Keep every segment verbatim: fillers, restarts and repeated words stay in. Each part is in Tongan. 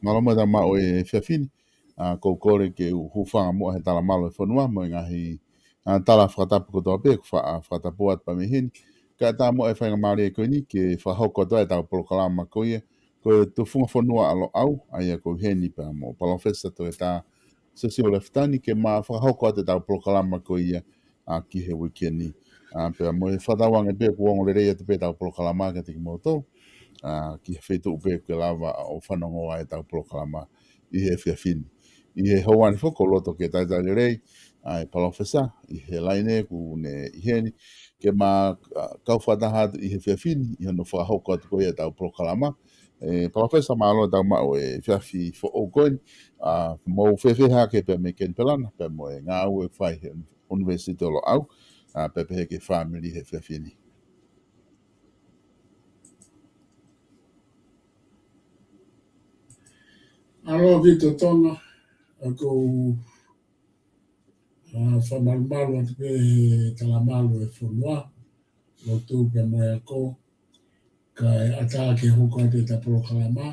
Mālō muʻa e tau maʻu e efiafi ni, ʻa, ʻoku ou kole ke u hūfanga muʻa he talamalu e fonua mo e ngaahi, ʻa, tala fakatapu kotoa pē, ʻoku fa-, ʻa, fakatapu atu pē mei heni. Kae ʻatā muʻa e faingamālie ko eni ke fakahoko atu ai e tau polokalama ko ia, ko e Tufunga Fonua ʻa Loʻau, ʻa ia ʻoku ou ʻi heni pea mo Palōfesa Toketā Siosiua Lefitani, ke ma fakahoko atu e tau polokalama ko ia, ʻa, ki he uike ni. ʻA, pea mo e fakatauange pē ʻoku ongo lelei atu pē e tau polokalama kiate kimoutolu, ʻa, ki he feituʻu pē ʻoku ke lava ʻo fanongo ai e tau polokalama ʻi he efiafi ni. ʻI he houa ni foki ʻoku ou loto ke talitali lelei ʻa e Palōfesa ʻi he laine ʻoku ne ʻi heni, ke ma, ʻa, kau fakataha atu ʻi he efiafi ni, ʻi hono fakahoko atu ko ia e tau polokalama. ʻE, Palōfesa, mālō e tau maʻu e efiafi foʻou ko eni, ʻa, mou fēfē hake pea mei Kenipela na, pea mo e ngāue ʻoku fai he ʻUnivēsiti ʻo Loʻau, ʻa, pea pehē ki he fāmili he efiafi ni. Mālō ʻaupito Tonga, ʻoku ou, ʻa, fakamalumalu atu pē he talamalu e fonua, lotu pea mo e ako, kae ʻatā ke hoko atu e tau polokalama,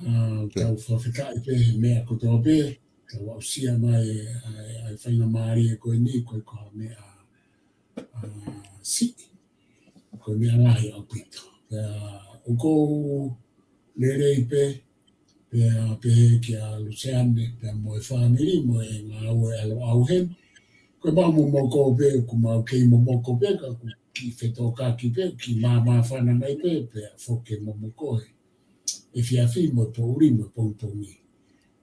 ʻa, tau fakafetaʻi pē he meʻa kotoa pē, tau aʻusia mai ʻa e, ʻa e faingamālie ko eni, ʻoku ʻikai ko ha meʻa, ʻa, siʻi, ko e meʻa lahi ʻaupito. Pea ʻoku ou lelei pē, pea pehē kia Luseane, pea mo e fāmili, mo e ngāue ʻa Loʻau heni. Ko e mau momoko pē, ʻoku mau kei momoko pē, ka ʻoku kiʻi fetōkaki pē, kiʻi māmāfana mai pē, pea foki e momoko he efiafi mo e poʻuli mo e pongipongi.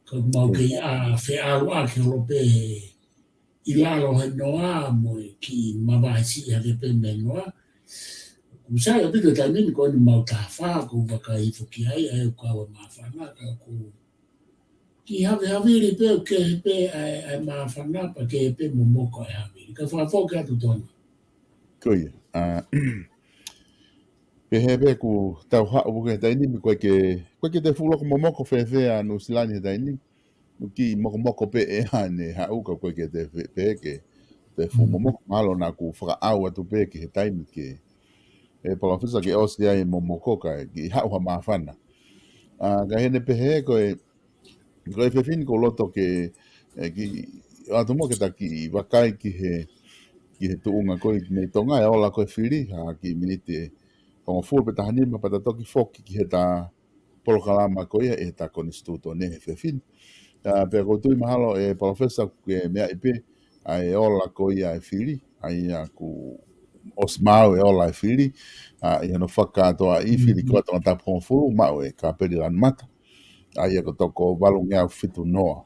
Ka ʻoku mau kei ʻā feʻauaki holo pē he ʻi lalo he noa mo e kiʻi mavahe siʻi hake pē mei he noa. ʻOku sai ʻaupito e taimi ni ko eni mau taha fā, ʻoku ou vakai hifo ki ai, ʻa e ʻoku ʻi ai e māfana, ka ʻoku kiʻi havehavili pē, ʻoku kehe pē ʻa e, ʻa e māfana, pea kehe pē momoko e havili. Ka fakafoki atu Tonga. Ko ia. ʻA, pehē pē ʻoku tau haʻu ki he taimi ni, ʻoku ʻikai ke, ʻoku ʻikai ke toe fuʻu loko momoko fēfē ʻa Nuʻusila ni he taimi ni. ʻOku kiʻi mokomoko pē ʻa ʻene haʻu, ka ʻoku ʻikai ke toe fe-, pehē ke toe fuʻu momoko, mahalo naʻa ku fakaʻau atu pē ki he taimi ke, ʻe Palōfesa, ke ʻosi ai e momoko kae kiʻi haʻu ha māfana. ʻA, ka heni pehē ko e, ko e efiafi ni ʻoku ou loto ke, ʻe, kiʻi ʻoatu muʻa ke ta kiʻi vakai ki he, ki he tuʻunga ko ē mei Tonga, ʻe ola ko ē e fili, ha kiʻi miniti ʻe hongofulu pe taha nima pea ta toki foki ki he ta polokalama ko ia ʻi he ta konisitūtone he efiafi ni. ʻA, pea ʻoku ou tui mahalo ʻe Palōfesa ʻoku ke meaʻi pē ʻa e ola ko ia e fili, ʻa ia kuo ʻosi maau e ola e fili, ʻa, ʻi hono fakakātoaʻi fili ko ia ʻa Tongatapu hongofulu, maʻu ʻe Kapeli Lanumata, ʻa ia ko e toko valungeau fitu noa.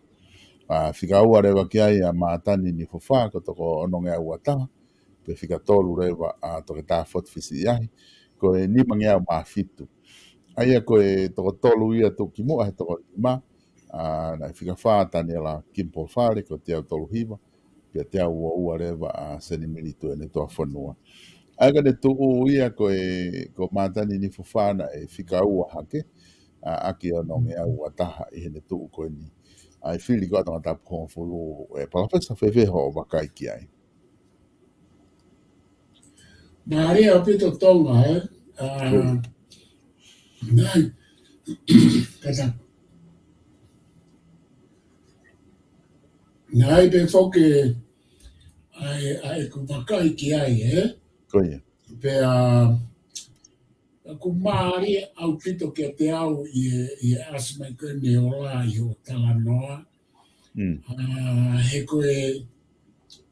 ʻA, fika ua leva ki ai ʻa Mātani Nifofa, ko e toko onongeau ua taha, pea fika tolu leva ʻa Toketā Foti Fisiʻiahi, ko e nimangeau mā fitu. ʻA ia ko e toko tolu ia tuʻukimuʻa he toko nima, ʻa, naʻe fika fā ʻa Taniela Kimpofale, ko e teau tolu hiva, pea teau ua ua leva ʻa Senimili Tuʻiʻonetoa Fonua. ʻA ia ko ʻene tuʻu ia ko e, ko Mātani Nifofa naʻe fika ua hake, ʻa, ʻaki e onongeau ua taha ʻi heʻene tuʻu ko eni ʻa e fili ko ia ʻa Tongatapu hongofulu. ʻE Palōfesa, fēfē hoʻo vakai ki ai? Mālie ʻaupito Tonga, ē? ʻA, naʻe, kata. Naʻe pē foki ʻa e, ʻa ʻeku vakai ki ai, ē? Ko ia. Pea, ʻoku mālie ʻaupito kiate au ʻi he, ʻi he ʻasi mai ko eni e ola ʻi hoʻo talanoa. ʻA, he ko e,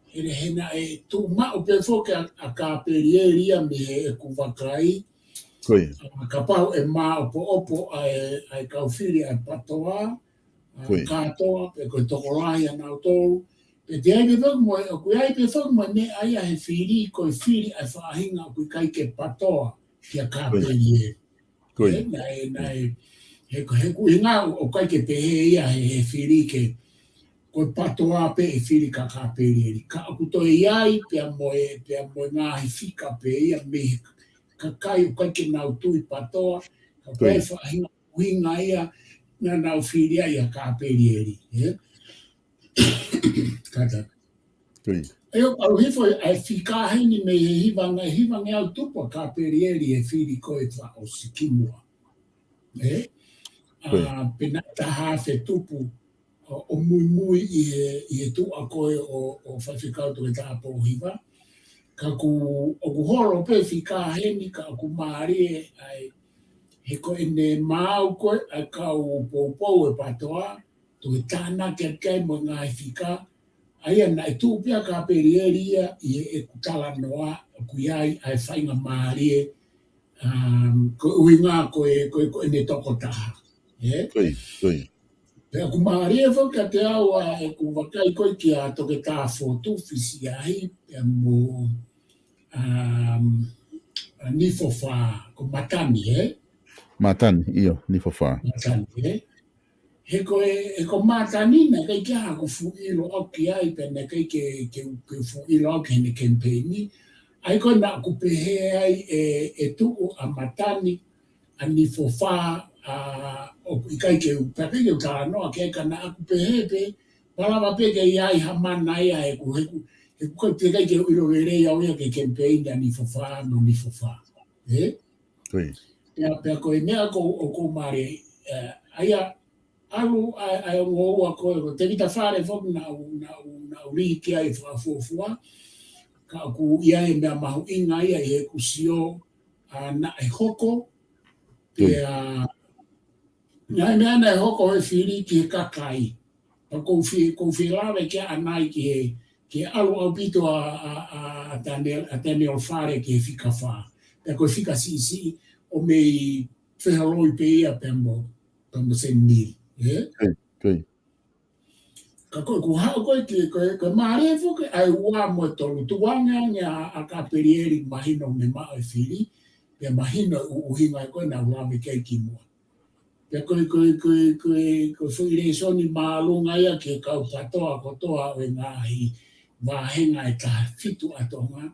he, he naʻe tuʻu maʻu pē foki ʻa, ʻa Kapelieli ia mei heʻeku vakai. Ko ia. ʻA, kapau ʻe māʻopoʻopo ʻa e, ʻa e kau fili ʻa e PATOA, ʻa, ko ia. Kātoa, pe ko e tokolahi ʻa nautolu. Pea ʻe ʻi ai pē foki mo e, ʻoku ʻi ai pē foki mo e meʻa ia he fili, ko e fili ʻa e faʻahinga ʻoku ʻikai ke PATOA kia Kapelieli. Ko ia. Ē, naʻe, naʻe, he, he kuʻinga ʻoku ʻikai ke pehē ia he, he fili ke, ko e PATOA pē e fili kia Kapelieli. Ka ʻoku toe ʻi ai pea mo e, pea mo e ngaahi fika pē ia mei he kakai ʻoku ʻikai ke nau tui PATOA, ka ko e faʻahinga ʻuhinga ia naʻa nau fili ai ʻa Kapelieli, ē? Kata. Ko ia. ʻA ia ʻoku ʻalu hifo ʻa e fika heni mei he hivange, hivangeau tupu ʻa Kapelieli he fili ko ē fakaʻosi kimuʻa. Ē? ʻA, pea naʻe taha fetupu ʻo, ʻo muimui ʻi he, ʻi he tuʻa ko ē ʻo, ʻo Faifekau Toketā Pōhiva. Ka ʻoku, ʻoku holo pē fika heni ka ʻoku mālie ai, he ko ʻene maau ko ē ʻa e kau poupou ʻo e PATOA, toe tānaki atu ki ai mo e ngaahi fika, ʻa ia naʻe tuʻu pē ʻa Kapelieli ia ʻi heʻeku talanoa ʻoku ʻi ai ʻa e faingamālie, um, ko e ʻuhinga ko e, ko e, ko ʻene tokotaha. Ē? Ko ia, ko ia. Pea ʻoku mālie foki kiate au ʻa ʻeku vakai ko ē kia Toketā Fotu Fisiahi, pea mo, um, ʻa Nifofā, ko Matani, ē? Matani, ʻio, Nifofā. Matani, ē? He ko e, he ko Matani naʻe ʻikai ke ʻi ai haʻaku fuʻu ʻilo ʻaʻaku ki ai, pea naʻe ʻikai ke, ke, ke fuʻu ʻilo ʻaʻaku ki heʻene kemipeini. ʻA ia ko ē naʻa ku pehē ai ʻe, ʻe tuʻu ʻa Matani, ʻa Nifofā, ʻa, ʻoku ʻikai ke u, pea ʻikai ke u talanoa ki ai ka naʻa ku pehē pē, malava pē ke ʻi ai ha mana ia he ʻoku, he ʻoku, he ʻoku ʻikai ke u ʻilo lelei au ia ki he kemipeini ʻa Nifofā, mo Nifofā. Ē? Ko ia. Pea, pea ko e meʻa ko, ʻoku mālie, ē, ʻa ia, ʻalu ʻa, ʻa e ongo ua ko ē, ko Tēvita Fale foki naʻa ku, naʻa ku, naʻa ku lī ki ai fakafuofua, ka ʻoku ʻi ai e meʻa mahuʻinga ia ʻi heʻeku sio, ʻa, naʻe hoko, pea, naʻe meʻa naʻe hoko he fili ki he kakai. Pea ʻoku ou fie, ʻoku ou fie lave ki ai ʻanai ki he, ki he ʻalu ʻaupito ʻa, ʻa, ʻa, ʻa Taniel, ʻa Taniel Fale ki he fika fā. Pea ko e fika siʻisiʻi ʻo mei feholoi pē ia pea mo, pea mo Senimili, ē? Ko ia, ko ia. Ka ko e ʻoku haʻu ko ē ki, ko e, ko e mālie foki ʻa e ua mo e tolu tukuange ange ʻa, ʻa Kapelieli mahino mei he maʻu e fili, pea mahino e ʻuhinga ko ē naʻa ku lave ki ai kimuʻa. Pea ko e, ko e, ko e, ko e, ko e foʻi lēsoni māʻolunga ia ki he kau PATOA kotoa ʻo e ngaahi vāhenga ʻe taha fitu ʻa Tonga,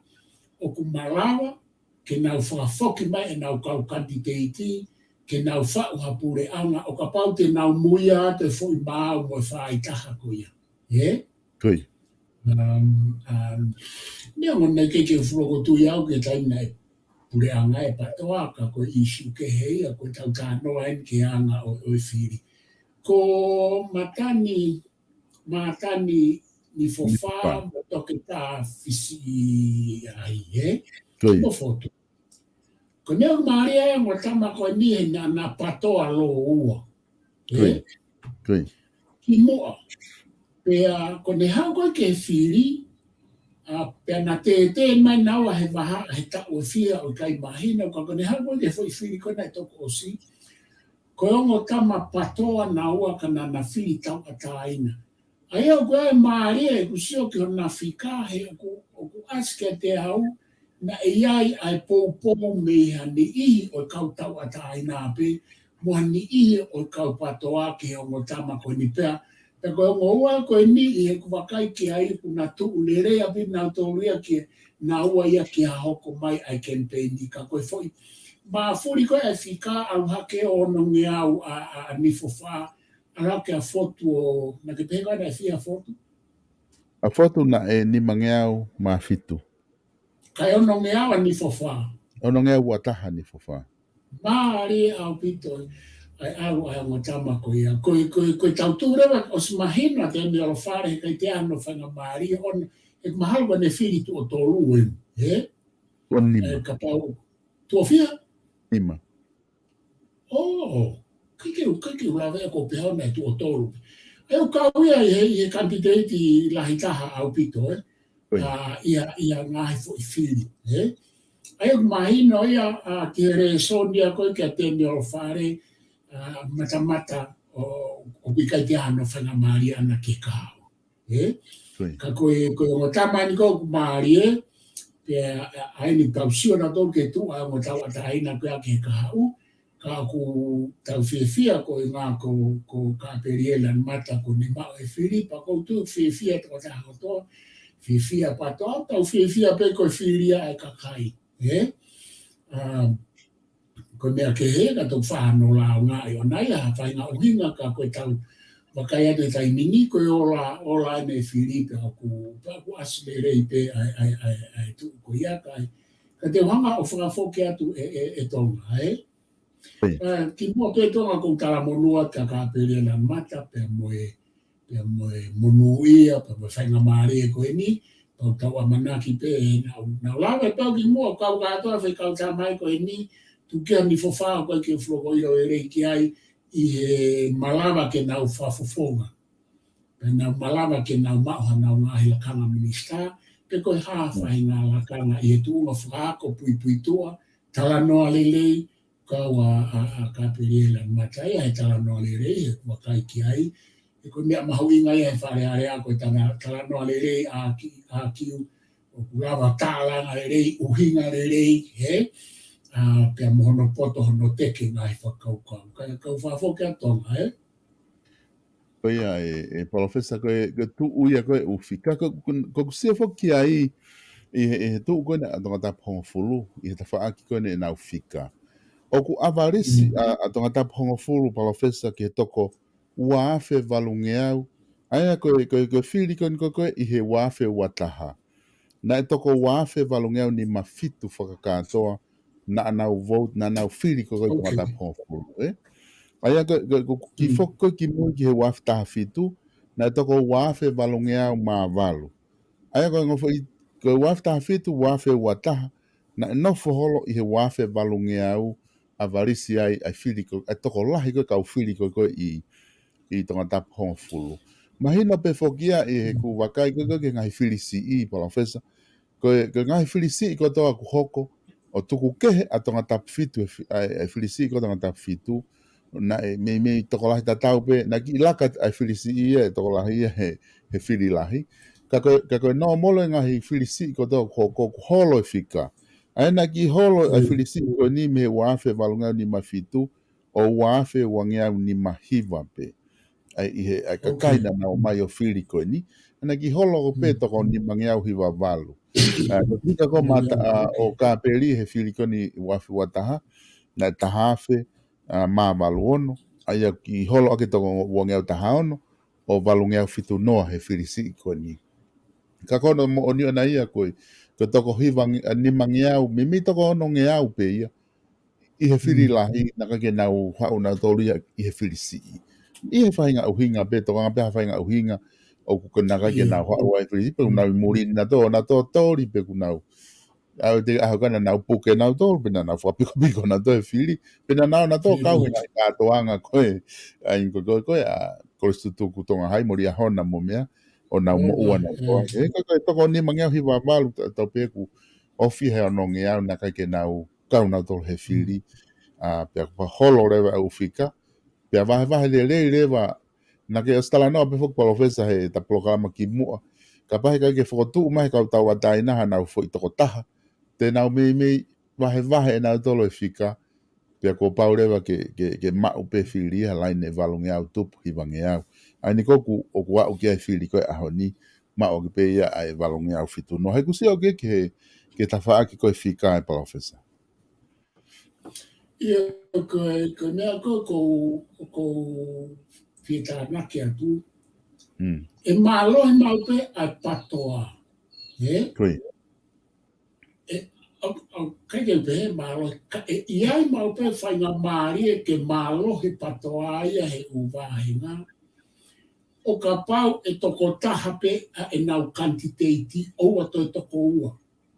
ʻoku malava ke nau fakafoki mai ʻenau kau kanititeiti, ke nau faʻu ha puleʻanga, ʻo kapau te nau muia atu e foʻi maau mo e faaitaha ko ia. Ē? Ko ia. Um, um, neongo naʻe ʻikai ke u fuʻu loko tui au ki he taimi naʻe puleʻanga e PATOA ka ko e ʻīsiu kehe ia, ko ʻetau talanoa eni ki he anga ʻo, ʻo e fili. Ko Matani, Matani Nifofā, Nifofā. Mo Toketā Fisiahi, ē? Ko ia. Mo Fotu. Ko e meʻa mālie ʻa e ongo tama ko eni he naʻa na PATOA lōua. Ko ia. Ē? Ko ia. Kimuʻa. Pea ko ʻene haʻu ko ē ki he fili, ʻa, pea na tētē mai naua he vahaʻa he taʻu ʻe fiha ʻo ʻikai mahino, ka ko ʻene haʻu ko ē ki he foʻi fili ko ē naʻe toki ʻosi. Ko e ongo tama PATOA naua ka naʻa na fili tauʻatāina. ʻA ia ʻoku ʻi ai e mālie ʻeku sio ki hona fika he ʻoku, ʻoku ʻasi kiate au, naʻe ʻi ai ʻa e poupou mei ha niʻihi ʻo e kau tauʻatāina pē, mo ha niʻihi ʻo e kau PATOA ki he ongo tama ko eni pea. Pea ko e ongo ua ko eni ʻi heʻeku vakai ki ai ʻoku na tuʻu lelei ʻaupito nautolu ia ki he, naua ia ki ha hoko mai ʻa e kemipeini ka ko e foʻi. Mafuli ko ē ʻa e fika ʻalu hake ʻo onongeau ʻa, ʻa, ʻa Nifofā, ʻalu hake ʻa Fotu ʻo, naʻa ke pehē ko ē naʻe fiha ʻa Fotu? ʻA Fotu naʻe nimangeau mā fitu. Kae onongeau ʻa Nifofā. Onongeau ua taha Nifofā. Mālie ʻaupito ʻa e ʻalu ʻa e ongo tama ko ia. Ko e, ko e, ko e tau tuʻu leva ʻosi mahino ʻa Taniel Fale he ʻikai te ʻi ai hano faingamālie ʻona, he mahalo ko ʻene fili tuʻo tolu eni, ē? Tuʻo nima. Ē, kapau, tuʻo fiha? Nima. ʻŌ, ʻikai ke u, ʻikai ke u lave ʻa ko pehē naʻe tuʻo tolu. ʻA ia ʻoku kau ia ʻi he, ʻi he kanititeiti lahi taha ʻaupito, ē? Ko ia. ʻA, ʻi he, ʻi he ngaahi foʻi fili, ē? ʻA ia ʻoku mahino ia, ʻa, ki he lēsoni ia ko ē kia Taniel Fale, ʻa, matamata ʻo, ʻoku ʻikai ke ʻi ai hano faingamālie ʻana ki he kahaʻu. Ē? Ko ia. Ka ko e, ko e ongo tama eni ko ē ʻoku mālie, pea, ʻa, ʻa eni tau sio nautolu ki he tuʻu ʻa e ongo tauʻatāina ko ia ki he kahaʻu, ka ʻoku tau fiefia ko e ʻuhinga ko, ko Kapelieli Lanumata kuo ne maʻu e fili, pea ʻoku ou tui fiefia tokotaha kotoa, fiefia PATOA, tau fiefia pē ko e fili ia ʻa e kakai, ē? Um, ko e meʻa kehe ka tau faʻa hano lāunga ʻi ʻona ia ha faʻahinga ʻuhinga ka ko e tau vakai atu he taimi ni ko e ola, ola ʻene fili pea ʻoku, pea ʻoku ʻasi lelei pē ʻa e, ʻa e, ʻa e, ʻa e tuʻu ko ia ka ʻi ai. Ka te u hanga ʻo fakafoki atu ē, ē, ē Tonga, ē? Ē, kimuʻa pē Tonga ʻoku ou talamonū atu kia Kapeli Lanumata, pea mo e, pea mo e monūʻia, pea mo e faingamālie ko eni, pea ʻoku tau ʻamanaki pē, nau, nau lava pē kimuʻa, kau kātoa fai kau tamai ko eni, tukia ni fofā ko e ke flogo ilo e lei ki ai, ʻi he malava ke nau fakafofonga. Pea nau malava ke nau maʻu hanau ngaahi lakanga minisitā, pe ko e hā faʻahinga lakanga ʻi he tuʻunga fakaako puipuituʻa, talanoa lelei, kau ʻa, ʻa, ʻa Kapeli Lanumata ia he talanoa lelei, he vakai ki ai, he ko e meʻa mahuʻinga ia he Fale Alea ko e tana, talanoa lelei ʻa ki, ʻa kiu, ʻoku lava tālanga lelei, ʻuhinga lelei, he, ʻa, pea mo hono poto, hono teke ngaahi fakakaukau. Ka, kau fakafoki ʻa Tonga, ē? Ko ia e, e Palōfesa ko e, ko e tuʻu ia ko e ʻū fika, ko, ko, ko ʻeku sio foki ai ʻi he, ʻi he tuʻu ko eni ʻa Tongatapu hongofulu, ʻi he tafaʻaki ko eni ʻenau fika. ʻOku ʻavalisi ʻa, ʻa Tongatapu hongofulu Palōfesa ki he toko ua afe valungeau, ʻa ia ko e, ko e, ko e fili ko eni ko e, ko e ʻi he ua afe ua taha. Naʻe toko ua afe valungeau nima fitu fakakātoa, naʻa nau vote, naʻa nau fili ko e, ko e Tongatapu hongofulu, ē? ʻA ia ko e, ko e, ko e kiʻi foki ko e kimui ki he ua afe taha fitu, naʻe toko ua afe valungeau mā valu. ʻA ia ko e ngofo i, ko e ua afe taha fitu, ua afe ua taha, naʻe nofo holo ʻi he ua afe valungeau ʻavalisi ai, ʻa e fili ko, ʻa e tokolahi ko e kau fili ko e, ko e ʻi, ʻi Tongatapu hongofulu. Mahino pē foki ia ʻi heʻeku vakai ko e, ko e ki he ngaahi fili siʻi, Palōfesa. Ko e, ko e ngaahi fili siʻi kotoa ʻoku hoko, ʻo tuku kehe ʻa Tongatapu fitu, ʻa e fi-, ʻa e, ʻa e fili siʻi ko Tongatapu fitu, naʻe meimei tokolahi tatau pē, naʻe kiʻi laka ʻa e fili siʻi ia, ʻe tokolahi ia he, he fili lahi. Ka ko e, ka ko e nōmolo e ngaahi fili siʻi kotoa ʻoku hoko, ʻoku holo e fika. ʻA ia naʻe kiʻi holo ʻa e fili siʻi ko eni mei he ua afe valungeau nima fitu, ʻo ua afe uangeau nima hiva pē. ʻA ia ʻi he, ʻa e kakai naʻa nau ō mai ʻo fili ko eni. ʻA ia naʻe kiʻi holo ko pē toko nimangeau hiva valu. ʻA, ko e fika ko e mata, ʻa, ʻo Kapeli he fili ko eni ua afe ua taha, naʻe taha afe, ʻa, mā valu ono. ʻA ia kiʻi holo ʻaki toko uangeau taha ono, ʻo valungeau fitu noa he fili siʻi ko eni. Ka ko hono moʻoni ʻona ia ko e, ko e toko hiva nge-, ʻa, nimangeau, meimei toko onongeau pē ia. ʻI he fili lahi, naʻe ʻikai ke nau haʻu nautolu ia ʻi he fili siʻi. ʻI he faʻahinga ʻuhinga pē, tokanga pē ha faʻahinga ʻuhinga, ʻoku ke naʻe ʻikai ke nau haʻu ai fili siʻi, pe ʻoku nau ʻi muli nautolu, nautolu toli pe ʻoku nau. ʻA ia te ʻaho ko ē naʻa nau puke nautolu, pe naʻa nau fakapikopiko nautolu he fili, pe naʻa nau, nautolu kau he ngaahi kātoanga ko e, ʻa ia ko e, ko e, ko e, ʻa, Kolisi Tutuku Tonga Hai, Moʻolia Hona mo meʻa, ʻo nau moʻua nautolu. ʻE, ko e, ko e toko nimangeau hiva valu, ta-, tau pē ʻoku ofi he onongeau naʻe ʻikai ke nau kau nautolu he fili, ʻa, pea kuo holo leva ʻa e ʻū fika, pea vahevahe lelei leva, naʻa ke ʻosi talanoa pē foki Palōfesa he ʻeta polokalama kimuʻa, kapau he ʻikai ke fokotuʻu mai he kau tauʻatāina hanau foʻi tokotaha, te nau meimei vahevahe ʻe nautolu e fika, pea kuo pau leva ke, ke, ke maʻu pē fili ha laine valungeau tupu hivangeau. ʻA ia ko ē ʻoku, ʻoku aʻu ki ai e fili ko e ʻaho ni, maʻu ʻaki pē ia ʻa e valungeau fitu noa. He ʻoku ou sio ki he, ki he tafaʻaki ko e fika ē Palōfesa. ʻIo, ko e, ko e meʻa ko ē ʻoku ou, ʻoku ou fie tānaki atu. ʻE mālohi maʻu pē ʻa e PTOA. Ē? Ko ia. ʻE, ʻo, ʻo, ʻikai ke pehē mālohi, ka ʻe ʻi ai maʻu pē faingamālie ke mālohi PTOA ia he ʻū vāhenga. ʻO kapau ʻe tokotaha pē ʻa ʻenau kanititeiti ʻoua toe toko ua.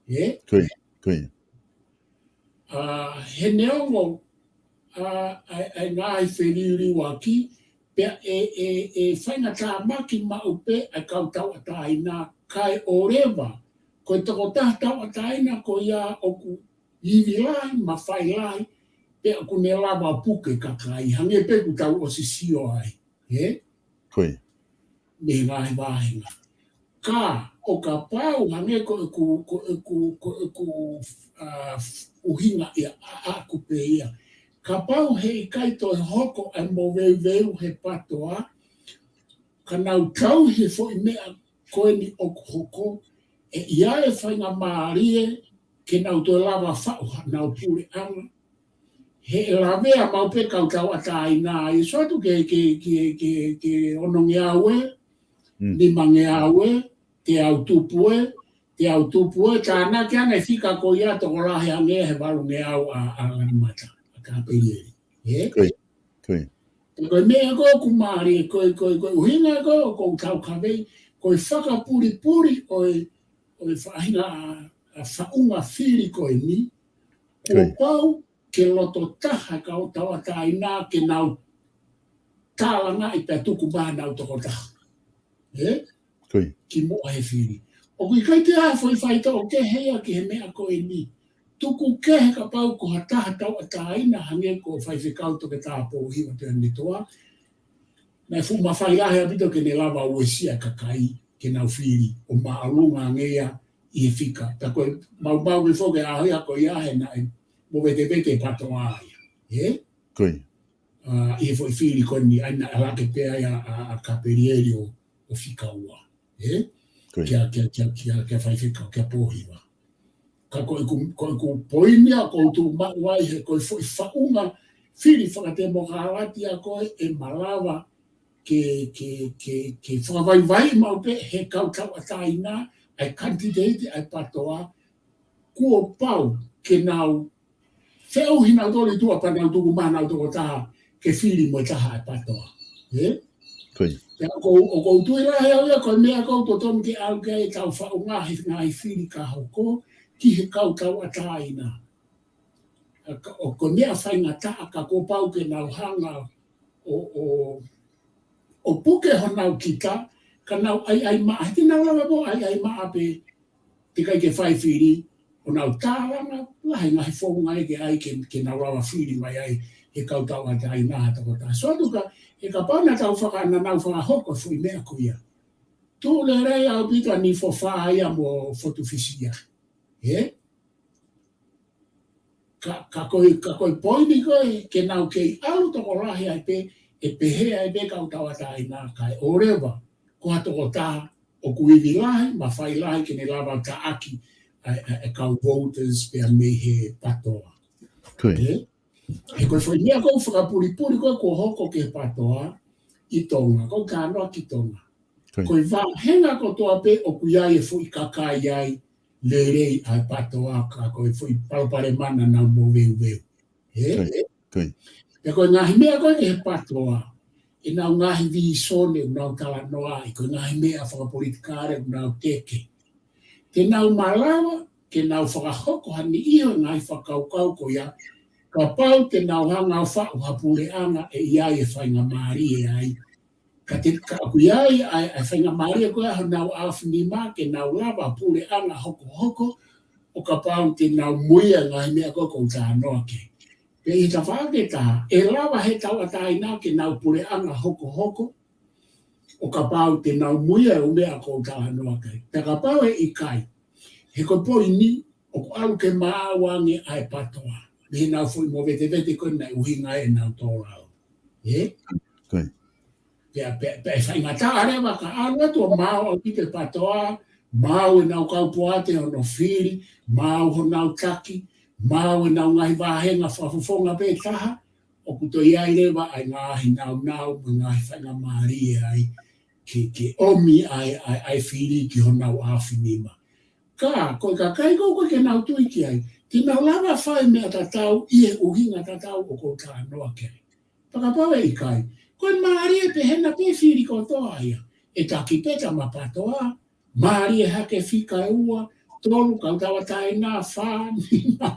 Ē? Ko ia, ko ia. ʻA, he neongo, ʻa, ʻa, ʻa e ngaahi feliuliuaki, pea ʻe, ʻe, ʻe faingatāmaki maʻu pē ʻa e kau tauʻatāina kae ʻoua leva, ko e tokotaha tauʻatāina ko ia ʻoku ivi lahi, mafai lahi, pea ʻoku ne lava puke kakai, hangē pē ʻoku tau ʻosi sio ai, ē? Ko ia. Mei he ngaahi vāhenga. Ka, ʻo kapau, hangē ko ʻeku, ko ʻeku, ko ʻeku, ʻa, ʻuhinga ia, ʻa, ʻaku pē ia. Kapau he ʻikai toe hoko ʻa e moveuveu he PTOA, ka nau tauhi e foʻi meʻa ko eni ʻoku hoko, ʻe ʻi ai e faingamālie ke nau toe lava faʻu hanau puleʻanga. He ʻe lavea maʻu pē kau tauʻatāina, ʻi sio atu ki he, ki he, ki he, ki he, ki he onongeau ē, nimangeau ē, teau tupu ē, teau tupu ē, tānaki ange fika ko ia tokolahi ange he valungeau ʻa, ʻa Lanumata, ʻa Kapeli ē. Ē? Ko ia, ko ia. Ko e meʻa ko ē ʻoku mālie, ko e, ko e, ko e ʻuhinga ko ē ʻoku ou taukaveʻi, ko e fakapulipuli ʻo e, ʻo e faʻahinga ʻa, ʻa faʻunga fili ko eni, kuo Ko ia. pau ke loto taha kau tauʻatāina ke nau tālangaʻi pea tuku mai ʻenau tokotaha. Ē? Ko ia. Kimuʻa he fili. ʻOku ʻikai ke ʻi ai ha foʻi faitoʻo kehe ia ki he meʻa ko eni. Tuku kehe kapau ko ha taha tauʻatāina hangē ko Faifekau Toketā Pōhiva Tuʻiʻonetoa. Naʻe fuʻu mafai lahi ʻaupito ke ne lava ʻo uesia e kakai ke nau fili ʻo māʻolunga ange ia ʻi he fika. Pea ko e maumau ke foki ʻa ia ko ia he naʻe movetevete e PATOA ia. Ē? Ko ia. ʻA, ʻi he foʻi fili ko eni, ʻa ia naʻe ʻalu hake pē ai ʻa, ʻa, ʻa Kapelieli ʻo, ʻo fika ua. Ē? Ko ia. Kia, kia, kia, kia, kia Faifekau, kia Pōhiva. Ka ko ʻeku, ko ʻeku poini ia ʻoku ou tuʻu maʻu ai he ko e foʻi faʻunga fili fakatemokalati ia ko ē ʻe malava ke, ke, ke, ke fakavaivai maʻu pē he kau tauʻatāina ʻa e kanititeiti ʻa e PATOA kuo pau ke nau feʻauhi nautolu ʻi tuʻa pea nau tuku mai ʻenau tokotaha ke fili mo e taha ʻa e PATOA. Ē? Ko ia. Pea ʻoku ou, ʻoku ou tui lahi au ia ko e meʻa ʻoku totonu ke ʻalu ki ai ʻetau faʻunga he ngaahi fili ka hoko ki he kau tauʻatāina. ʻA ka, ʻoku meʻa faingataʻa ka kuo pau ke nau hanga ʻo, ʻo, ʻo puke honau kita, ka nau ʻaiʻai maʻa, he te nau lava mo ʻaiʻai maʻa pē, teʻeki ai ke fai fili, ʻo nau tālanga, lahi ngaahi founga ʻe ke ʻai ke, ke nau lava fili mai ai, he kau tauʻatāina ha tokotaha. So atu ka, he kapau naʻa tau faka-, naʻa nau fakahoko e foʻi meʻa ko ia. Tuʻu lelei ʻaupito ʻa Nifofā ia mo Fotufisia. Ē? Ka, ka ko e, ka ko e poini ko ē, ke nau kei ʻalu tokolahi ai pē, ʻe pehē ai pē kau tauʻatāina kae ʻoleva ko ha tokotaha ʻoku ivi lahi, mafai lahi ke ne lava taʻaki ʻa e, ʻa e, ʻa e kau voters pea mei he PATOA. Ko ia. Ē? He ko e foʻi meʻa ko ē fakapulipuli ko ē kuo hoko ki he PATOA ʻi Tonga, ko e kānoa ki Tonga. Ko ia. Ko e vāhenga kotoa pē ʻoku ʻi ai e foʻi kakai ai lelei ʻa e PATOA ka ko e foʻi palopalema naʻa nau moveuveu. Ē? Ko ia. Ko ia. Pea ko e ngaahi meʻa ko ē ki he PATOA, ʻenau ngaahi vīsone ʻoku nau talanoa ai, ko e ngaahi meʻa fakapolitikale ʻoku nau teke. Te nau malava ke nau fakahoko ha niʻihi ʻo e ngaahi fakakaukau ko ia, kapau te nau hanga ʻo faʻu ha puleʻanga ʻe ʻi ai e faingamālie ai. Ka te ka ʻoku ʻi ai ʻa e, ʻa e faingamālie ko ia honau ʻaofinima ke nau lava puleʻanga hokohoko, ʻo kapau te nau muia e ngaahi meʻa ko ē ʻoku ou talanoa ki ai. Pea ʻi he tafaʻaki ʻe taha, ʻe lava he tauʻatāina ke nau puleʻanga hokohoko, ʻo kapau te nau muia e ʻū meʻa ʻoku ou talanoa ki ai. Pea kapau ʻe ʻikai, he ko e poini, ʻoku ʻalu ke maau ange ʻa e PATOA. Mei heʻenau foʻi movetevete ko ē naʻe ʻuhinga ai ʻenau tō lao. Ē? Ko ia. Pea, pea, pea ʻe faingataʻa leva ka ʻalu atu ʻo maau ʻaupito e PATOA, maau ʻenau kau poate hono fili, maau honau taki, maau ʻenau ngaahi vāhenga fakafofonga pē taha, ʻoku toe ʻi ai leva ʻa e ngaahi naunau, mo e ngaahi faingamālie ai, ke, ke ʻomi ʻa e, ʻa e, ʻa e fili ki honau ʻaofinima. Ka, ko e kakai ko ē ʻoku ʻikai ke nau tui ki ai, te nau lava fai meʻa tatau, ʻi he ʻuhinga tatau ʻoku ou talanoa ki ai. Pea kapau ʻe ʻikai, ko e mālie pē hena pē fili kotoa ia. ʻE taki pē tama PATOA, mālie hake fika ʻe ua, tolu, kau tauʻatāina, fā, nima.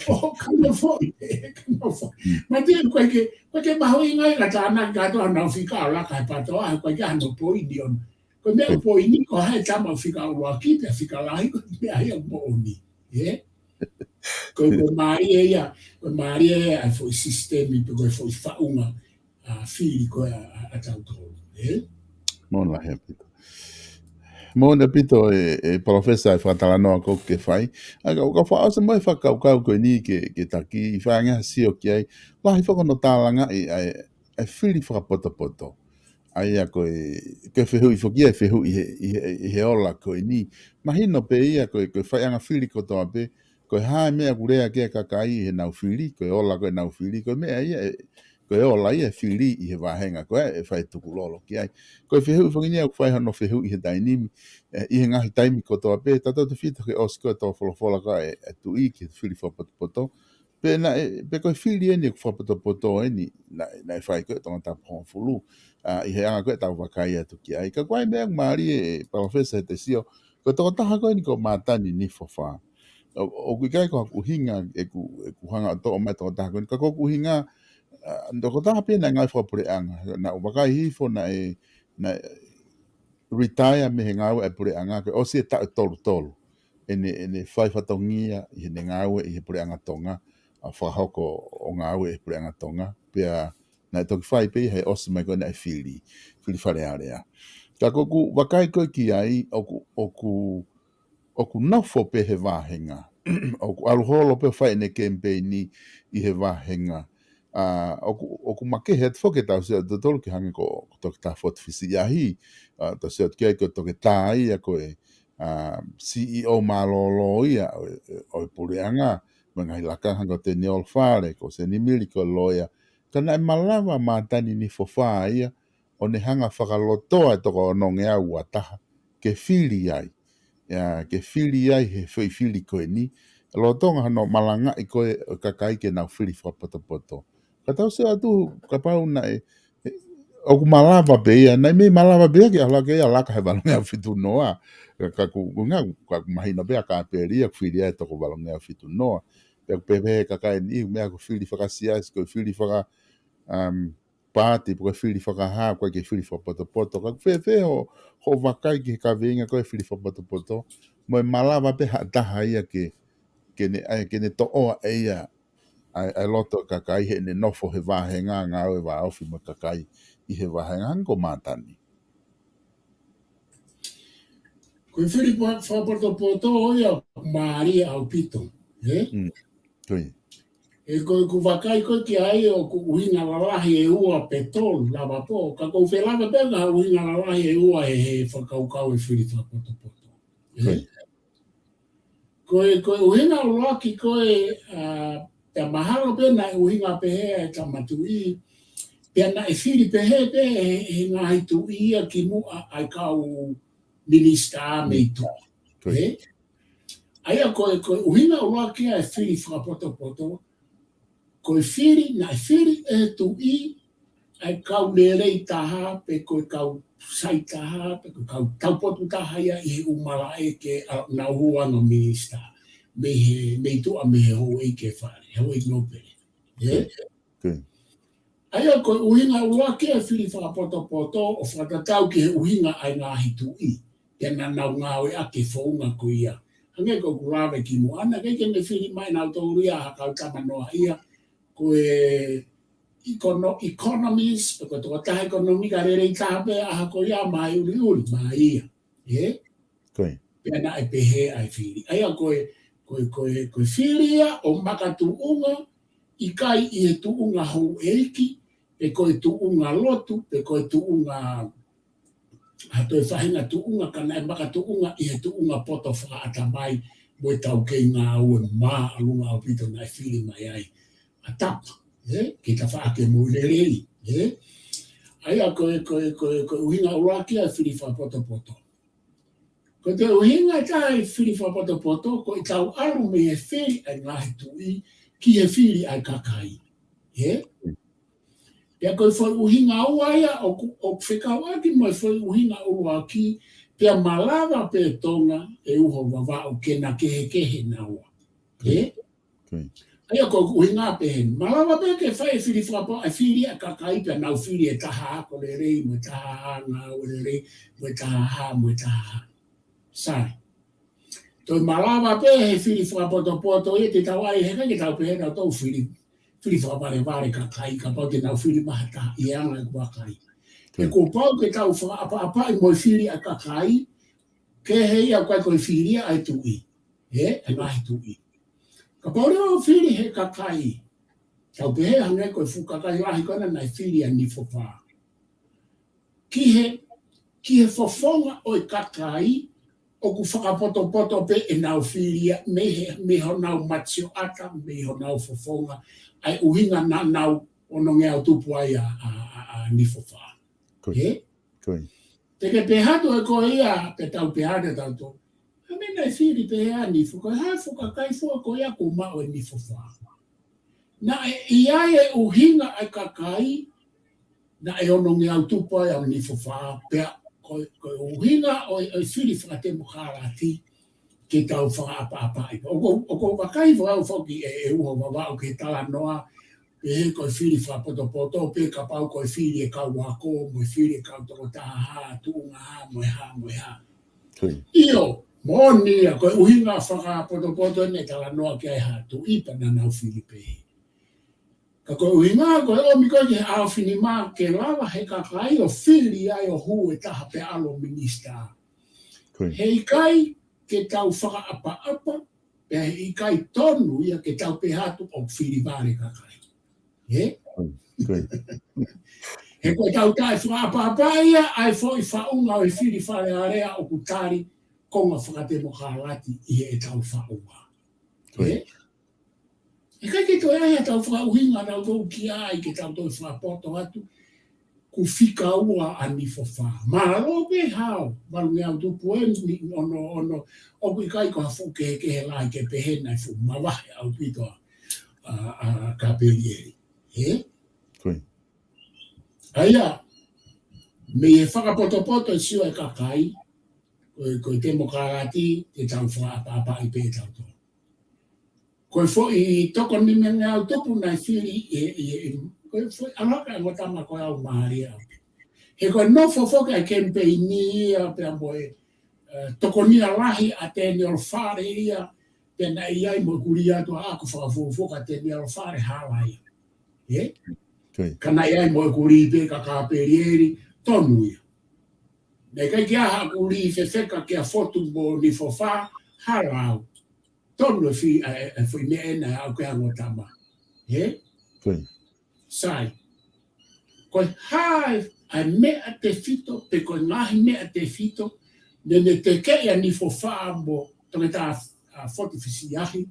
ʻO ka nau foʻi, ka nau foʻi. Mm. Ma te ko ē ke, ko ē ke mahuʻinga ia ka tānaki kātoa honau fika ʻo laka he PATOA, ko ē ke hano poini ʻona. Ko e meʻa ʻoku poini ko hai tama fika ʻuluaki, pea fika lahi, ko e meʻa ia moʻoni. Ē? Ko e, ko e mālie ia, ko e mālie ia ʻa e foʻi sisitemi, pe ko e foʻi faʻunga, ʻa, fili ko ē ʻa, ʻa, ʻa tautolu. Ē? Moʻoni lahi ʻaupito. Moʻoni ʻaupito e, e Palōfesa e fakatalanoa ko ē ke fai. ʻA ka, ka fakaʻosi mai fakakaukau ko eni ke, ke taki, ʻi fai ange ha sio ki ai. Lahi foki hono tālangaʻi ʻa e, ʻa e fili fakapotopoto. ʻA ia ko e, ko e fehuʻi foki ia, fehuʻi he, ʻi he, ʻi he ola ko eni. Mahino pē ia ko e, ko e faiʻanga fili kotoa pē, ko e hā e meʻa ʻoku lea ki ai e kakai ʻi heʻenau fili, ko e ola ko ē ʻenau fili, ko e meʻa ia, e, ko e ola ia e fili ʻi he vāhenga ko ē, ʻe fai tukulolo ki ai. Ko e fehuʻi foki eni ia ʻoku fai hono fehuʻi he taimi ni, ē, ʻi he ngaahi taimi kotoa pē, tautautefito ki he ʻosi ko ē ʻetau folofola ko ē, e, e tuʻi ki he fili fakapotopoto, Pe naʻe, pe ko e fili eni ʻoku fakapotopoto eni, naʻe, naʻe fai ko ē ʻe Tongatapu hongofulu, ʻa, ʻi he anga ko ē ʻetau vakai atu ki ai. Ka ko e meʻa mālie ʻe Palōfesa Hetesio, ko e tokotaha ko eni ko Mātani Nifofā. ʻO, ʻoku ʻikai ko haku ʻuhinga ʻeku, ʻeku hanga ʻo toʻo mai e tokotaha ko eni, ka ko hoku ʻuhinga, ʻa, tokotaha pē naʻe ngāue fakapuleʻanga. Naʻa ku vakai hifo naʻe, naʻe retire mei he ngāue ʻa e puleʻanga, ko e ʻosi e taʻu ʻe tolu tolu ʻene, ʻene fai fatongia ʻi heʻene ngāue ʻi he puleʻanga Tonga, ʻa, fakahoko ʻo ngāue ʻi he puleʻanga Tonga, pea naʻe toki fai pē ia he ʻosi mai ko ē naʻe fili, fili Fale Alea. Ka ko ʻeku vakai ko ē ki ai, ʻoku, ʻoku, ʻoku nofo pē he vāhenga. ʻOku ʻalu holo pē ʻo fai ʻene kemipeini ʻi he vāhenga. ʻA, ʻoku, ʻoku makehe atu foki ʻetau sio atu totolu ki he hangē ko, ko Toketā Foti Fisiʻiahi, ʻa, tau sio atu ki ai ko Toketā ia ko e, ʻa, C E O mālōlō ia ʻo e, ʻo e puleʻanga, mo e ngaahi lakanga ko Teniolo Fale, ko Seni Mili ko e loea. Ka naʻe malava Mātani Nifofā ia, ʻo ne hanga fakalotoa e toko onongeau ua taha, ke fili ai. ʻIa, ke fili ai he foʻi fili ko eni. Lolotonga hono malangaʻi ko ē ʻo e kakai ke nau fili fakapotopoto. Ka tau sio atu kapau naʻe, ʻe, ʻoku malava pē ia, naʻe mei malava pē ia ke ʻalu hake ia ʻo laka he valungeau fitu noa. Ka, ka ʻoku, ʻoku ngā, ka ʻoku mahino pē ʻa Kapeli ia ʻoku fili ai e toko valungeau fitu noa. Pea ʻoku pehē ʻe he kakai ni, meʻa ko e fili fakasiasi, ko e fili faka, um, paati, pe ko e fili fakahā, ko e ke fili fakapotopoto. Ka ʻoku fēfē hoʻo, hoʻo vakai ki he kaveinga ko e fili fakapotopoto, mo e malava pē ha taha ia ke, ke ne, ʻai, ke ne toʻoa ʻe ia ʻa e, ʻa e loto ʻo e kakai heʻene nofo he vāhenga ngāue vāofi mo e kakai ʻi he vāhenga hangē ko Mātani. Ko e fili fa-, fakapotopoto ia mālie ʻaupito, ē? Mm. Ko ia. ʻE ko ʻeku vakai ko ē ki ai ʻoku ʻuhinga lalahi ʻe ua pe tolu lava pē, ka ʻoku ou fie lava pē ki ha ʻuhinga lalahi ʻe ua he, he fakakaukau e fili fakapotopoto. Ē? Ko ia. Ko e, ko e ʻuhinga ʻuluaki ko ē, ʻa, pea mahalo pē naʻe ʻuhinga pehē ʻa e Tama Tuʻi, pea naʻe fili pehē pē he, he ngaahi tuʻi ia kimuʻa ʻa e kau minisitā mei tuʻa. Ko ia. Ē? ʻA ia ko e, ko e ʻuhinga ʻuluaki ʻa e fili fakapotopoto, ko e fili, naʻe fili ʻe he tuʻi ʻa e kau lelei taha, pe ko e kau sai taha, pe ko e kau taupotu taha ia ʻi he ʻū malaʻe ke, ʻa, nau hū ʻo minisitā. Mei he, mei tuʻa mei he houʻeiki Fale, he houʻeiki nōpele. Ē? Ko ia. ʻA ia ko e ʻuhinga ʻuluaki ʻa e fili fakapotopoto ʻo fakatatau ki he ʻuhinga ʻa e ngaahi tuʻi. Pea naʻa nau ngāueʻaki e founga ko ia. Hangē ko ʻeku lave kimuʻa, naʻe ʻikai ke ne fili mai nautolu ia ha kau tama noa ia. Ko e econo-, economist, pe ko e tokotaha ʻekonōmika lelei taha pē ʻaho ko ia mai ʻuliʻuli, mai ia. Ē? Ko ia. Pea naʻe pehē ʻa e fili. ʻA ia ko e, ko e, ko e, ko e fili ia ʻo makatuʻunga, ʻikai ʻi he tuʻunga houʻeiki, pe ko e tuʻunga lotu, pe ko e tuʻunga ha toe faʻahinga tuʻunga, ka naʻe makatuʻunga ʻi he tuʻunga poto fakaʻatamai mo e taukei ngāue māʻolunga ʻaupito naʻe fili mai ai ʻa Tapa, ē? Ki he tafaʻaki mo e lelei, ē? ʻA ia ko e, ko e, ko e, ko e ʻuhinga ʻuluaki ʻa e fili fakapotopoto. Ko e toe ʻuhinga ʻe taha ʻa e fili fakapotopoto, ko ʻetau ʻalu mei he fili ʻa e ngaahi tuʻi ki he fili ʻa e kakai. Ē? Pea ko e foʻi ʻuhinga ua ia ʻoku, ʻoku fekauʻaki mo e foʻi ʻuhinga ʻuluaki, pea malava pē Tonga ʻe uho Vavaʻu ke na kehekehe naua. Ē? Ko ia. ʻA ia ko e ʻuhinga pē heni. Malava pē ke fai e fili fakapo-, e fili ʻa e kakai pea nau fili e taha ako lelei, mo e taha ngāue lelei, mo e taha, mo e taha. Sai. Toe malava pē he fili fakapotopoto ia te tau ʻai he ʻikai ke tau pehē nautolu fili, fili fakavalevale kakai, kapau te nau fili mai ha taha ʻi he anga ʻeku vakai. Ko ia. He kuo pau ke tau fakaʻapaʻapaʻi mo e fili ʻa e kakai, kehe ia ʻoku ʻikai ko e fili ia ʻa e tuʻi. Ē, ʻa e ngaahi tuʻi. Kapau leva ʻoku fili he kakai, tau pehē hangē ko e fuʻu kakai lahi ko ena naʻe fili ʻa Nifofā. Ki he, ki he fofonga ʻo e kakai, ʻoku fakapotopoto pē ʻenau fili ia mei he, mei honau mate sioʻata, mei honau fofonga, ʻa e ʻuhinga naʻa nau onongeau tupu ai ʻa, ʻa, ʻa, ʻa Nifofā. Ko ia. Ē? Ko ia. Te ke pehē atu ʻe koe ia, pe tau pehē atu ʻe tautolu. ʻA e meʻa naʻe fili pehē ʻa Nifo, ko e hā e fuʻu kakai fua ko ia kuo maʻu ʻe Nifofā. Naʻe ʻi ai e ʻuhinga ʻa e kakai, naʻe onongeau tupu ai ʻa Nifofā, pea ko, ko e ʻuhinga ʻo, ʻo e fili fakatemokalati, ke tau fakaʻapaʻapaʻi. ʻOku, ʻoku ou vakai foki au foki ʻe, ʻe Uho Vavaʻu ki he talanoa, pe ko e fili fakapotopoto, pe kapau ko e fili e kau ako, mo e fili e kau tokotaha, tuʻunga hā, mo e hā, mo e hā. Ko ia. ʻIo, moʻoni ia, ko e ʻuhinga fakapotopoto ʻene talanoa ki ai ha tuʻi pea naʻa nau fili pē. Ka ko e ʻuhinga, ko e ʻomi ko ē ki he ʻaofinima ke lava he kakai ʻo fili ai ʻo hū e taha pea ʻalu ʻo minisitā. Ko ia. He ʻikai ke tau fakaʻapaʻapa, pea he ʻikai tonu ia ke tau pehē atu ʻoku fili vale kakai. Ē? Ko ia. He ko e tau taʻe fakaʻapaʻapa ia, ʻa e foʻi faʻunga ʻo e fili Fale Alea ʻoku tali konga fakatemokalati ʻi heʻetau faʻunga. Ko ia. Ē? ʻIkai ke toe ai ha tau fakaʻuhinga naʻa tau ki ai ke tau toe fakapoto atu, ʻoku fika ua ʻa Nifofā. Mālō pē hao, malungeau tupu eni ono ono, ʻoku ʻikai ko ha fuʻu kehekehe lahi ke pehē naʻe fuʻu mavahe ʻaupito ʻa, ʻa, ʻa Kapelieli. Ē? Ko ia. ʻA ia, mei he fakapotopoto e sio e kakai, ko e, ko e temokalati, te tau fakaʻapaʻapaʻi pē tautolu. Ko e foʻi toko nimangeau tupu naʻe fili ʻe, ʻe, ʻe, ko e foʻi ʻalu hake ʻa e ongo tama ko e ʻaumālie ʻaupito. He ko e nofo foki ʻa e kemipeini ia pea mo e, ē, tokonia lahi ʻa Teniolo Fale ia, pea naʻe ʻi ai mo e kulī atu ʻa ʻAku Fakafuofua ka Teniolo Fale hala ia. Ē? Ko ia. Ka naʻe ʻi ai mo e kulī pē ka Kapelieli, tonu ia. Naʻe ʻikai ke ʻi ai ha kulī fefeka kia Fotu mo Nifofā, hala au. Tonu e fi-, ē, ē, ē, foʻi meʻa ena ʻa e ongo tama. Ē? Ko ia. Sai. Ko e hā ʻa e meʻa tefito, pe ko e ngaahi meʻa tefito, naʻe, naʻe tekeʻi ʻa Nifofā mo Toketā, ʻa, Fotu Fisiahi,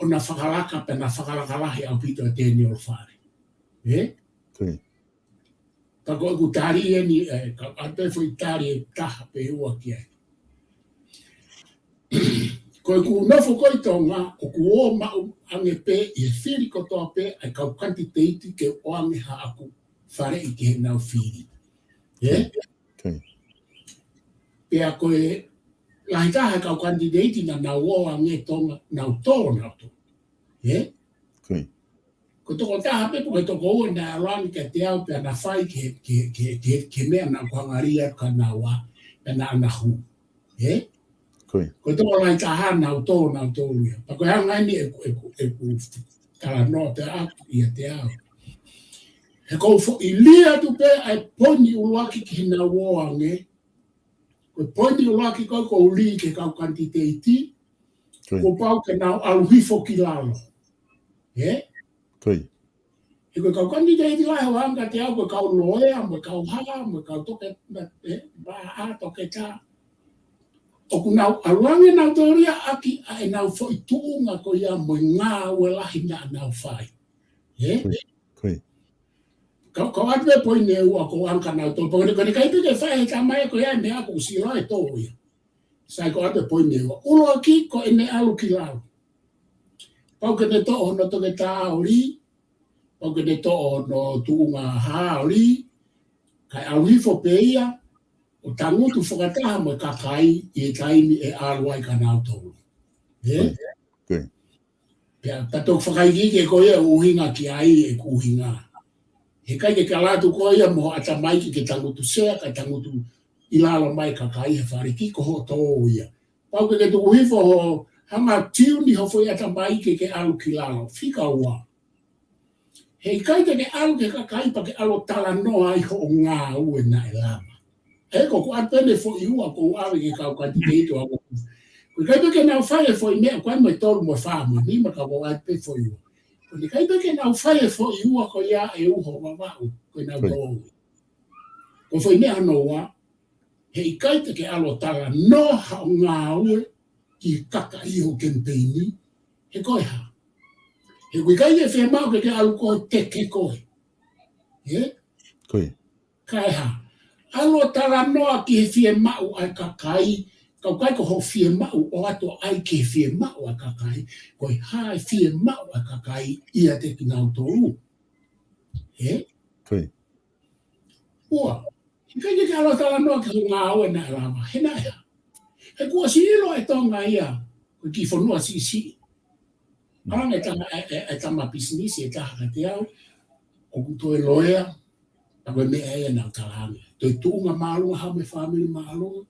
ʻo na fakalaka, pea na fakalaka lahi ʻaupito ʻa Teniolo Fale. Ē? Ko ia. Ka ko ʻeku tali eni, ē, ka ʻoatu e foʻi tali ʻe taha pe ua ki ai. Ko ʻeku nofo ko ē ʻi Tonga, ʻoku ō maʻu ange pē ʻi he fili kotoa pē ʻa e kau kanititeiti ke ʻoange haʻaku faleʻi ki heʻenau fili. Ē? Ko ia. Pea ko e lahi taha e kau kanititeiti naʻa nau ō ange Tonga, nau tō, nau tō. Ē? Ko ia. Ko e tokotaha pē pe ko e toko ua naʻe ʻalu ange kiate au pea na fai ke, ke, ke, ke, ke meʻa naʻa ku hanga ʻo lea ka naua, pea naʻa na hū. Ē? Ko ia. Ko e tokolahi taha naʻa nau tō, naʻa nau tō ia. Pea ko e anga eni ʻeku, ʻeku, ʻeku talanoa pē ʻaʻaku ʻiate au. He ʻoku ou foʻi lī atu pē ʻa e poini ʻuluaki ki heʻenau ō ange. Ko e poini ʻuluaki ko ē ʻoku ou lī ki he kau kanititeiti, Ko ia. Kuo pau ke nau ʻalu hifo ki lalo. Ē? Ko ia. He ko e kau kanititeiti lahi ʻoku ʻalu ange kiate au, ko e kau loea, mo e kau hala, mo e kau toke, ē, vaʻa toketā. ʻOku nau ʻalu ange nautolu ia ʻaki ʻa ʻenau foʻi tuʻunga ko ia mo e ngāue lahi naʻa nau fai. Ē? Ko ia. Ko ia. Ka, ka ʻoatu e poini ʻe ua ko ē ʻa e anga nautolu. Pea ko ʻene, ko ʻene ʻikai pē ke fai ʻe he tamai ko ia e meʻa ko ē ʻoku sio ai tō ia. Sai, ka ʻoatu e poini ʻe ua. ʻUluaki ko ʻene ʻalu ki lalo. Pau ke ne toʻo hono toketā ʻo lī. Pau ke ne toʻo hono tuʻunga hā ʻo lī. Kae ʻalu hifo pē ia ʻo tangutu fakataha mo e kakai ʻi he taimi ʻe ʻalu ai kia nautolu. Ē? Ko ia. Ko ia. Pea, pea toki fakaikiiki ʻe koe ia ʻuhinga ki ai ʻeku ʻuhinga. He ʻikai ke ke ʻalu atu koe ia mo hoʻo ʻatamai ke ke tangutu sea, kae tangutu ʻi lalo mai kakai he fale, ʻikai ko hoʻo tō ia. Pau ke ke tuku hifo hoʻo hanga ʻo tiuni ho foʻi ʻatamai ke ke ʻalu ki lalo. Fika ua. He ʻikai ke ke ʻalu ki he kakai pea ke ʻalu ʻo talanoa ai hoʻo ngāue naʻe lava. Ē, ko ʻeku ʻoatu pē ʻeni e foʻi ua ʻoku ou ʻave ki he kau kanititeiti ʻo aʻu. Ko e ʻikai pē ke nau fai e foʻi meʻa, ko e meʻa ʻe tolu mo e fā mo e nima ka ʻoku ou ʻoatu pē foʻi ua. Ko e ʻikai pē ke nau fai e foʻi ua ko ia ʻe Uho Vavaʻu, ko ʻenau Ko ia. tō. Ko e foʻi meʻa hono ua, he ʻikai te ke ʻalu ʻo talanoa hoʻo ngāue ki he kakai ʻi hoʻo kemipeini, he ko e hā? He ʻoku ʻikai ke fiemaʻu ke ke ʻalu koe ʻo teke koe. Ē? Ko ia. Kae hā? ʻAlu ʻo talanoa ki he fiemaʻu ʻa e kakai, Ka ʻoku ʻikai ko hoʻo fiemaʻu ʻo ʻoatu ai ke fiemaʻu ʻa e kakai, ko e hā e fiemaʻu ʻa e kakai ʻiate kinautolu. Ē? Ko ia. Ua, ʻikai ke ke ʻalu ʻo talanoa ki hoʻo ngāue naʻe lava, he naʻe hā? He kuo ʻosi ʻilo ʻe Tonga ia, ko e kiʻi fonua siʻisiʻi. Ala e tama, e, e, e tama pisinisi ʻe taha kiate au, ʻoku toe loea, pea ko e meʻa ia naʻa ku talaange. Toe tuʻunga māʻolunga, haʻu mei he fāmili māʻolunga.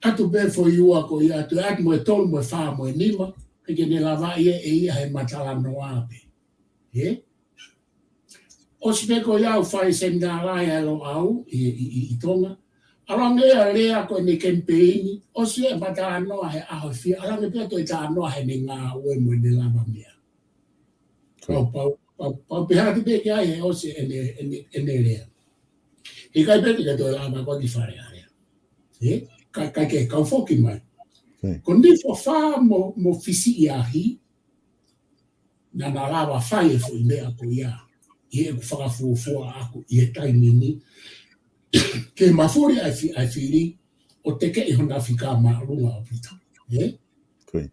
ʻAtu pē foʻi ua ko ia, ʻatu, ʻatu mo e tolu mo e fā mo e nima, pea ke ne lavaʻi ʻe ia he matalanoa pē. Ē? ʻOsi pē ko ia ʻeku fai seminā lahi ʻa e Loʻau ʻi, ʻi, ʻi, ʻi Tonga. ʻAlu ange ia ʻo lea ko ʻene kemipeini, ʻosi e matalanoa he ʻaho fiha, ʻalu ange pē ʻo toe talanoa heʻene ngāue mo ʻene lavameʻa. Ko ia. Pau, pau, pau, pau pē atu pē ki ai he ʻosi ʻene, ʻene, ʻene lea. ʻIkai pē te ke toe lava koe ki Fale Alea. Ē? Ka, ka ke kau foki mai. Ko ia. Ko Nifo Fā mo, mo Fisiʻiahi, naʻa na lava fai e foʻi meʻa ko ia. ʻI heʻeku fakafuofua ʻaʻaku ʻi he taimi ni. Ke mafuli ʻa e fi-, ʻa e fili, ʻo tekeʻi hona fika māʻolunga ʻaupito. Ē? Ko ia.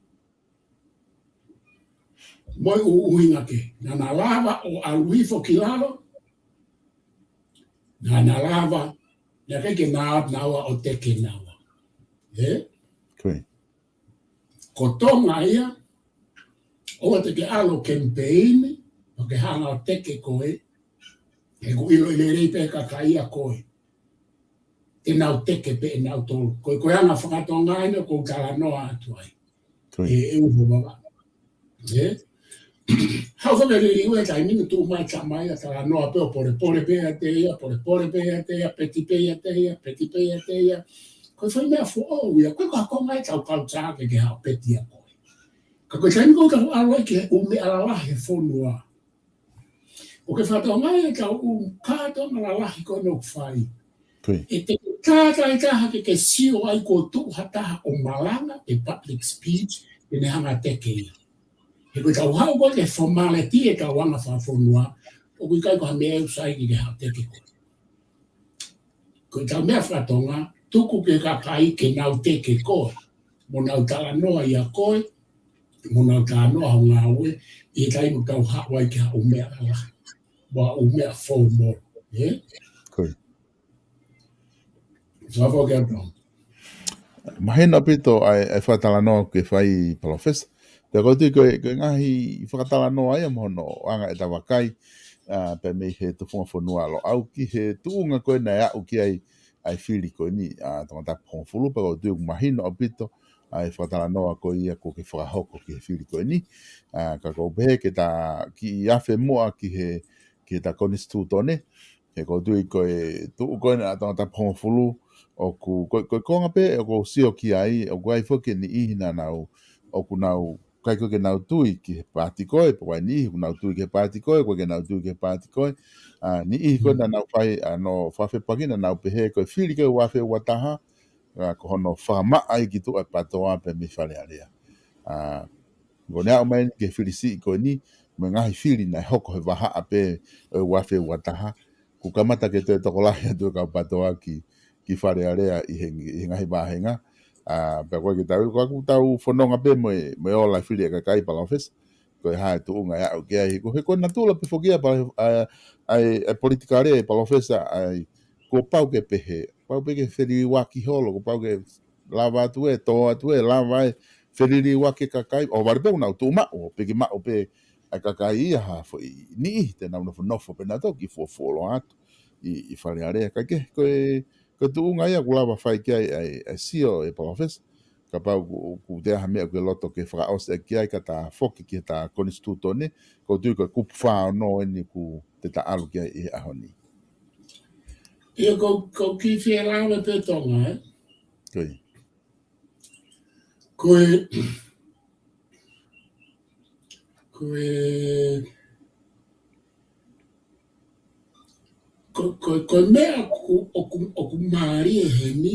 Mo e ʻuhinga kehe, naʻa na lava ʻo ʻalu hifo ki lalo, naʻa na lava, naʻe ʻikai ke na, naua ʻo teke naua. Ē? Ko ia. Ko Tonga ia, ʻoua te ke ʻalu ʻo kemipeini, ʻo ke hanga ʻo teke koe, he ʻoku ʻiloʻi lelei pē ʻe he kakai ia koe. Te nau teke pē ʻe nautolu. Ko e, ko e anga fakatonga eni ʻoku ou talanoa atu ai. Ko ia. ʻE, ʻe uho vava. Ē? Haʻu fakaʻililiu e taimi ni, tuʻu mai e tama ia ʻo talanoa pē ʻo polepole pē ʻiate ia, polepole pē ʻiate ia, peti pē ʻiate ia, peti pē ʻiate ia. Ko e foʻi meʻa foʻou ia, ko e, ko e konga ia ʻetau culture ke ke haʻu ʻo peti ʻa koe. Ka ko e taimi ko ē ʻoku tau ʻalu ai ki he ʻū meʻa lalahi he fonua, ʻoku ke fakatokangaʻi ʻetau ʻū kātoanga lalahi ko ē ʻoku fai. Ko ia. ʻE te ke tātāitaha ke ke sio ai kuo tuʻu ha taha ʻo malanga pe public speech, ke ne hanga ʻo teke ia. He ko ʻetau haʻu ko ē ki he formality ʻetau anga fakafonua, ʻoku ʻikai ko ha meʻa ʻe ʻosi ai ke ke haʻu ʻo teke koe. Ko ʻetau meʻa fakatonga, tuku ki he kakai ke nau teke koe, mo nau talanoa ʻia koe, mo nau talanoa ho ngāue, ʻi he taimi ʻoku tau haʻu ai ki ha ʻū meʻa lalahi, mo ha ʻū meʻa formal, ē? Ko ia. Sa fo ke ato. Mahino ʻaupito ʻa e, ʻa e fakatalanoa ʻoku ke fai, Palōfesa. Pea ʻoku ou tui ko e, ko e ngaahi fakatalanoa ia mo hono anga ʻeta vakai, ʻa, pea mei he tufunga fonua ʻa Loʻau ki he tuʻunga ko ē naʻe aʻu ki ai ʻa e fili ko eni, ʻa, Tongatapu hongofulu, pea ʻoku ou tui ʻoku mahino ʻaupito ʻa e fakatalanoa ko ia ʻoku ke fakahoko ki he fili ko eni. ʻA, ka ʻoku ou pehē ke ta kiʻi afe muʻa ki he, ki heʻeta konisitūtone, he ʻoku ou tui ko e tuʻu ko ena ʻa Tongatapu hongofulu, ʻoku, ko, ko e konga pē ʻoku ou sio ki ai, ʻoku ʻi ai foki e niʻihi naʻa nau, ʻoku nau, ʻikai ko ē ke nau tui ki he paati ko ē, pe ʻoku ʻi ai e niʻihi ʻoku nau tui ki he paati ko ē, ʻoku ʻikai ke nau tui ki he paati ko ē, ʻa, niʻihi ko ē naʻa nau fai, ʻa, hono fakafepaki naʻa nau pehē ko e fili ko ē ʻo e ua afe ua taha, ʻa, ko hono fakamaʻa ia ki tuʻa e PATOA pea mei Fale Alea. ʻA, ko ʻene aʻu mai eni ki he fili siʻi ko eni, mo e ngaahi fili naʻe hoko he vahaʻa pē ʻo e ua afe ua taha, kuo kamata ke toe tokolahi atu e kau PATOA ki, ki Fale Alea ʻi he, ʻi he ngaahi vāhenga. ʻA, pea ko e ke tau, ko ʻeku tau fononga pē mo e, mo e ola e fili ʻa e kakai, Palōfesa. Ko e hā e tuʻunga ʻe aʻu ki ai, he ko e, he ko e natula pē foki ia pa-, ʻa, ʻa e, ʻa e politikale, Palōfesa, ʻa e, kuo pau ke pehē, pau pē ke feliliuaki holo, kuo pau ke lava atu ē, tō atu ē, lava ē, feliliuaki e kakai, ʻo vale pē ʻoku nau tuʻu maʻu, ʻo piki maʻu pē ʻa e kakai ia ha foʻi niʻihi te nau nofonofo pē nautolu ki he fuofua loa atu ʻi, ʻi Fale Alea. Ka ke, ko e, ko e tuʻunga ia ʻoku lava fai ki ai ʻa e, ʻa e sio ē, Palōfesa. Kapau ʻoku, ʻoku toe ʻi ai ha meʻa ʻoku ke loto ke fakaʻosi ʻaki ai, ka ta foki ki heʻeta konisitūtone, ʻoku ou tui ko e kupu fā ono eni ʻoku te ta ʻalu ki ai ʻi he ʻaho ni. ʻIo, ko, ko e kiʻi fie lave pē, Tonga, ē? Ko ia. Ko e, ko e, ko, ko, ko e meʻa ʻoku, ʻoku, ʻoku mālie heni,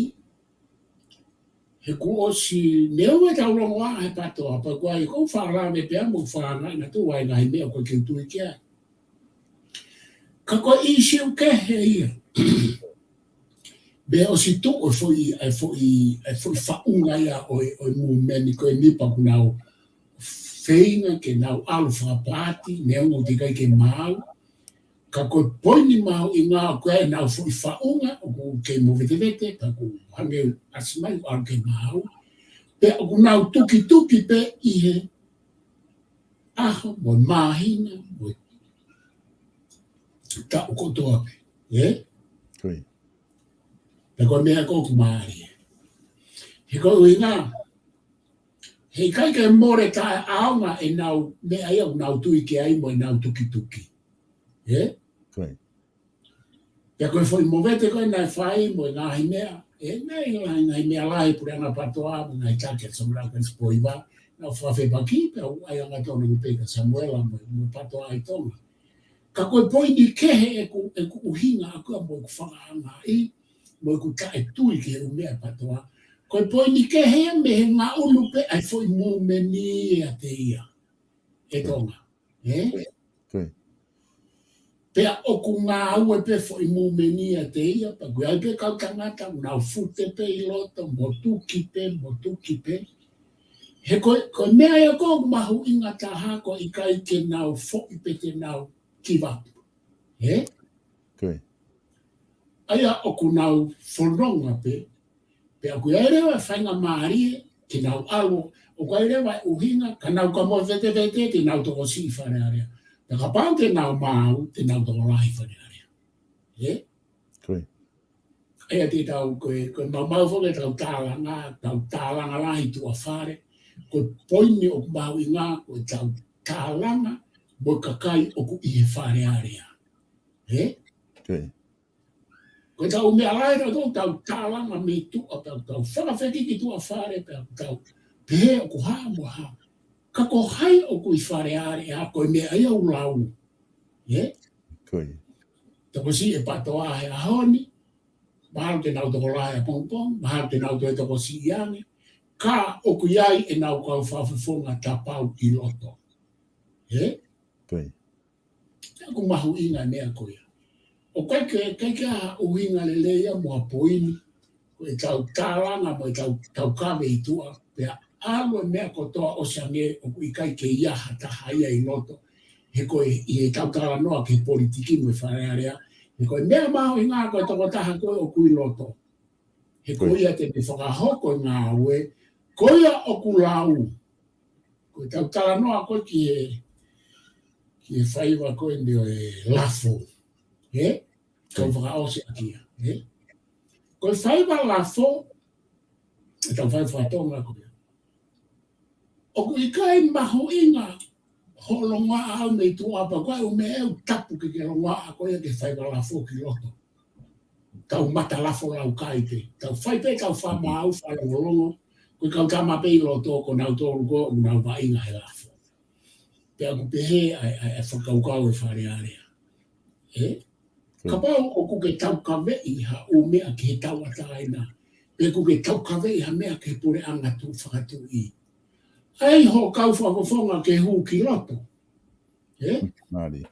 he kuo ʻosi, neongo ʻetau longoaʻa he PATOA, pea ko e ʻai ʻoku ou faʻa lave pē au mo faʻa ngaahi, naʻa tuʻu ai ngaahi meʻa ʻoku ʻikai ke u tui ki ai. Ka ko e ʻīsiu kehe ia. Pea ʻosi tuʻu e foʻi, e foʻi, e foʻi faʻunga ia ʻo e, ʻo e movement ko eni pea ʻoku nau feinga ke nau ʻalu fakapaati, neongo ʻoku teʻeki ai ke maau. Ka ko e poini mahuʻinga ʻoku ʻi ai ʻenau foʻi faʻunga, ʻoku kei movetevete, ka ʻoku hangē ʻasi mai ʻoku ʻalu ke maau. Pea ʻoku nau tukituki pē ʻi he ʻaho, mo e māhina, mo e taʻu kotoa pē. Ē? Ko ia. Pea ko e meʻa ko ē ʻoku mālie. He ko e ʻuhinga, heʻikai ke mole taʻeʻaonga ʻenau meʻa ia ʻoku nau tui ki ai mo ʻenau tukituki. Ē? Ko ia. Pea ko e foʻi movete ko ē naʻe fai mo e ngaahi meʻa, ē, ngaahi, ngaahi, ngaahi meʻa lahi puleʻanga PATOA, mo e ngaahi taki ʻa Samuela Kalisi Poiva, naʻa nau fakafepaki, pea ʻoku ʻi ai ʻa e ngaahi tonu pē kia Samuela mo, mo PATOA ʻi Tonga. Ka ko e poini kehe ʻeku, ʻeku ʻuhinga ʻaʻaku ia mo ʻeku fakaʻaongaʻi, mo ʻeku taʻetui ki he ʻū meʻa PATOA. Ko e poini kehe ia mei he ngaʻunu pē ʻa e foʻi movement ʻiate ia. ʻE Tonga. Ē? Ko ia. Pea ʻoku ngāue pē foʻi movement ʻiate ia, pea ʻoku ʻi ai pē kau tangata, ʻoku nau fute pē ʻi loto, mo tuki pē, mo tuki pē. He ko e, ko e meʻa ia ʻoku mahuʻinga taha ko e ʻikai ke nau foʻi pe te nau give up. Ē? Ko ia. ʻA ia ʻoku nau fononga pē, pea ʻoku ʻi ai leva e faingamālie ke nau ʻalu, ʻoku ʻi ai leva e ʻuhinga, ka nau ka movetevete te nau tokosiʻi Fale Alea. Pea kapau te nau maau, te nau tokolahi Fale Alea. Ē? Ko ia. ʻA ia te tau ko e, ko e maumau foki ʻetau tālanga, tau tālanga lahi tuʻa fale. Ko e poini ʻoku mahuʻinga, ko ʻetau tālanga mo e kakai ʻoku ʻi he Fale Alea. Ē? Ko ia. Ko ʻetau meʻa lahi, tau, tau tālanga mei tuʻa, tau, tau fakafekiki tuʻa fale, tau, tau pehē ʻoku hā mo hā. Ka ko hai ʻoku ʻi Fale Alea, ko e meʻa ia ʻoku lau. Ē? Ko ia. Tokosiʻi ʻe PATOA he ʻaho ni, mahalo te nau tokolahi ʻapongipongi, mahalo te nau toe tokosiʻi ange, ka ʻoku ʻi ai ʻenau kau fakafofonga Tapau ʻi loto. Ē? Ko ia. ʻOku mahuʻinga e meʻa ko ia. ʻOku ʻikai ke, ʻikai ke ʻi ai ha ʻuhinga lelei ia mo ha poini, ko ʻetau tālanga mo ʻetau, tau kave ʻi tuʻa, pea ʻalu e meʻa kotoa ʻo ʻosi ange ʻoku ʻikai ke ʻi ai ha taha ia ʻi loto. He ko e, ʻi heʻetau talanoa ki he politiki mo e Fale Alea. He ko e meʻa mahuʻinga ko e tokotaha ko ē ʻoku ʻi loto. He ko ia te ne fakahoko e ngāue, ko ia ʻoku lau. Ko ʻetau talanoa ko ē ki he, ki he faiva ko eni ʻo e lafo. Ē? Tau fakaʻosi ʻaki ia. Ē? Ko e faiva lafo, ʻetau faiva faka-Tonga ko ia. ʻOku ʻikai mahuʻinga hoʻo longoaʻa ʻaʻau mei tuʻa pea ko e ʻū meʻa ʻoku tapu ke ke longoaʻa ko ia ke faiva lafo ki loto. Tau mata lafo laukai pē. Tau fai pē, tau fakamaau, fakalongolongo. Ko e kau tama pē ʻi loto, ko nautolu ko ē ʻoku nau vaʻinga he lafo. Pea ʻoku pehē ʻa e, ʻa e, ʻa e fakakaukau e Fale Alea. Ē? Kapau ʻoku ke taukaveʻi ha ʻū meʻa ki he tauʻatāina, pe ʻoku ke taukaveʻi ha meʻa ki he puleʻanga tuʻu fakatuʻi, ʻai hoʻo kau fakafofonga ke hū ki loto. Ē? Mālie.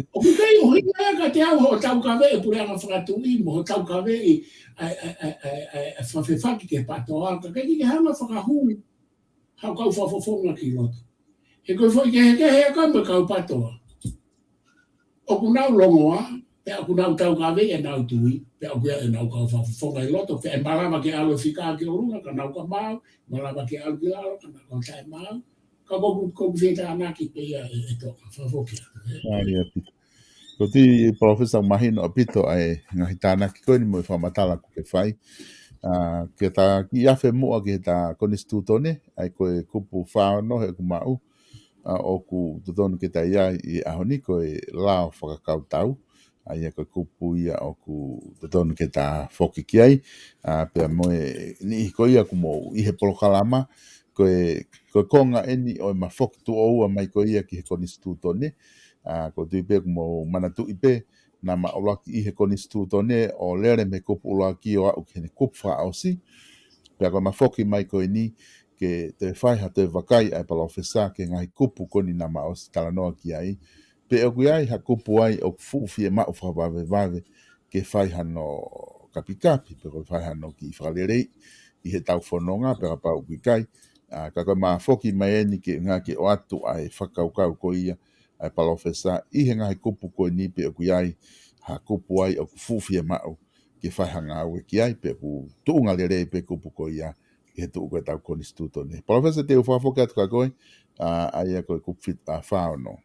ʻOku ʻikai ʻuhinga ia kiate au hoʻo taukaveʻi puleʻanga fakatuʻi mo hoʻo taukaveʻi ʻa e, ʻa e, ʻa e, ʻa e, ʻa e, ʻa e fakafepaki ki he PATOA, ka ʻikai ke ke hanga fakahū haʻo kau fakafofonga ki loto. He ko e foʻi kehekehe ia ko ē mo e kau PATOA. ʻOku nau longoaʻa, pea ʻoku nau taukaveʻi ʻenau tui, pea ʻoku ʻi ai ʻenau kau fakafofonga ʻi loto, pea ʻe malava ke ʻalu e fika ki ʻolunga, ka nau ka maau, malava ke ʻalu ki lalo, ka nau ka taʻemaau, ka ko ʻeku, ko ʻeku fie tānaki pē ia ʻe, ʻe Tonga, fakafoki atu, ē. Mālie ʻaupito. Ko e tui Palōfesa ʻoku mahino ʻaupito ʻa e ngaahi tānaki ko eni mo e fakamatala ʻoku ke fai. ʻA, ke ta kiʻi afe muʻa ki heʻeta konisitūtone, ʻa ia ko e kupu fā ono he ʻoku maʻu, ʻa, ʻoku totonu ke ta ʻi ai ʻi he ʻaho ni ko e lao fakakautau, ʻa ia ko e kupu ia ʻoku totonu ke ta foki ki ai, ʻa, pea mo e niʻihi ko ia ʻoku mou ʻi he polokalama, ko e, ko e konga eni ʻo ʻema foki tuʻo ua mai ko ia ki he konisitūtone, ʻa, ʻoku ou tui pē ʻoku mou manatuʻi pē, naʻá ma ʻuluaki ʻi he konisitūtone ʻo lele mei he kupu ʻuluaki ʻo aʻu ki he kupu fakaʻosi. Pea ko ʻema foki mai ko eni ke toe fai ha toe vakai ʻa e Palōfesa ki he ngaahi kupu ko eni naʻá ma ʻosi talanoa ki ai. Pe ʻoku ʻi ai ha kupu ai ʻoku fuʻu fiemaʻu fakavavevave ke fai hano kapikapi, pe ko e fai hano kiʻi fakaleleiʻi ʻi heʻetau fononga, pe kapau ʻoku ʻikai. ʻA, ka ko e mafoki mai eni ke ngā ke ʻoatu ʻa e fakakaukau ko ia ʻa e palōfesa ʻi he ngaahi kupu ko eni pe ʻoku ʻi ai ha kupu ai ʻoku fuʻu fiemaʻu ke fai ha ngāue ki ai, pe ʻoku tuʻunga lelei pē kupu ko ia ʻi he tuʻu ko ʻetau konisitūtone. Palōfesa, te u fakafoki atu kia koe, ʻa, ʻa ia ko e kupu fit-, ʻa, fā ono.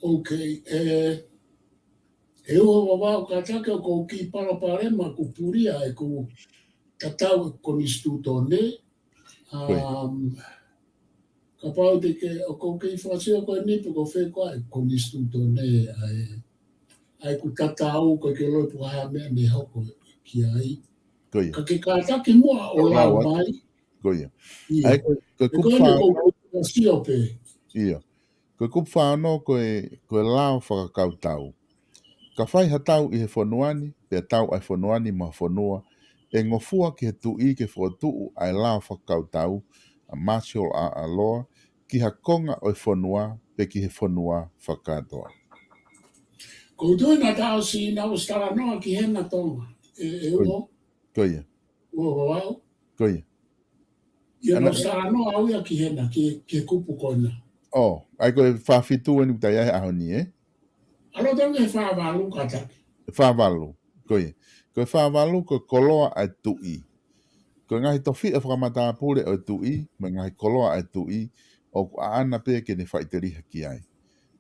Ok, ē, ʻe ua Vavao, kātaki ʻoku ou kiʻi palopalema ʻoku pulia ʻeku tatau ʻeku konisitūtone. Ko ia. Um, kapau te ke, ʻoku ou kiʻi fakasio ko eni pe ko fē koā ʻeku konisitūtone ʻa e, ʻa ʻeku tatau, ʻoku ʻikai ke loi pe ko e hā e meʻa ne hoko ki ai. Ko ia. Ka ke kātaki muʻa ʻo lau mai. Ko ia. Ia. ʻA ia ko, ko e kupu fā ono. Ko e kupu fā ono ko e, ko e lao fakakautau. Ka fai ha tau ʻi he fonua ni, pea tau ʻa e fonua ni mo ha fonua, ʻe ngofua ki he tuʻi ke fokotuʻu ʻa e lao fakakautau, ʻa e martial law, ki ha konga ʻo e fonua, pe ki he fonua fakakātoa. Ko u tui naʻa tau ʻosi, naʻa ʻosi talanoa ki hena Tonga. ʻE, ʻe Ko ia. Uho? Ko ia. Uho Vavao? Ko ia. Ia naʻa ʻosi talanoa au ia ki hena, ki, ki he kupu ko ena. ʻO, ʻa ia ko e fā fitu eni ʻoku tau ʻi ai he ʻaho ni, ē? ʻAlu atu ange he fā valu kātaki. Fā valu, ko ia. Ko e fā valu ko e koloa ʻa e tuʻi. Ko e ngaahi tofiʻa fakamatāpule ʻo e tuʻi, mo e ngaahi koloa ʻa e tuʻi, ʻoku ʻaʻana pē ke ne faʻiteliha ki ai.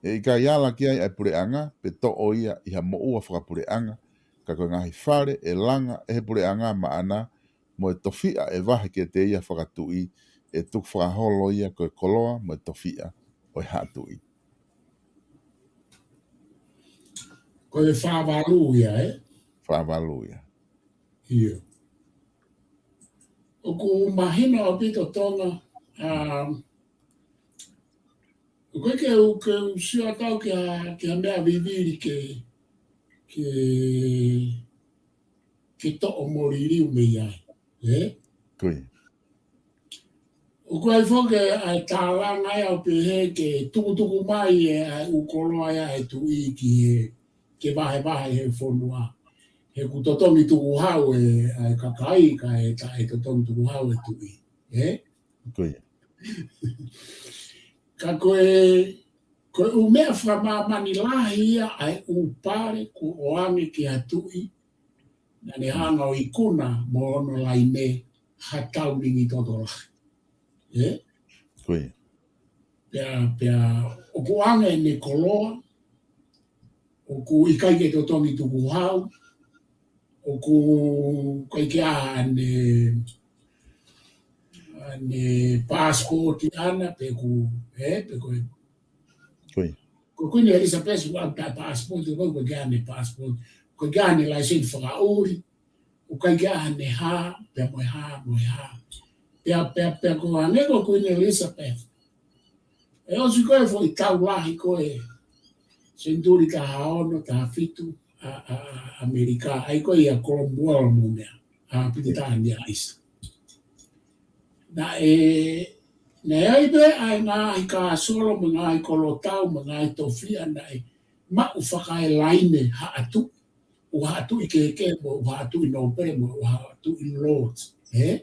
ʻE ʻikai ala ki ai ʻa e puleʻanga, pe toʻo ia ʻi ha moʻua fakapuleʻanga, ka ko e ngaahi fale ʻe langa ʻe he puleʻanga maʻana, mo e tofiʻa ʻe vahe kiate ia fakatuʻi, ʻe tukufakaholo ia ko e koloa mo e tofiʻa ʻo e haʻa tuʻi. Ko e fā valu ia, ē? Fā valu ia. Ia. ʻOku mahino ʻaupito Tonga, um, ʻoku ʻikai ke u, ke u sio atu au ki ha, ki ha meʻa vivili ke, ke, ke toʻo mo liliu mei ai. Ē? Ko ia. ʻOku ʻi ai foki ʻa e tālanga ia ʻo pehē ke tukutuku mai ʻe ʻa e ʻū koloa ia ʻa e tuʻi ki he, ke vahevahe he fonua. He ʻoku totongi tukuhau ʻe, ʻa e kakai, kae taʻetotongi tukuhau ʻe he tuʻi. Ē? Ko ia. Ka ko e, ko e ʻū meʻa fakamāmani lahi ia ʻa e ʻū pale kuo ʻoange ki ha tuʻi, naʻa ne hanga ʻo ikuna mo hono laine ha taulingi toto lahi. Ē? Ko ia. Pea, pea ʻoku ʻoange ʻene koloa, ʻoku ʻikai ke totongi tukuhau, ʻoku ʻikai ke ʻi ai haʻane, haʻane passport ʻaʻana pe ʻoku, ē, pe ko e. Ko ia. Ko Kuini Elizabeth ʻoku ʻikai ke ʻi ai passport, ʻoku ʻikai ke ʻi ai haʻane passport, ʻoku ʻikai ke ʻi ai haʻane laiseni fakaʻuli, ʻoku ʻikai ke ʻi ai haʻane hā, pea mo e hā, mo e hā. Pea, pea, pea ko e hangē ko Kuini Elizabeth. ʻE ʻosi ko e foʻi tau lahi ko e senituli taha ono, taha fitu ʻa, ʻa, ʻa ʻAmelika, ʻa ia ko ia Cromwell mo e meʻa, ʻa Pilitānia ʻaisa. Naʻe, naʻe ʻi ai pē ʻa e ngaahi kāsolo mo e ngaahi kolotau mo e ngaahi tofiʻa naʻe maʻu fakaelaine haʻa tuʻi. ʻUa haʻa tuʻi kehekehe, mo e ʻuha haʻa tuʻi nōpele, mo e ʻuha haʻa tuʻi lords, ē?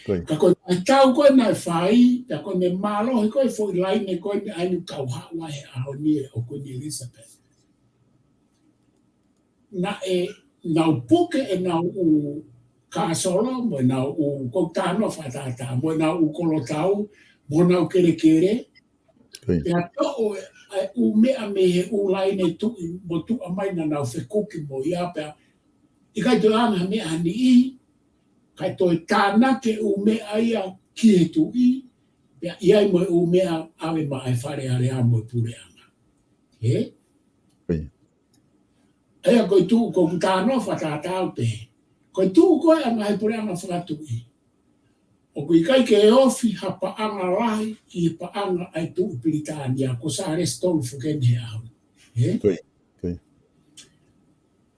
Ko ia. Ka ko e tau ko ē naʻe fai, ka ko e meʻa mālohi ko e foʻi laine ko ē ʻa eni ʻoku tau haʻu ai he ʻaho ni ʻo Kuini Elizabeth. Naʻe, nau puke ʻenau ʻū kāsolo, mo ʻenau ʻū, ko e tano fakatātā, mo ʻenau ʻū kolotau, mo ʻenau kelekele, Ko ia. Pea toʻo e, ʻa e ʻū meʻa mei he ʻū laine tuʻi mo tuʻa mai naʻa nau fekuki mo ia pea ʻikai toe ʻoange ha meʻa ha niʻihi, kae toe tānaki e ʻū meʻa ia ki he tuʻi, pea ʻi ai mo e ʻū meʻa ʻave maʻa e Fale Alea mo e puleʻanga. Ē? Ko ia. ʻA ia ko e tuʻu, ko ʻeku talanoa fakatātā pē. Ko e tuʻu ko ē ʻa e ngaahi puleʻanga fakatuʻi. ʻOku ʻikai ke ofi ha paʻanga lahi ki he paʻanga ʻa e Tuʻi Pilitānia, ko Sālesi Tolu foki eni he ʻaho ni. Ē? Ko ia, ko ia.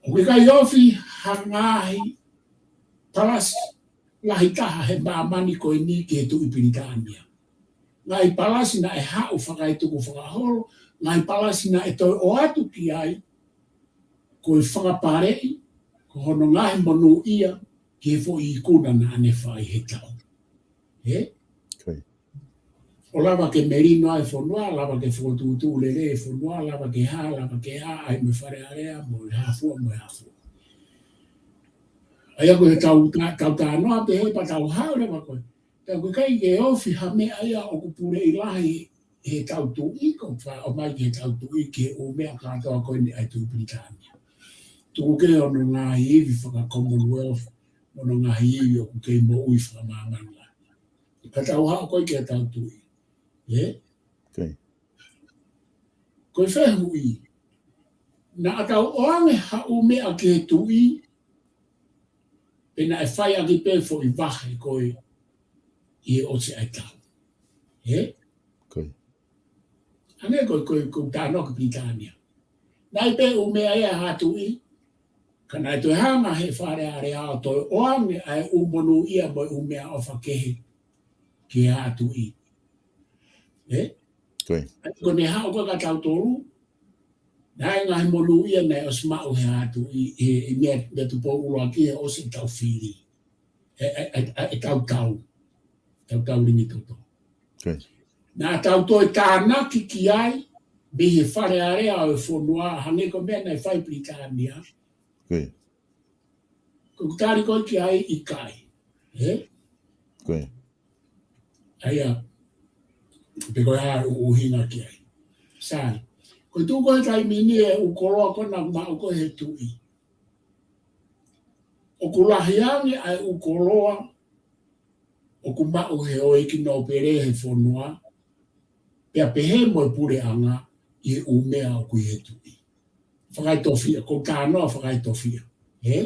ʻOku ʻikai ofi ha ngaahi palasi lahi taha he māmani ko eni ki he Tuʻi Pilitānia. Ngaahi palasi naʻe haʻu fakaetuku fakaholo, ngaahi palasi naʻe toe ʻoatu ki ai, ko e fakapaleʻi, ko hono ngaahi monūʻia ki he foʻi ikuna naʻa ne fai he tau. Ē? ʻO lava ke melino ai e fonua, lava ke fokotuʻutuʻu lelei e fonua, lava ke hā, lava ke hā, ʻai mo e Fale Alea, mo e hā fua, mo e hā fua. ʻA ia ko e tau, tau talanoa pē he pea tau haʻu leva ko ē. Pea ʻoku ʻikai ke ofi ha meʻa ia ʻoku puleʻi lahi he tau tuʻi, ko e fakaʻomai ki he tau tuʻi ki he ʻū meʻa kātoa ko eni ʻa e Tuʻi Pilitānia. Tuku kehe hono ngaahi ivi faka-Commonwealth, mo hono ngaahi ivi ʻoku kei moʻui fakamāmani lahi. Ka tau haʻu ko ē ki he tau tuʻi. Ē? Ko e fehuʻi, naʻa tau ʻoange ha ʻū meʻa ki he tuʻi, pe naʻe fai ʻaki pē foʻi vahe ko ē ʻi he ʻosi ʻa e tau. Ē? Hangē ko e, ko e, ko e talanoa ki Pilitānia. Naʻe ʻi ai pē ʻū meʻa ia ʻa e tuʻi, ka naʻe toe hanga he Fale Alea ʻo toe ʻoange ʻa e ʻū monūʻia mo e ʻū meʻaʻofa kehe ki he tuʻi. Ē? ʻA ia ko ʻene haʻu ko ē kia tautolu, naʻe ngaahi monūʻia naʻe ʻosi maʻu he tuʻi, ʻi, ʻi meʻa, meʻa tupou ʻuluaki he ʻosi e tau fili. ʻE, ʻe, ʻe, ʻe tau tau. Tau tau lingi toto. Naʻa tau toe tānaki ki ai, mei he Fale Alea ʻo e fonua, hangē ko e meʻa naʻe fai Pilitānia. Ko e tali ko ē ki ai ʻikai. Ē? ʻA ia, pe ko e hā ʻū ʻuhinga ki ai. Sai. Ko e tuʻu ko ē he taimi ni e ʻū koloa ko ena ʻoku maʻu ko ē he tuʻi. ʻOku lahi ange ʻa e ʻū koloa ʻoku maʻu he houʻeiki nōpele he fonua, pea pehē mo e puleʻanga ʻi he ʻū meʻa ʻoku ʻi he tuʻi. Fakaetofiʻa, ko e talanoa fakaetofiʻa. Ē?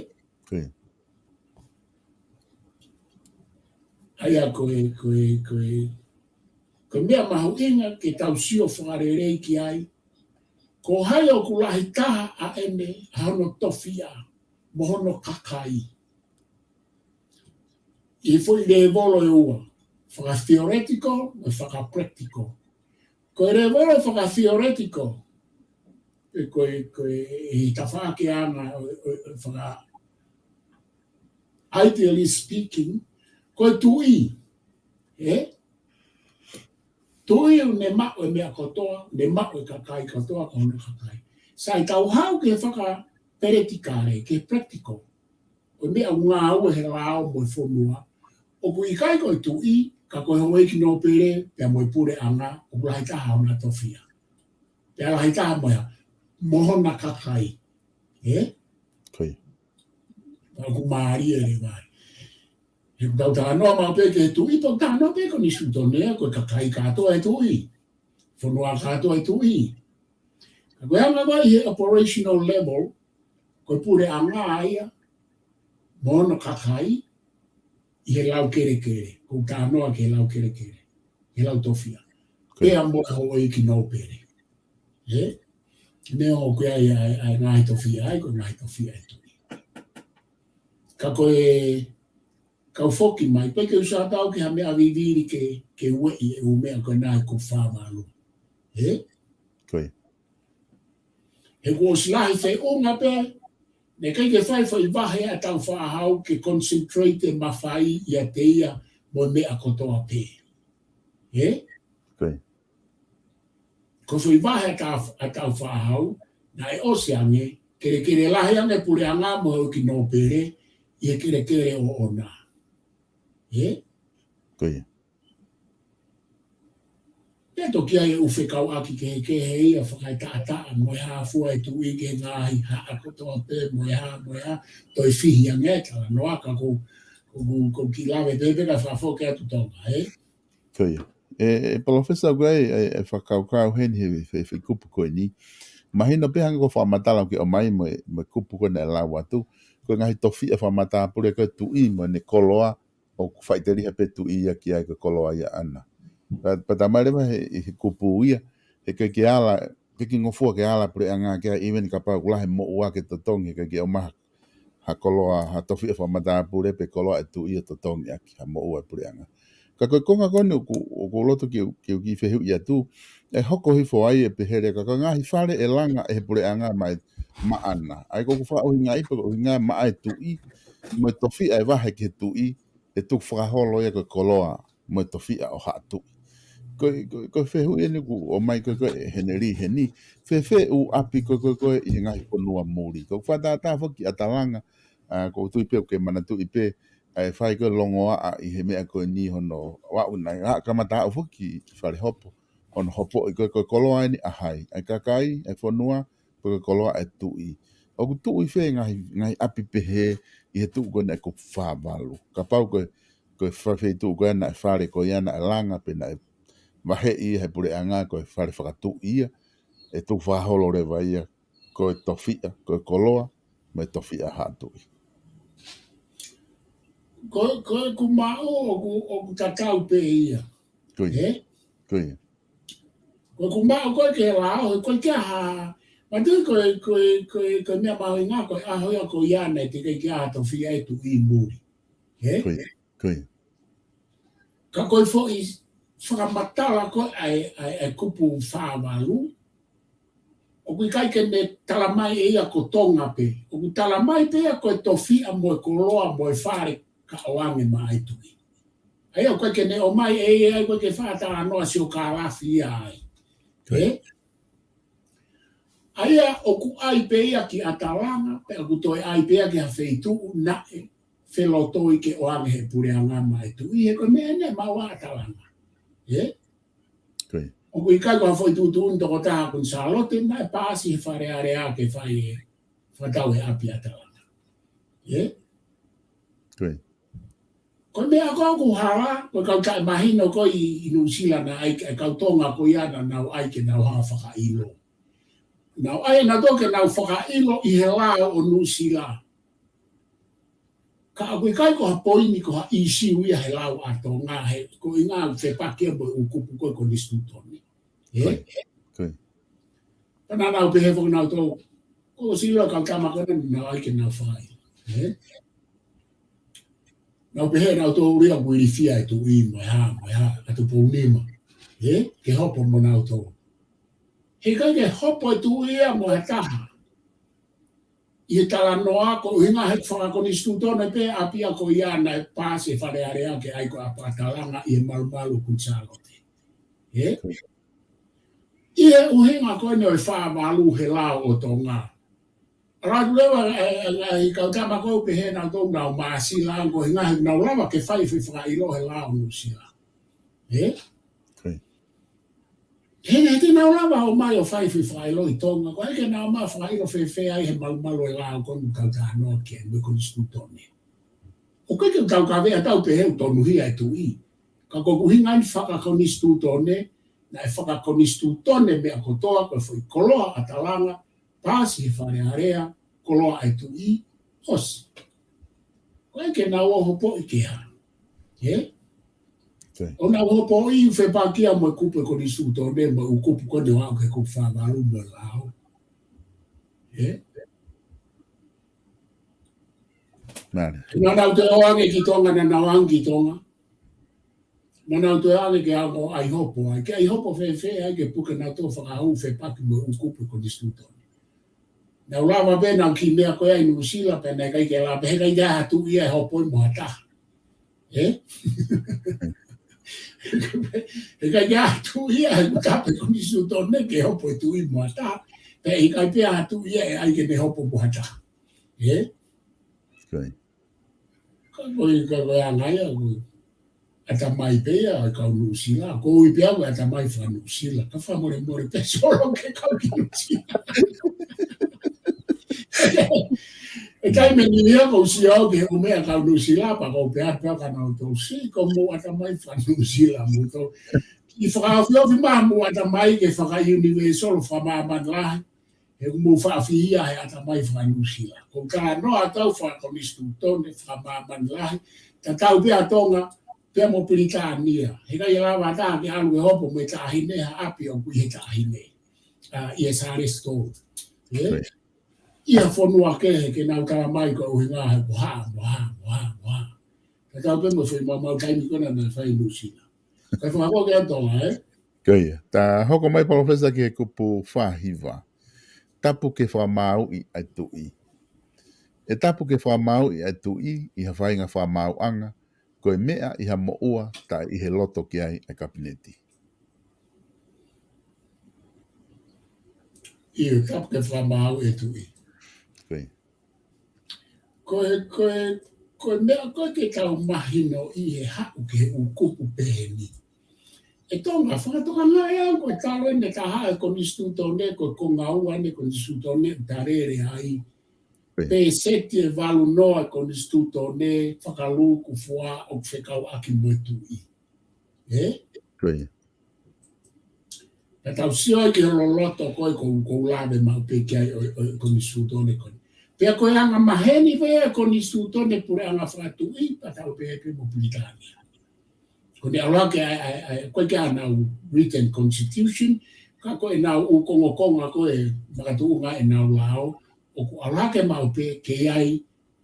ʻA ia ko e, ko e, ko e, ko e meʻa mahuʻinga ke tau sio fakalelei ki ai, ko hai ʻoku lahi taha ʻa ʻene, ʻa hono tofiʻa, mo hono kakai. ʻI he foʻi lēvolo ʻe ua, faka-theoretical, mo e faka-practical. Ko e lēvolo faka-theoretical, ʻe ko e, ko e, ʻi he tafaʻaki ʻanga, ʻo, ʻo, ʻo faka-, ideally speaking, ko e tuʻi, ē? Tuʻi ʻoku ne maʻu e meʻa kotoa, ne maʻu e kakai kotoa, ko hono kakai. Sai, tau haʻu ki he faka-peletikale, ki he practical. Ko e meʻa ʻoku ngāue he lao mo e fonua. ʻOku ʻikai ko e tuʻi, ka ko e houʻeiki nōpele, pea mo e puleʻanga, ʻoku lahi taha hona tofiʻa. Pea lahi taha mo ia, mo hona kakai. Ē? Pea ʻoku mālie leva ai. He ʻoku tau talanoa maʻu pē ki he tuʻi, pea ʻoku talanoa pē ko eni Sutonea, ko e kakai kātoa e tuʻi. Fonua kātoa e tuʻi. Ka ko e anga mai he operational level, ko e puleʻanga ia, mo hono kakai, ʻi he lau kelekele, ko e talanoa ki he lau kelekele, he lau tofiʻa. Pea mo e houʻeiki nōpele. Ē? Neongo ʻoku ʻi ai ʻa e, ʻa e ngaahi tofiʻa ai, ko e ngaahi tofiʻa e tuʻi. Ka ko e, kau foki mai, pea ke u sio atu au ki ha meʻa vivili ke, ke ueʻi e ʻū meʻa ko ena ʻi he kupu fā valu. Ē? He kuo ʻosi lahi feʻunga pē, naʻe ʻikai ke fai foʻi vahe ʻa e tau faʻahau ke concentrate e mafai ʻiate ia mo e meʻa kotoa pē. Ē? Ko e foʻi vahe ʻa e tau, ʻa e tau faʻahau, naʻe ʻosi ange, kelekele lahi ange puleʻanga mo e houʻeiki nōpele, ʻi he kelekele ʻoʻona. Ē? Pea toki ʻi ai e ʻū fekauʻaki kehekehe ia fakaetaʻetaʻa mo e hā fua e tuʻi ki he ngaahi haʻa kotoa pē mo e hā mo e hā, toe fihi ange e talanoa ka ko, ko, ko, ko e kiʻi lave pē pē ka fakafoki atu Tonga, ē? Ko ia. ʻE, ʻe Palōfesa ʻoku ʻi ai e, e fakakaukau heni he, he, he kupu ko eni. Mahino pē hangē ko e fakamatala ʻoku ke ʻomai mo e, mo e kupu ko ena ʻe lau atu. Ko e ngaahi tofiʻa fakamatāpule ko e tuʻi mo ʻene koloa, ʻoku faʻiteliha pē tuʻi ia ki ai ko e koloa ia ʻaʻana. Pea, pea tā mai leva he, he kupu ia, he ʻikai ke ala, ʻikai ke ngofua ke ala puleʻanga ki ai, even kapau ʻoku lahi e moʻua ke totongi, he ʻikai ke ʻomai ha koloa, ha tofiʻa fakamatāpule pe koloa e tuʻi ʻo totongi ʻaki ha moʻua e puleʻanga. Ka ko e konga ko eni ʻoku, ʻoku ou loto ke, ke, ke fehuʻi atu, ʻe hoko hifo ai e pehē leva ka ko e ngaahi fale ʻe langa ʻe he puleʻanga mai maʻana. ʻA ia ko ʻeku fakaʻuhingaʻi pē ko e ʻuhinga maʻa e tuʻi, mo e tofiʻa ʻe vahe ki he tuʻi, ʻe tuku fakaholo ia ko e koloa mo e tofiʻa ʻo Haʻa Tuʻi. Ko e, ko e, ko e fehuʻi eni ʻoku ʻomai ko ē ko ē ʻe Heneli heni, fēfē ʻū ʻapi ko ē ko ē ko ē ʻi he ngaahi fonua muli. Ko e fakatātā foki ʻa Talanga, ʻa, ʻoku ou tui pē ʻoku ke manatuʻi pē, ʻa e fai ko ē longoaʻa ʻi he meʻa ko eni hono ʻaʻu naʻe, ʻa, kamata aʻu foki ki Fale Hopo. Hono hopoʻi ko ē ko e koloa eni ʻa hai. ʻA e kakai, ʻa e fonua, pe ko e koloa ʻa e tuʻi. ʻOku tuʻu ʻi fē ngaahi, ngaahi ʻapi pehē ʻi he tuʻu ko ē naʻe kupu fā valu. Kapau ko e, ko e fa-, feituʻu ko ē naʻe fale ko ia naʻe langa pe naʻe vaheʻi he puleʻanga ko e fale fakatuʻi ia, ʻe tuku fakaholo leva ia ko e tofiʻa, ko e koloa, mo e tofiʻa Haʻa Tuʻi. Ko, ko ʻeku maʻu ʻoku, ʻoku tatau pē ia. Ko ia. Ē? Ko ia. Ko ʻeku maʻu ko ē ki he lao, he ko e kia ha, manatuʻi ko e, ko e, ko e, ko e meʻa mahuʻinga ko e ʻaho ia ko ia naʻe teʻeki ai ke ʻi ai ha tofiʻa ʻe tuʻi muli. Ē? Ko ia. Ko ia. Ka ko e foʻi fakamatala ko ē ʻa e, ʻa e, ʻa e kupu fā valu, ʻoku ʻikai ke ne tala mai ʻe ia ko Tonga pē. ʻOku tala mai pē ia ko e tofiʻa mo e koloa mo e fale ka ʻoange maʻa e tuʻi. ʻA ia ʻoku ʻikai ke ne ʻomai ʻe ia, ʻoku ʻikai ke fakatalanoa siokālafi ia ai. Ko ia. Ē? ʻA ia ʻoku ʻai pē ia ki ʻAtalanga, pe ʻoku toe ʻai pē ia ki ha feituʻu naʻe felotoi ke ʻoange he puleʻanga maʻa e tuʻi, he ko e meʻa eni ʻa e maʻu ʻa ʻAtalanga. Ē? Ko ia. ʻOku ʻikai ko ha foʻi tuʻutuʻuni tokotaha Kuini Sālote naʻe paasi he Fale Alea ke fai e fakatau e ʻapi ʻAtalanga. Ē? Ko ia. Ko e meʻa ko ē ʻoku hala, ko e kau taʻemahino ko ē ʻi, ʻi Nuʻusila naʻe ʻai, e kau Tonga ko ia naʻa nau ʻai ke nau hanga fakaʻilo. Nau ʻai ʻenautolu ke nau fakaʻilo ʻi he lao ʻo Nuʻusila. Ka ʻoku ʻikai ko ha poini ko ha ʻīsiu ia he lao ʻa Tonga, he ko e ʻuhinga ʻoku fepaki ia mo e ʻū kupu ko ē konisitūtone. Ē? Ko ia. Ko ia. Ka naʻa nau pehē foki nautolu, ko Sila kau tama ko ena naʻa nau ʻai ke nau fai. Ē? Nau pehē nautolu ia ʻoku ilifia e tuʻi mo e hā, mo e hā, ʻa Tupou Nima. Ē? Ke hopo mo nautolu. He ʻikai ke hopo e tuʻi ia mo ha taha. ʻI he talanoa ko e ʻuhinga he fakakonisitūtone pē ʻapi ia ko ia naʻe paasi he Fale Alea ke ʻai ko e ʻapi ʻAtalanga ʻi he malumalu Kuini Sālote. Ē? ʻI he ʻuhinga ko eni ʻo e fā valu he lao ʻo Tonga. ʻAlu atu leva e, e, e, e kau tama ko ē pehē nautolu nau māsila ko e ʻuhinga he nau lava ke fai foʻi fakaʻilo he lao ʻo Nuʻusila. Ē? Ko ia. He, he te nau lava ʻo ʻomai ʻo fai foʻi fakaʻilo ʻi Tonga, ko e ʻikai ke nau ō mai ʻo fakaʻilo fēfē ai he malumalu e lao ko eni ʻoku tau talanoa ki ai mo e konisitūtone. ʻOku ʻikai ke tau kavea ʻe tautolu pe ʻoku tonuhia e tuʻi. Ka ko e ʻuhinga eni fakakonisitūtone, naʻe fakakonisitūtone meʻa kotoa, ko e foʻi koloa ʻAtalanga, paasi he Fale Alea, koloa ʻa e tuʻi, ʻosi. Ko e ʻikai ke nau ō ʻo hopoʻi ke hā. Ē? Ko ia. ʻO nau hopoʻi ʻo fepaki ia mo e kupu e konisitūtone, mo e ʻū kupu ko eni ʻo aʻu ki he kupu fā valu mo e lao. Ē? Mālie. Naʻa nau toe ō ange ki Tonga, naʻa nau ō ange ki Tonga. Naʻa nau toe ō ange ke ʻalu ʻo ʻai hopo ai. Ke ʻai hopo fēfē ai ke puke nautolu ʻo fakahū ʻo fepaki mo e ʻū kupu e konisitūtone. Nau lava pē nau kiʻi meʻa ko ia ʻi Nuʻusila pea naʻe ʻikai ke lava pē he ʻikai ke ʻi ai ha tuʻi ia ʻe hopo mo ha taha. Ē? He ʻikai ke ʻi ai ha tuʻi ia he ʻoku tapu e konisitūtone ke hopo e tuʻi mo ha taha. Pea ʻikai pē ha tuʻi ia ʻe ʻai ke ne hopo mo ha taha. Ē? Ko ia. Ka ko e, ka ko e anga ia, ko e ʻatamai pē ia ʻa e kau Nuʻusila, ko e ui pē ia ko e ʻatamai faka-Nuʻusila, ka fakamolemole pē Solo ke kau ki Nuʻusila. ʻE taimi ni ia ko u sio au ki he ʻume ʻa e kau Nuʻusila, pea ko u pehē pē au kia nautolu, sī, ko hoʻomou ʻatamai faka-Nuʻusila moutolu. ʻI fakaofiofi mai hoʻomou ʻatamai ke faka-Universal, fakamāmani lahi. He ʻoku mou fakafihi ia he ʻatamai faka-Nuʻusila. Ko e talanoa atu au fakakonisitūtone, fakamāmani lahi, tatau pē ʻa Tonga pea mo Pilitānia. He ʻikai lava ha taha ke ʻalu ʻo hopo mo e taʻahine ha ʻapi ʻoku ʻi he taʻahine. ʻA, ʻi he Sālesi Tolu. Ē? Ko ia. ʻI ha fonua kehe ke nau tala mai ko e ʻuhinga he ko e hā, mo e hā, mo e hā, mo e hā. Tatau pē mo e foʻi maumau taimi ko ena naʻe fai ʻi Nuʻusila. Kae fakahoa ki ai Tonga, ē? Ko ia. Ta hoko mai Palōfesa ki he kupu fā hiva. tapu ke fakamaauʻi ʻa e tuʻi. ʻE tapu ke fakamaauʻi ʻa e tuʻi ʻi ha faʻahinga fakamaauʻanga, ko e meʻa ʻi ha moʻua taʻe ʻi he loto ki ai ʻa e kapineti. ʻIo, tapu ke fakamaauʻi e tuʻi. Ko e, ko e, ko e meʻa ko ē ke tau mahinoʻi he haʻu ki he ʻū kupu pehē ni. ʻE Tonga, fakatokangaʻi au ko e talo ʻeni ʻe taha e konisitūtone, ko e konga ua ʻeni konisitūtone ʻoku ta lele ai. Ko ia. Pēseti ʻe valu noa konisitūtone fakalūkufua ʻoku fekauʻaki mo e tuʻi. Ē? Ko ia. Ka tau sio ai ki he loloto ko ē ʻoku ou, ʻoku ou lave maʻu pē ki ai ʻo, ʻo, ʻo e konisitūtone ko eni. Pea ko e anga maheni pē ʻa e konisitūtone puleʻanga fakatuʻi, pea tau pehē pē mo Pilitānia. Ko ʻene ʻalu hake ʻa e, ʻa e, ʻa e, ko e ke ʻa ʻenau written constitution, ka ko ʻenau ʻū kongokonga ko ē makatuʻunga ʻenau lao, ʻoku ʻalu hake maʻu pē ke ʻi ai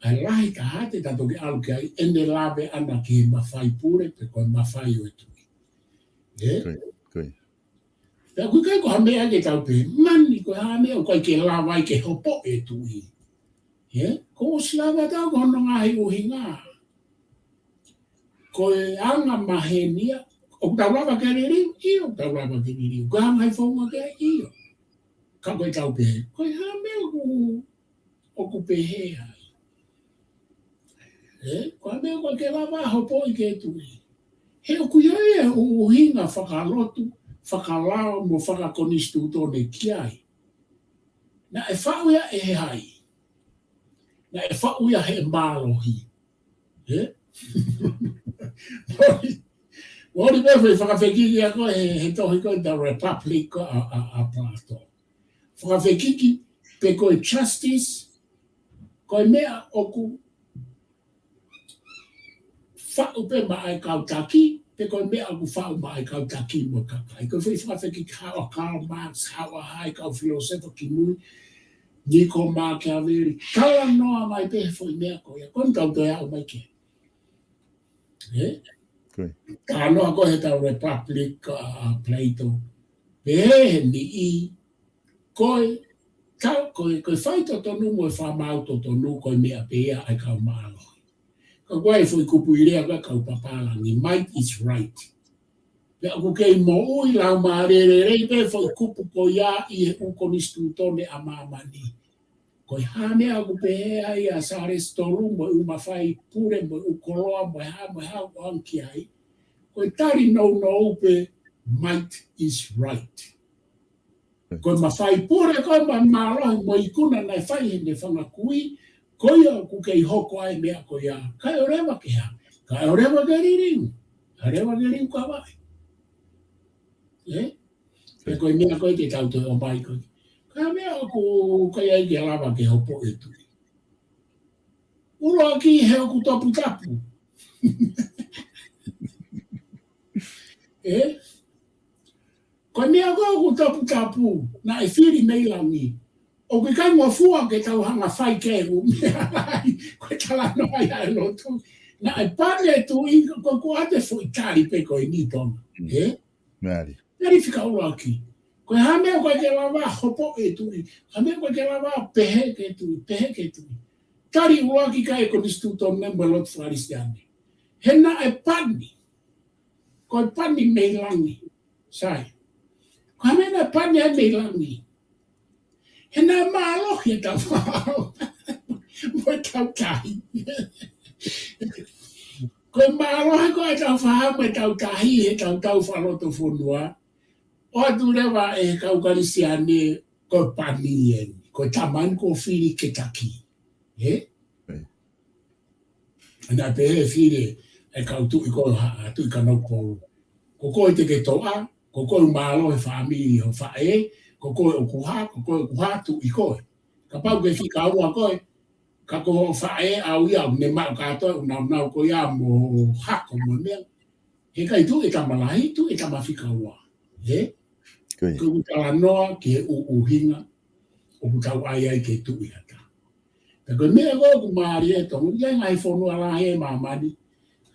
ʻa e lahi taha te ta toki ʻalu ki ai, ʻene lave ʻana ki he mafai pule, pe ko e mafai ʻo e tuʻi. Ē? Ko ia, ko ia. Pea ʻoku ʻikai ko ha meʻa ke tau pehē, mani ko e hā meʻa ʻoku ʻikai ke lava ai ke hopo e tuʻi. Ē? Kuo ʻosi lava ʻetau ko hono ngaahi ʻuhinga. Ko e anga maheni ia, ʻoku tau lava ke liliu, ʻio, ʻoku tau lava ke liliu. Ko e anga e founga ke, ʻio. Ka ko e tau pehē, ko e hā meʻa ʻoku ʻoku pehē ai. Ē, ko e meʻa ʻoku ʻikai ke lava hopoʻi ke tuʻi. He ʻoku ʻi ai e ʻū ʻuhinga fakalotu, fakalao mo fakakonisitūtone ki ai. Naʻe faʻu ia ʻe he hai. Naʻe faʻu ia he mālohi. Ē? Moli, moli pē foʻi fakafekiki ia ko ē he, he tohi ko ē The Republic ko ē ʻa, ʻa, ʻa Plato. Fakafekiki pe ko e justice, ko e meʻa ʻoku faʻu pē maʻa e kau taki, pe ko e meʻa ʻoku faʻu maʻa e kau taki mo e kakai. Ko e foʻi fakafekiki haʻu ʻa Karl Marx, haʻu ʻa hai kau filōsefa kimui, Nico Machiavelli, talanoa mai pē he foʻi meʻa ko ia, ko eni tau toe aʻu mai ki ai. Ē? Ko ia. Talanoa ko ē he The Republic ʻa, ʻa Plato. Pehē he niʻihi, ko e, ka, ko e, ko e faitotonu mo e fakamaau totonu, ko e meʻa pē ia ʻa e kau mālohi. Ka ko e foʻi kupuʻi lea ko ē ʻa e kau pāpālangi, might is right. Pea ʻoku kei moʻui laumālie lelei pē foʻi kupu ko ia ʻi he ʻū konisitūtone ʻa māmani. Ko e hā meʻa ʻoku pehē ai ʻa Sālesi Tolu mo e ʻū mafai pule mo e ʻū koloa mo e hā mo e hā ʻoku ʻaonga ki ai. Ko e tali nounou pē, might is right. Ko e mafai pule ko ē mo e mālohi mo e ikuna naʻe fai heʻene fanga kui, ko ia ʻoku kei hoko ai e meʻa ko ia. Kae ʻoua leva ke hā, kae ʻoua leva ke liliu, kae ʻoua leva ke liukavaʻi. Ē? Pea ko e meʻa ko ē te tau toe ʻomai ko ē. Ko e meʻa ʻoku ʻikai ai ke lava ke hopo e tuʻi. ʻUluaki he ʻoku toputapu. Ē? Ko e meʻa ko ē ʻoku toputapu, naʻe fili mei langi. ʻOku ʻikai ngofua ke tau hanga fai ke u meʻa ai, ko e talanoa ia ʻa e lotu. Naʻe pani e tuʻi, ko, ko ʻete foʻi tali pē ko eni Tonga. Mm. Ē? Mālie. Tali fika ʻuluaki. Ko e hā meʻa ʻoku ʻikai ke lava hopo e tuʻi. Hā meʻa ʻoku ʻikai ke lava pehē ki he tuʻi, pehē ki he tuʻi. Tali ʻuluaki ʻa e konisitūtone mo e lotu faka-Kalisitiane. He naʻe pani. Ko e pani mei langi. Sai. Ko e hā e meʻa naʻe pani ai mei langi? He naʻe mālohi ʻetau fakahā mo ʻetau tahi. Ko e mālohi ko ē ʻetau fakahā mo ʻetau tahi, he ʻetau tau fakalotofonua. ʻOatu leva ʻe he kau Kalisitiane ko e pani eni, ko e tama eni kuo fili ke taki. Ē? Ē. Naʻe pehē fili e kau tuʻi ko ē ha, Tuʻi Kanokupolu. Ko koe te ke toʻa, ko koe ʻoku mālohi e fāmili ho faʻē, ko koe ʻoku hā, ko koe ʻoku hā tuʻi koe. Kapau ke fika ua koe, ka ko ho faʻē ʻaʻau ia, ʻoku ne maʻu kātoa e ʻū nāunau ko ia mo hako mo e meʻa. He ʻikai tuʻi e tama lahi, tuʻi e tama fika ua. Ē? Ko ia. Ko ʻeku talanoa ki he ʻū ʻuhinga ʻoku tau ʻai ai ke tuʻi ʻa e taha. Pea ko e meʻa ko ē ʻoku mālie ʻe Tonga, ʻi he ngaahi fonua lahi ʻi māmani,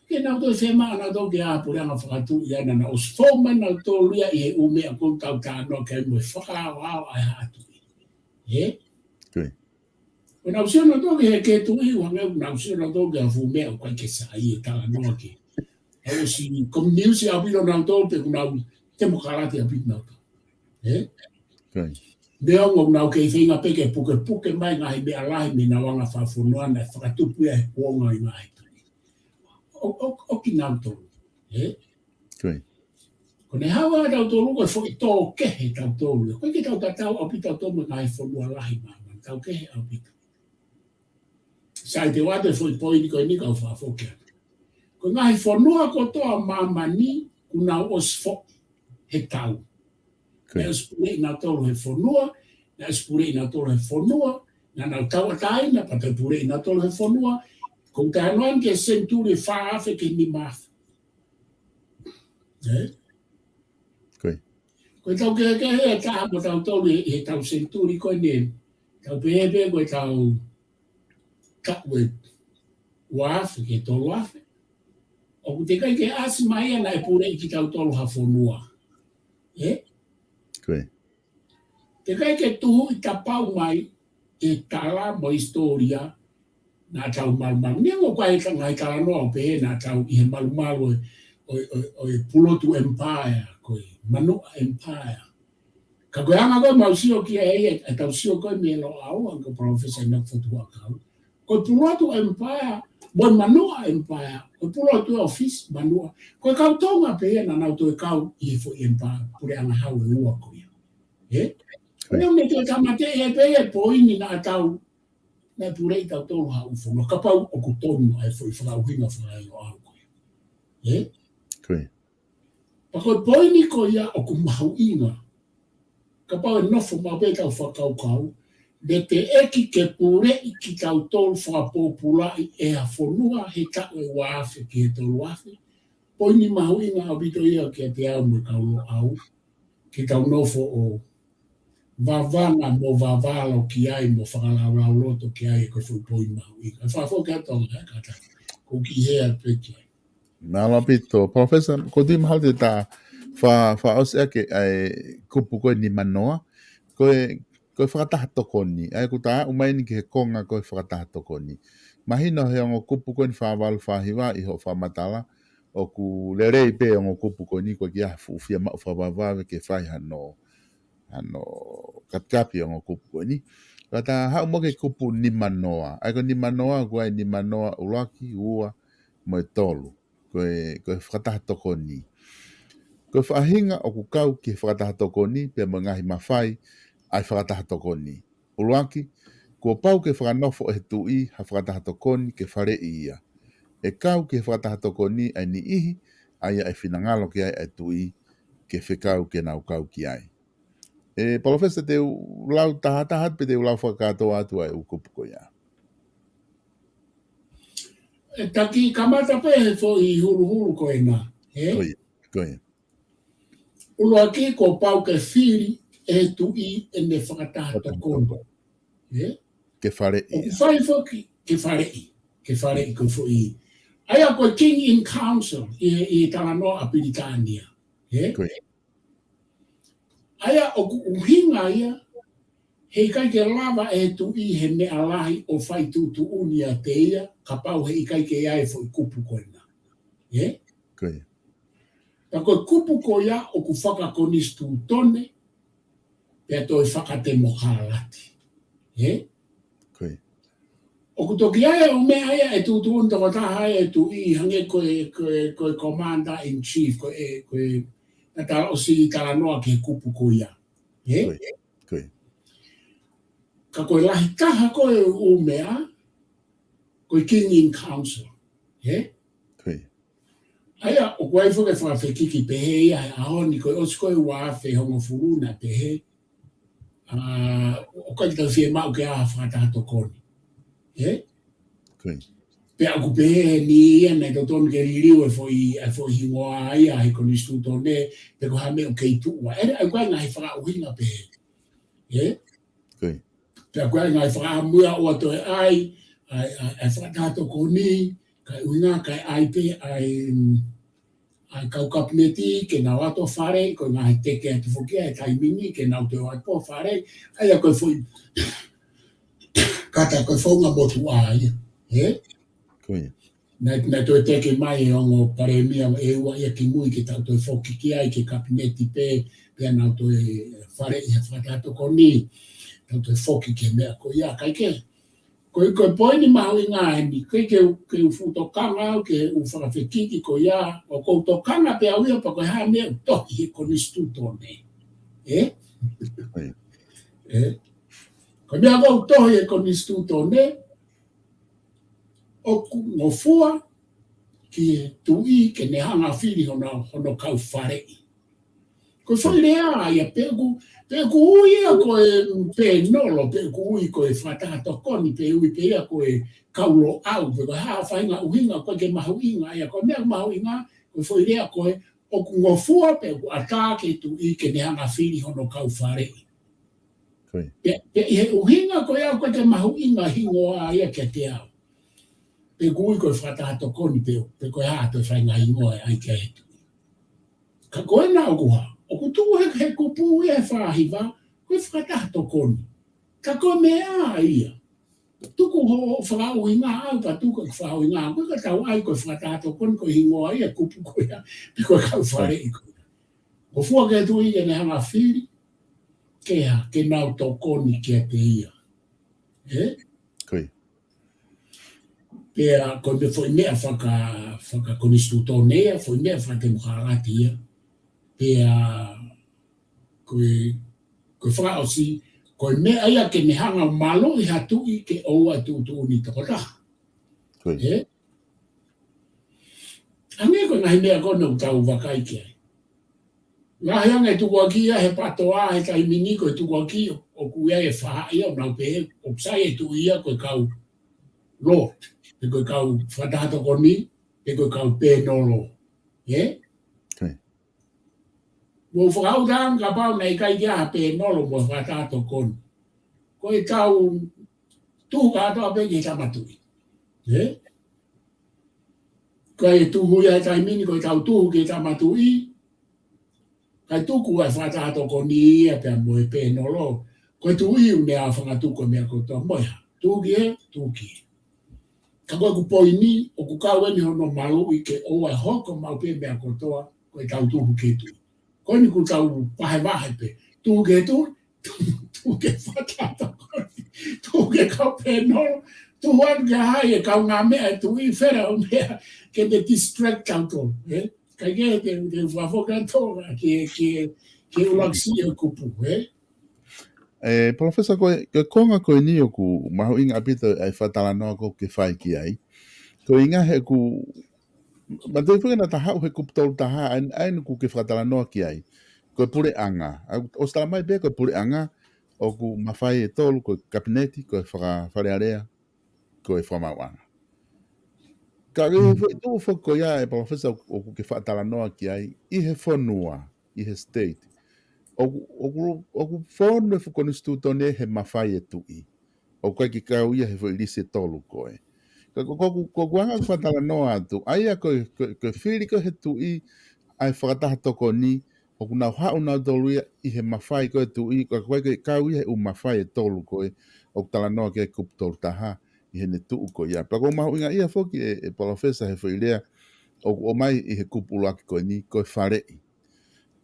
ke nau toe fiemaʻu nautolu ke ʻā puleʻanga fakatuʻi ʻa ia naʻa nau ʻosi fou mai nautolu ia ʻi he ʻū meʻa ko ē ʻoku tau talanoa ki ai mo e fakaaoao ʻa e haʻa tuʻi. Ē? Ko e. Ko ʻenau sio nautolu ki he, ki he tuʻi, ʻoku hangē ʻoku nau sio nautolu ki ha fuʻu meʻa ʻoku ʻikai ke sai e talanoa ki ai. ʻOsi kominiusi ʻaupito nautolu pe ʻoku nau temokalati ʻaupito nautolu. Ē? Ko e. Meʻa ʻoku nau kei feinga pē ke pukepuke mai ngaahi meʻa lahi mei heʻenau anga fakafonua naʻe fakatupu ia he kuonga ʻi ngaahi tuʻi. ʻO, ʻo, ʻo kinautolu. Ē? Ko e. Ko ʻene haʻu ʻa tautolu ko e foʻi tō kehe tautolu. Ko e ke tau tatau ʻaupito tautolu mo e ngaahi fonua lahi māmani. Tau kehe ʻaupito. Sai, te u ʻoatu e foʻi poini ko eni kau fakafoki atu. Ko e ngaahi fonua kotoa māmani kuo nau ʻosi foʻi he tau. Ko e. Naʻe ʻosi puleʻi nautolu he fonua, naʻe ʻosi puleʻi nautolu he fonua, naʻa nau tauʻatāina, pea toe puleʻi nautolu he fonua, ko e taha noa ki he senituli fā afe ki he nima afe. Ē? Ko e. Ko e tau kehekehe ʻe taha mo tautolu ʻi he, he tau senituli ko eni. Tau pehē pē ko e tau taʻu ʻe ua afe ki he tolu afe. ʻOku teʻeki ai ke ʻasi mai ia naʻe puleʻi kitautolu ha fonua. Ē? Ko e. Teʻeki ai ke tuhuʻi kapau mai e tala mo e hisitōlia naʻa tau malumalu. Neongo ko e ngaahi talanoa ʻo pehē naʻa tau ʻi he malumalu ʻo e, ʻo e, ʻo e, ʻo e Pulotu Empire, ko e Manuʻa Empire. Ka ko e anga ko ē ʻemau sio ki ai, ʻe, ʻe tau sio ko ē mei Loʻau, ʻa ko Professor Enoch Fotu Huʻakau. Ko e Pulotu Empire, mo e Manuʻa Empire, ko e Pulotu ʻo Fisi, Manuʻa. Ko e kau Tonga pē ia naʻa nau toe kau ʻi he foʻi empire, puleʻanga hau ʻe ua ko ia. Ē? Ko ia me te tamate e pē e poini naʻa tau, naʻe puleʻi tautolu ha ʻū fonua. Kapau ʻoku tonu ʻa e foʻi fakaʻuhinga fakaʻailoʻau ko ia. Ē? Ko ia. Pea ko e poini ko ia ʻoku mahuʻinga. Kapau ʻe nofo maʻu pē ʻetau fakakaukau, naʻe teʻeki ke puleʻi kitautolu fakapōpulaʻi ʻe ha fonua he taʻu ʻe ua afe ki he tolu afe. Poini mahuʻinga ʻaupito ia kiate au mo e kau Loʻau. Ke tau nofo ʻo vavanga mo vavalo ki ai mo fakalaulauloto ki ai, ko e foʻi poini mahuʻinga. Fakafoki atu ʻa e kātaki. Ko ki he a peki ai. Mālō ʻaupito, Professor, ko e tui mahalo te ta fa-, fakaʻosi ʻaki ʻa e kupu ko e nimanoa, ko e, ko e fakataha tokoni, ʻa ia ʻoku ta aʻu mai eni ki he konga ko e fakataha tokoni. Mahino he ongo kupu ko eni fā valu fā hiva ʻi hoʻo fakamatala, ʻoku lelei pē ongo kupu ko eni ko e ʻikai ha fuʻu fiemaʻu fakavavevave ke fai hano, hano kapikapi ongo kupu ko eni. Ka ta haʻu mo e kupu nimanoa. ʻA ia ko e nimanoa, ko e nimanoa ʻuluaki, ua, mo e tolu. Ko e, ko e fakataha tokoni. Ko e faʻahinga ʻoku kau ki he fakataha tokoni, pea mo e ngaahi mafai ʻa e fakataha tokoni. ʻUluaki, kuo pau ke fakanofo ʻe he tuʻi ha fakataha tokoni ke faleʻi ia. ʻE kau ki he fakataha tokoni ʻa e niʻihi, ʻa ia ʻe finangalo ki ai ʻa e tuʻi ke fekau ke nau kau ki ai. ʻE, Palōfesa, te u lau tahataha pe te u lau fakakātoa atu ʻa e ʻū kupu ko ia? ʻE, taki kamata pē he foʻi huluhulu ko ena, ē? Ko ia, ko ia. ʻUluaki, kuo pau ke fili ʻe he tuʻi ʻene fakataha tokoni. Ē? Ke faleʻi. ʻOku fai foki, ke faleʻi. Ke faleʻi ko e foʻi. ʻA ia ko e King in Council, ʻi he, ʻi he talanoa ʻa Pilitānia. Ē? Ko ia. ʻA ia ʻoku ʻuhinga ia, heʻikai ke lava ʻe he tuʻi he meʻa lahi ʻo fai tuʻutuʻuni ʻiate ia, kapau heʻikai ke ʻi ai e foʻi kupu ko ena. Ē? Ko ia. Pea ko e kupu ko ia ʻoku fakakonisitūtone, pea toe fakatemokalati. Ē? Ko ia. ʻOku toki ʻi ai e ʻū meʻa ia ʻe tuʻutuʻuni tokotaha ai e tuʻi hangē ko e, ko e, ko e Commander in Chief, ko e, ko e, naʻa ta ʻosi talanoa ki he kupu ko ia. Ē? Ko ia. Ko ia. Ka ko e lahi taha ko e ʻū meʻa, ko e King in Council. Ē? Ko ia. ʻA ia, ʻoku ʻi ai foki e fakafekiki pehē ia he ʻaho ni ko e ʻosi ko e ua afe hongofulu naʻe pehē, ʻa, ʻoku ʻikai ke tau fiemaʻu ke ʻi ai ha fakataha tokoni. Ē? Ko ia. Pea ʻoku pehē ni ia naʻe totonu ke liliu e foʻi, e foʻi hingoa ia he konisitūtone, pe ko ha meʻa ʻoku kei tuʻu ai. ʻE, ʻa ia ko e ngaahi fakaʻuhinga pehē. Ē? Ko ia. Pea ko e ngaahi fakaʻamu ia ʻo toe ʻai, ʻai, ʻai, ʻai fakataha tokoni, kae ʻuhinga, kae ʻai pē, ʻai, mm, ʻa e kau kapineti ke nau ō atu ʻo faleʻi, ko e ngaahi teke atu foki ia he taimi ni ke nau toe ō atu ʻo faleʻi, ʻa ia ko e foʻi, kātaki ko e founga motuʻa ia, ē? Ko ia. Naʻe, naʻe toe teke mai e ongo palēmia ʻe ua ia kimui ke tau toe foki ki ai ki he kapineti pē, pea nau toe faleʻi he fakataha tokoni, tau toe foki ki he meʻa ko ia, kae kehe. Ko e, ko e poini mahuʻinga eni, ke, ke, ke u fuʻu tokanga au ki he ʻū fakafekiki ko ia, ʻoku ou tokanga pē au ia pe ko e hā e meʻa ʻoku tohi he konisitūtone. Ē? Ko ia. Ē? Ko e meʻa ʻoku tohi he konisitūtone, ʻoku ngofua ki he tuʻi ke ne hanga ʻo fili hono, hono kau faleʻi. Ko e foʻi lea ia pe ʻoku, pe ʻoku ui ia ko e pēnolo, pe ʻoku ui ko e fakataha tokoni, pe ui pē ia ko e kau Loʻau, pe ko e hā e faʻahinga ʻuhinga, ʻoku ʻikai ke mahuʻinga ia, ko e meʻa mahuʻinga, ko e foʻi lea ko e, ʻoku ngofua pe ʻoku ʻatā ki he tuʻi ke ne hanga ʻo fili hono kau faleʻi. Ko ia. Pea, pea ʻi he ʻuhinga ko ia ʻoku ʻikai ke mahuʻinga hingoa ia kiate au. Pe ʻoku ui ko e fakataha tokoni pe, pe ko e hā ʻa e toe faʻahinga hingoa ʻe ʻai ki ai he tuʻi. Ka ko ena ʻoku hā, ʻoku tuʻu he, he kupu ia he fā hiva, ko e fakataha tokoni. Ka ko e meʻa ia. Tuku hoʻo fakaʻuhinga au, ka tuku e fakaʻuhinga au, ka tau ʻai ko e fakataha tokoni, ko e hingoa ia e kupu ko ia, pe ko e kau faleʻi ko ia. Ngofua ki he tuʻi ke ne hanga ʻo fili, ke hā, ke nau tokoni kiate ia. Ē? Ko ia. Pea ko e foʻi meʻa faka-, fakakonisitūtone ia, foʻi meʻa fakatemokalati ia. Pea ko e, ko e fakaʻosi, ko e meʻa ia ke ne hanga ʻo maluʻi ha tuʻi ke ʻoua ʻe tuʻutuʻuni tokotaha. Ko ia. Ē? Hangē ko e ngaahi meʻa ko ena ʻoku tau vakai ki ai. Lahi ange e tukuakiʻi ia he PTOA he taimi ni, ko e tukuakiʻi ʻoku ʻi ai e faʻahi ia ʻoku nau pehē ʻoku sai e tuʻi ia ko e kau Lord, pe ko e kau fakataha tokoni, pe ko e kau pēnolo. Ē? Ko ia. Mou fakaʻuta ange kapau naʻe ʻikai ke ʻi ai ha pēnolo mo e fakataha tokoni. Ko e tau tuhu kātoa pē ki he tama tuʻi. Ē? Ko e tuhu ia he taimi ni, ko e tau tuhu ki he tama tuʻi, kae tuku ʻa e fakataha tokoni ia pea mo e pēnolo. Ko e tuʻi ʻoku ne ʻā ʻo fangatuku e meʻa kotoa mo ia. Tuku ki hē, tuku ki hē. Ka ko ʻeku poini, ʻoku kau eni hono maluʻi ke ʻoua ʻe hoko maʻu pē meʻa kotoa, ko e tau tuhu ki he tuʻi. Ko eni ʻoku tau vahevahe pē. Tuhu ki he tuʻi, tuhu ki he fakataha tokoni, tuhu ki he kau pēnolo, tuhu atu ki he hā e kaungāmeʻa e tuʻi, fela ʻo meʻa ke ne distract tautolu, ē? Kae kehe te, te u fakafoki atu ki he, ki he, ki he ʻuluaki siʻi e kupu, ē? Ē, Palōfesa, ko e, ko e konga ko eni ʻoku mahuʻinga ʻaupito ʻa e fakatalanoa ʻoku ke fai ki ai. Ko e ʻuhinga he ʻoku, manatuʻi foki naʻa ta haʻu he kupu tolu taha, ʻa eni, ʻa eni ʻoku ke fakatalanoa ki ai. Ko e puleʻanga. ʻA, ʻosi tala mai pē ko e puleʻanga, ʻoku mafai ʻe tolu, ko e kapineti, ko e faka-, Fale Alea, ko e fakamaauʻanga. Ka ʻi he foʻi tuʻu foki ko ia ē Palōfesa ʻoku ke fakatalanoa ki ai, ʻi he fonua, ʻi he state. ʻOku, ʻoku, ʻoku fonu e fuʻu konisitūtone he mafai e tuʻi. ʻOku ʻikai ke kau ia he foʻi lisi ʻe tolu ko ē. Ka ko, ko, ko, ko ʻeku anga ʻeku fakatalanoa atu, ʻa ia ko e, ko e, ko e fili ko ē he tuʻi, ʻa e fakataha tokoni, ʻoku nau haʻu nautolu ia ʻi he mafai ko ē tuʻi, ka ʻoku ʻikai ke kau ia he ʻū mafai ʻe tolu ko ē, ʻoku talanoa ki ai e kupu tolu taha, ʻi heʻene tuʻu ko ia. Pea ʻoku mahuʻinga ia foki ē, ē Palōfesa he foʻi lea, ʻoku ʻomai ʻi he kupu ʻuluaki ko eni, ko e faleʻi.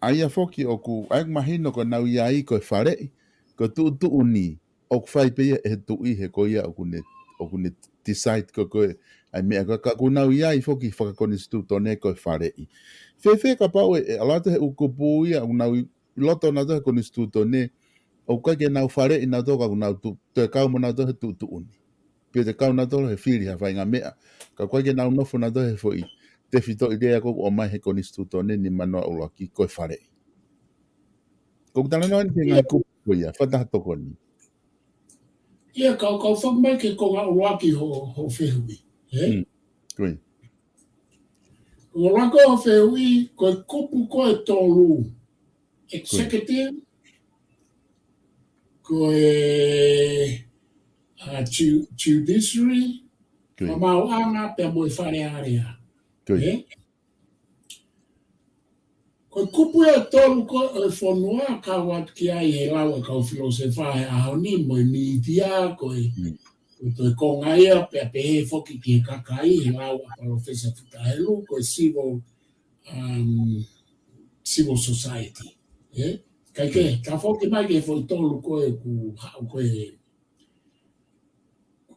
ʻA ia foki ʻoku, ʻa ia ʻoku mahino ko ʻenau ʻi ai ko e faleʻi, ko e tuʻutuʻuni, ʻoku fai pē ia ʻe he tuʻi he ko ia ʻoku ne, ʻoku ne decide ko ē ko ē ʻa e meʻa ko ē ka ʻoku nau ʻi ai foki fakakonisitūtone ko e faleʻi. Fēfē kapau ʻe, ʻe ʻalu atu he ʻū kupu ia ʻoku nau ʻi loto nautolu he konisitūtone, ʻoku ʻikai ke nau faleʻi nautolu ka ʻoku nau tu-, toe kau mo nautolu he tuʻutuʻuni. Pe toe kau nautolu he fili ha faʻahinga meʻa. Ka ʻoku ʻikai ke nau nofo nautolu he foʻi tefitoʻi lea ko ē ʻoku ʻomai he konisitūtone nimanoa ʻuluaki ko e faleʻi. Ko ʻeku talanoa eni ki he ngaahi kupu ko ia, fakataha tokoni. ʻIa, kau, kau fakaʻamu mai ki he konga ʻuluaki hoʻo, hoʻo fehuʻi, ē? Mm, ko ia. Konga ʻuluaki hoʻo fehuʻi, ko e kupu ko ē ʻe tolu. Ko ia. Executive, ko e, ā, ju-, judiciary, ko ia. Fakamaauʻanga, pea mo e Fale Alea. Ko ia. Ē? Ko e kupu ʻe tolu ko ē ʻo e fonua, kau atu ki ai he lau ʻa e kau filōsefa he ʻaho ni mo e mītia, ko e, ko e toe konga ia, pea pehē foki ki he kakai he lau ʻa Palōfesa Futa Helu, ko e civil, um, civil society. ʻE? Kae kehe, tā foki mai ki he foʻi tolu ko ē ʻoku haʻu ko ē.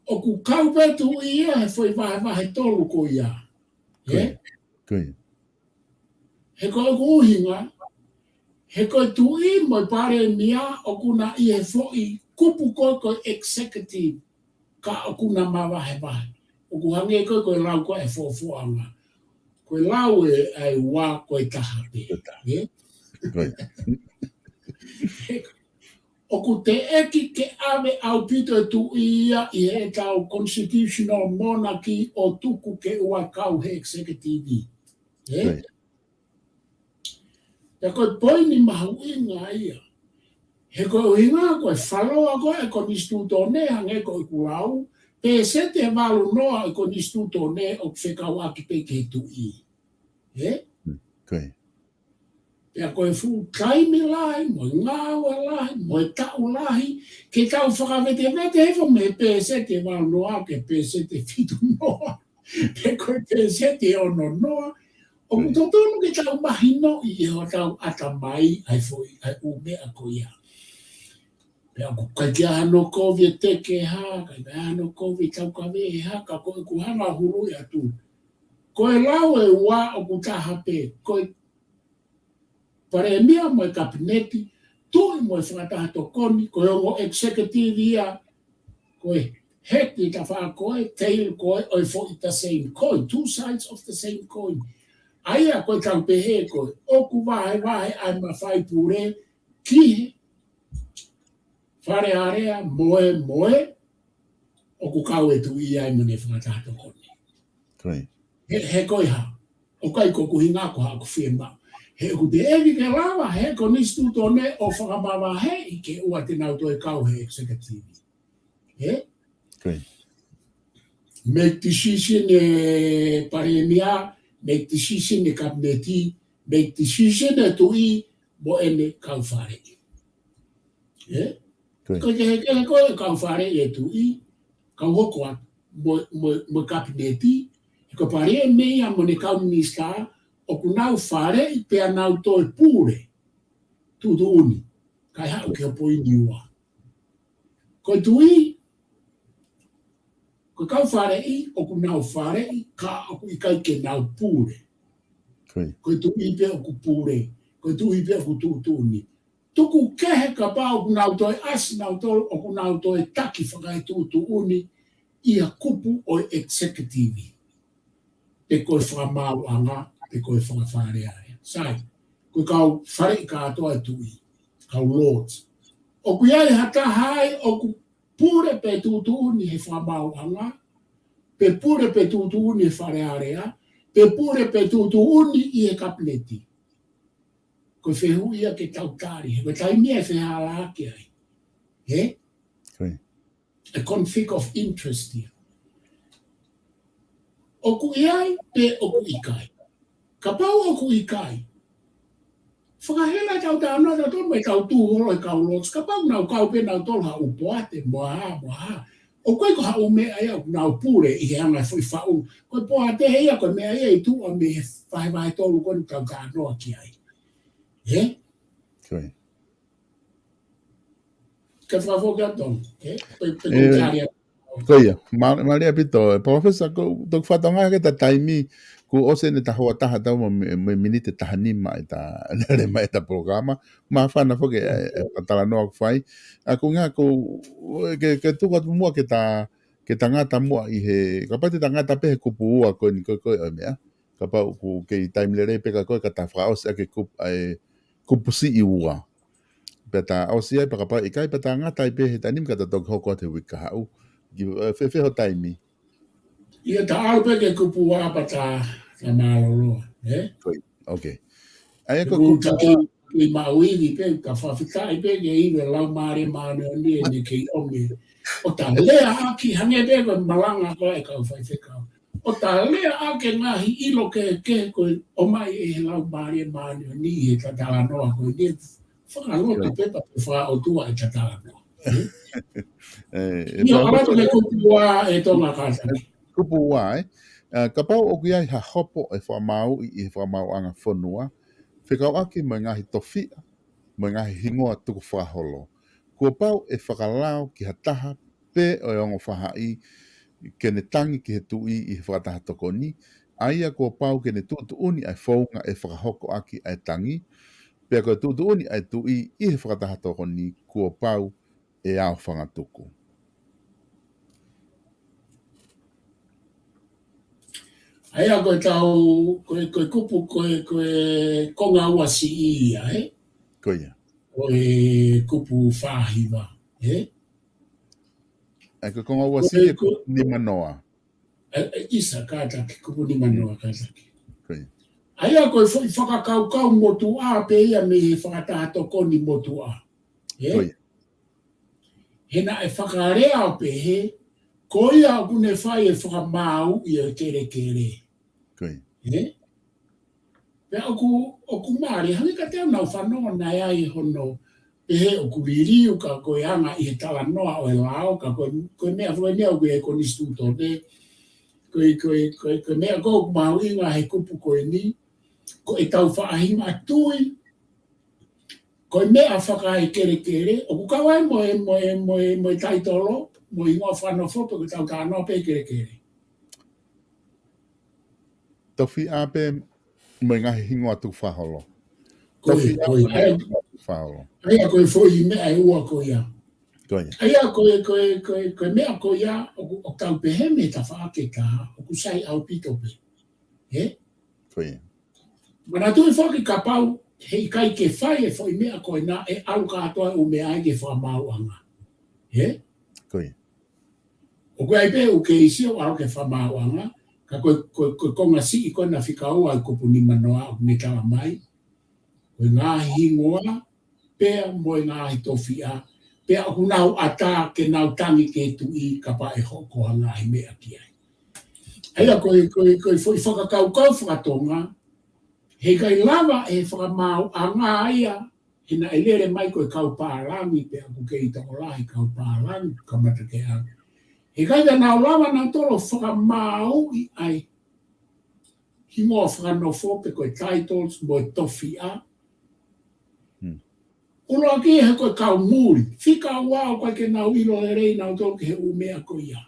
ʻOku kau pē tuʻi ia he foʻi vahevahe tolu ko ia. ʻE? He ko ʻeku ʻuhinga, he ko e tuʻi mo e palēmia ʻoku na ʻi he foʻi kupu ko ē ko e executive, ka ʻoku na mavahevahe. ʻOku hangē ko ē ko e lau ko ē ʻa e fofoʻanga. Ko e lau ʻe ua ko e taha pē. ʻE? ʻOku teʻeki ke ʻave ʻaupito e tuʻi ia ʻi heʻetau constitutional monarchy ʻo tuku ke ua kau he executive. ʻE? Pea ko e poini mahuʻinga ia. He ko e ʻuhinga ko e foloa ko ē ʻa e konisitūtone hangē ko ʻeku lau, pēseti ʻe valu noa ʻa e konisitūtone ʻoku fekauʻaki pē ki he tuʻi. ʻE? Pea ko e fuʻu taimi lahi, mo e ngāue lahi, mo e taʻu lahi, ke tau fakavetevete hifo mei he pēseti ʻe valu noa ki he pēseti ʻe fitu noa. Pe ko e pēseti ʻe ono noa, ʻoku totonu ke tau mahinoʻi ʻe hotau ʻatamai ʻa e foʻi, ʻa e ʻū meʻa ko ia. Pea ʻoku ʻikai ke ʻi ai hano kovi e teke ha, ʻikai ke ʻi ai hano kovi e taukave ha, ka ko ʻeku hanga hulu atu. Ko e lau ʻe ua ʻoku taha pē, ko e palēmia mo e kapineti, tuʻi mo e fakataha tokoni, ko e ongo executive ia, ko e head ʻi he tafaʻaki ko ē, tail ko ē ʻo e foʻi the same coin, two sides of the same coin. ʻA ia ko e tau pehē ko ē, ʻoku vahevahe ʻa e mafai pule ki he Fale Alea mo e, mo e, ʻoku kau e tuʻi ai mo ʻene fakataha tokoni. He, he ko e hā, ʻoku ʻikai ko ʻeku ʻuhinga ko haʻaku fiemaʻu. He ʻoku teʻeki ke lava he konisitūtone ʻo fakamavaheʻi ke ua te nau toe kau he executive. He? Make decision e palēmia, make decision e kapineti, make decision e tuʻi, mo ʻene kau faleʻi. He? Ko e kehekehe ko ē kau faleʻi e tuʻi, kau hoko atu mo, mo, mo e kapineti, he ko e palēmia mo ʻene kau minisitā, ʻoku nau faleʻi pea nau toe pule tuʻutuʻuni, kae haʻu ki he poini ua. Ko e tuʻi, ko e kau faleʻi, ʻoku nau faleʻi, ka ʻoku ʻikai ke nau pule. Ko e tuʻi pē ʻoku pule, ko e tuʻi pē ʻoku tuʻutuʻuni. Tuku kehe kapau ʻoku nau toe ʻasi nautolu, ʻoku nau toe taki fakaetuʻutuʻuni ʻi he kupu ʻo e executive. Pe ko e fakamaauʻanga, pe ko e fakafale ai. Sai, ko e kau faleʻi kātoa e tuʻi, kau lords. ʻOku ʻi ai ha taha ai ʻoku pule pe tuʻutuʻuni he fakamaauʻanga, pe pule pe tuʻutuʻuni he Fale Alea, pe pule pe tuʻutuʻuni ʻi he kapineti. Ko e fehuʻi ia ke tau tali, he ko e taimi ia ʻe fehālaaki ai. He? A conflict of interest ia. ʻOku ʻi ai pe ʻoku ʻikai. Kapau ʻoku ʻikai, fakahela ʻetau talanoa ʻatautolu mo ʻetau tuʻu holo e kau lords. Kapau nau kau pē nautolu ha ʻū poate, mo ha, mo ha. ʻOku ʻikai ko ha ʻū meʻa ia ʻoku nau pule ʻi he anga e foʻi faʻu. Ko e poate ia, ko e meʻa ia ʻi tuʻa mei he vahevahe tolu ko eni ʻoku tau talanoa ki ai. He? Ka fakafoki atu, ē? Pe, pe ko ia. Ko ia, mālie ʻaupito, ē, Professor, ko, toki fakatokangaʻi hake ʻeta taimi, kuo ʻosi eni ʻeta houa taha tau mo, mo e miniti ʻe taha nima ʻeta, lele mai ʻeta polokalama, māfana foki, ē, ʻe, ʻe, talanoa ʻoku fai. ʻA ko e ʻuhinga ko, ē, ke, ke tuku atu muʻa ke ta, ke ta ngata muʻa ʻi he, kapau te ta ngata pē he kupu ua ko eni ko, ko e meʻa. Kapau ʻoku kei taimi lelei pē ka ko e ka ta fakaʻosi ʻaki e kupu, ʻa e kupu siʻi ua. Pea ta ʻosi ai pea kapau ʻikai pea ta ngata ai pē he taimi ka ta toki hoko atu he uike kahaʻu. Ki, ē, fēfē ho taimi? ʻIa ta ʻalu pē ki he kupu ua pea ta, ta mālōlō, ē? Ko ia, okay. ʻA ia ko e kupu ua. Ki maʻu ivi pē, ka fakafetaʻi pē ki he ivi ʻa e Laumālie Māʻoniʻoni ʻene kei ʻomi. ʻO ta lea ʻaki hangē pē ko e malanga ko ē ʻa e kau faifekau. ʻo ta lea ʻaki e ngaahi ʻilo kehekehe ko ē ʻomai ʻe he Laumālie Māʻoniʻoni ʻi heʻeta talanoa ko eni, fakalotu pē pea fakaʻotua ʻeta talanoa. ʻIo, ʻalu atu ki he kupu ua ʻe Tonga kātaki. Kupu ua, ē? Kapau ʻoku ʻi ai ha hopo ʻe fakamaauʻi ʻi he fakamaauʻanga fonua, fekauʻaki mo e ngaahi tofiʻa, mo e ngaahi hingoa tukufakaholo, kuo pau ʻe fakalao ki ha taha pē ʻo e ongo faʻahi ke ne tangi ki he tuʻi ʻi he fakataha tokoni, ʻa ia kuo pau ke ne tuʻutuʻuni ʻa e founga ʻe fakahoko ʻaki ʻa e tangi, pea ko e tuʻutuʻuni ʻa e tuʻi ʻi he fakataha tokoni kuo pau ʻe aofangatuku. ʻA ia ko e tau, ko e, ko e kupu, ko e, ko e konga ua siʻi ia, ē? Ko ia. Ko e kupu fāhiva, ē? ʻA ia ko e konga ua siʻi, ko e kupu nimanoa. ʻE, ʻe, ʻisa kātaki, kupu nimanoa kātaki. Ko ia. ʻA ia ko e foʻi fakakaukau motuʻa pē ia mei he fakataha tokoni motuʻa. Ē? Ko ia. He naʻe fakalea ʻo pehē, ko ia ʻoku ne fai e fakamaauʻi ʻo e kelekele. Ko ia. Ē? Pea ʻoku, ʻoku mālie, hangē kiate au naʻa ku fanongo naʻe ʻi ai hono pehē ʻoku liliu ka ko e anga ʻi he talanoa ʻo e lao, ka ko e, ko e meʻa foʻi meʻa ʻoku ʻi he konisitūtone, ko e, ko e, ko e, ko e meʻa ko ē ʻoku mahuʻinga he kupu ko eni, ko ʻetau faʻahinga tui, ko e meʻa fakaekelekele, ʻoku kau ai mo e, mo e, mo e, mo e taitolo, mo e hingoa fakanofo, pe ko ʻetau talanoa pē kelekele. Tofiʻa pē mo e ngaahi hingoa tukufakaholo. Ko ia, tofiʻa ko ia. Mo e ngaahi hingoa tukufakaholo. ʻA ia ko e foʻi meʻa ʻe ua ko ia. Ko ia. ʻA ia ko e, ko e, ko e, ko e meʻa ko ia, ʻoku, ʻoku tau pehē mei he tafaʻaki ʻe taha, ʻoku sai ʻaupito pē. Ē? Ko ia. Manatuʻi foki kapau, heʻikai ke fai e foʻi meʻa ko ena ʻe ʻalu kātoa e ʻū meʻa ia ki he fakamaauʻanga. Ē? Ko ia. ʻOku ʻi ai pē ʻū keisi ʻoku ʻalu ki he fakamaauʻanga, ka ko e, ko e, ko e konga siʻi ko ena fika ua ʻi he kupu nimanoa ʻoku ne tala mai. Ko e ngaahi hingoa, pea mo e ngaahi tofiʻa, pea ʻoku nau ʻatā ke nau tangi ki he tuʻi kapau ʻe hoko ha ngaahi meʻa ki ai. ʻA ia ko e, ko e, ko e foʻi fakakaukau faka-Tonga, heʻikai lava ʻe he fakamaauʻanga ia, he naʻe lele mai ko e kau pālangi, pea ʻoku kei tokolahi kau pālangi, kamata ke ʻalu. Heʻikai ke nau lava nautolu ʻo fakamaauʻi ʻa e hingoa fakanofo pe ko e titles mo e tofiʻa. Hmm. ʻUluaki he ko e kau muli. Fika ua ʻoku ʻikai ke nau ʻilo lelei nautolu ki he ʻū meʻa ko ia.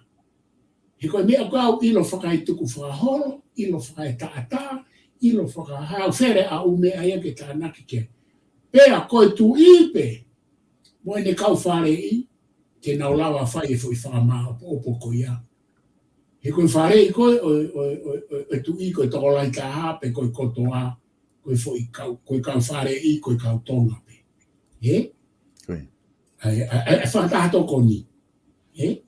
He ko e meʻa ko ē ʻoku ʻilo fakaetukufakaholo, ʻilo fakaetaʻatā, ʻilo fakahā, fele ʻa e ʻū meʻa ia ke tānaki ki ai. Pea ko e tuʻi pē, mo ʻene kau faleʻi, ke nau lava fai e foʻi fakamāʻopoʻopo ko ia. He ko e faleʻi ko ē ʻo, ʻo, ʻo, ʻo, ʻo e tuʻi ko e tokolahi taha pe ko e kotoa, ko e foʻi kau, ko e kau faleʻi, ko e kau Tonga pē. Ē? Ko ia. ʻA e, ʻa e, ʻa e fakataha tokoni. Ē?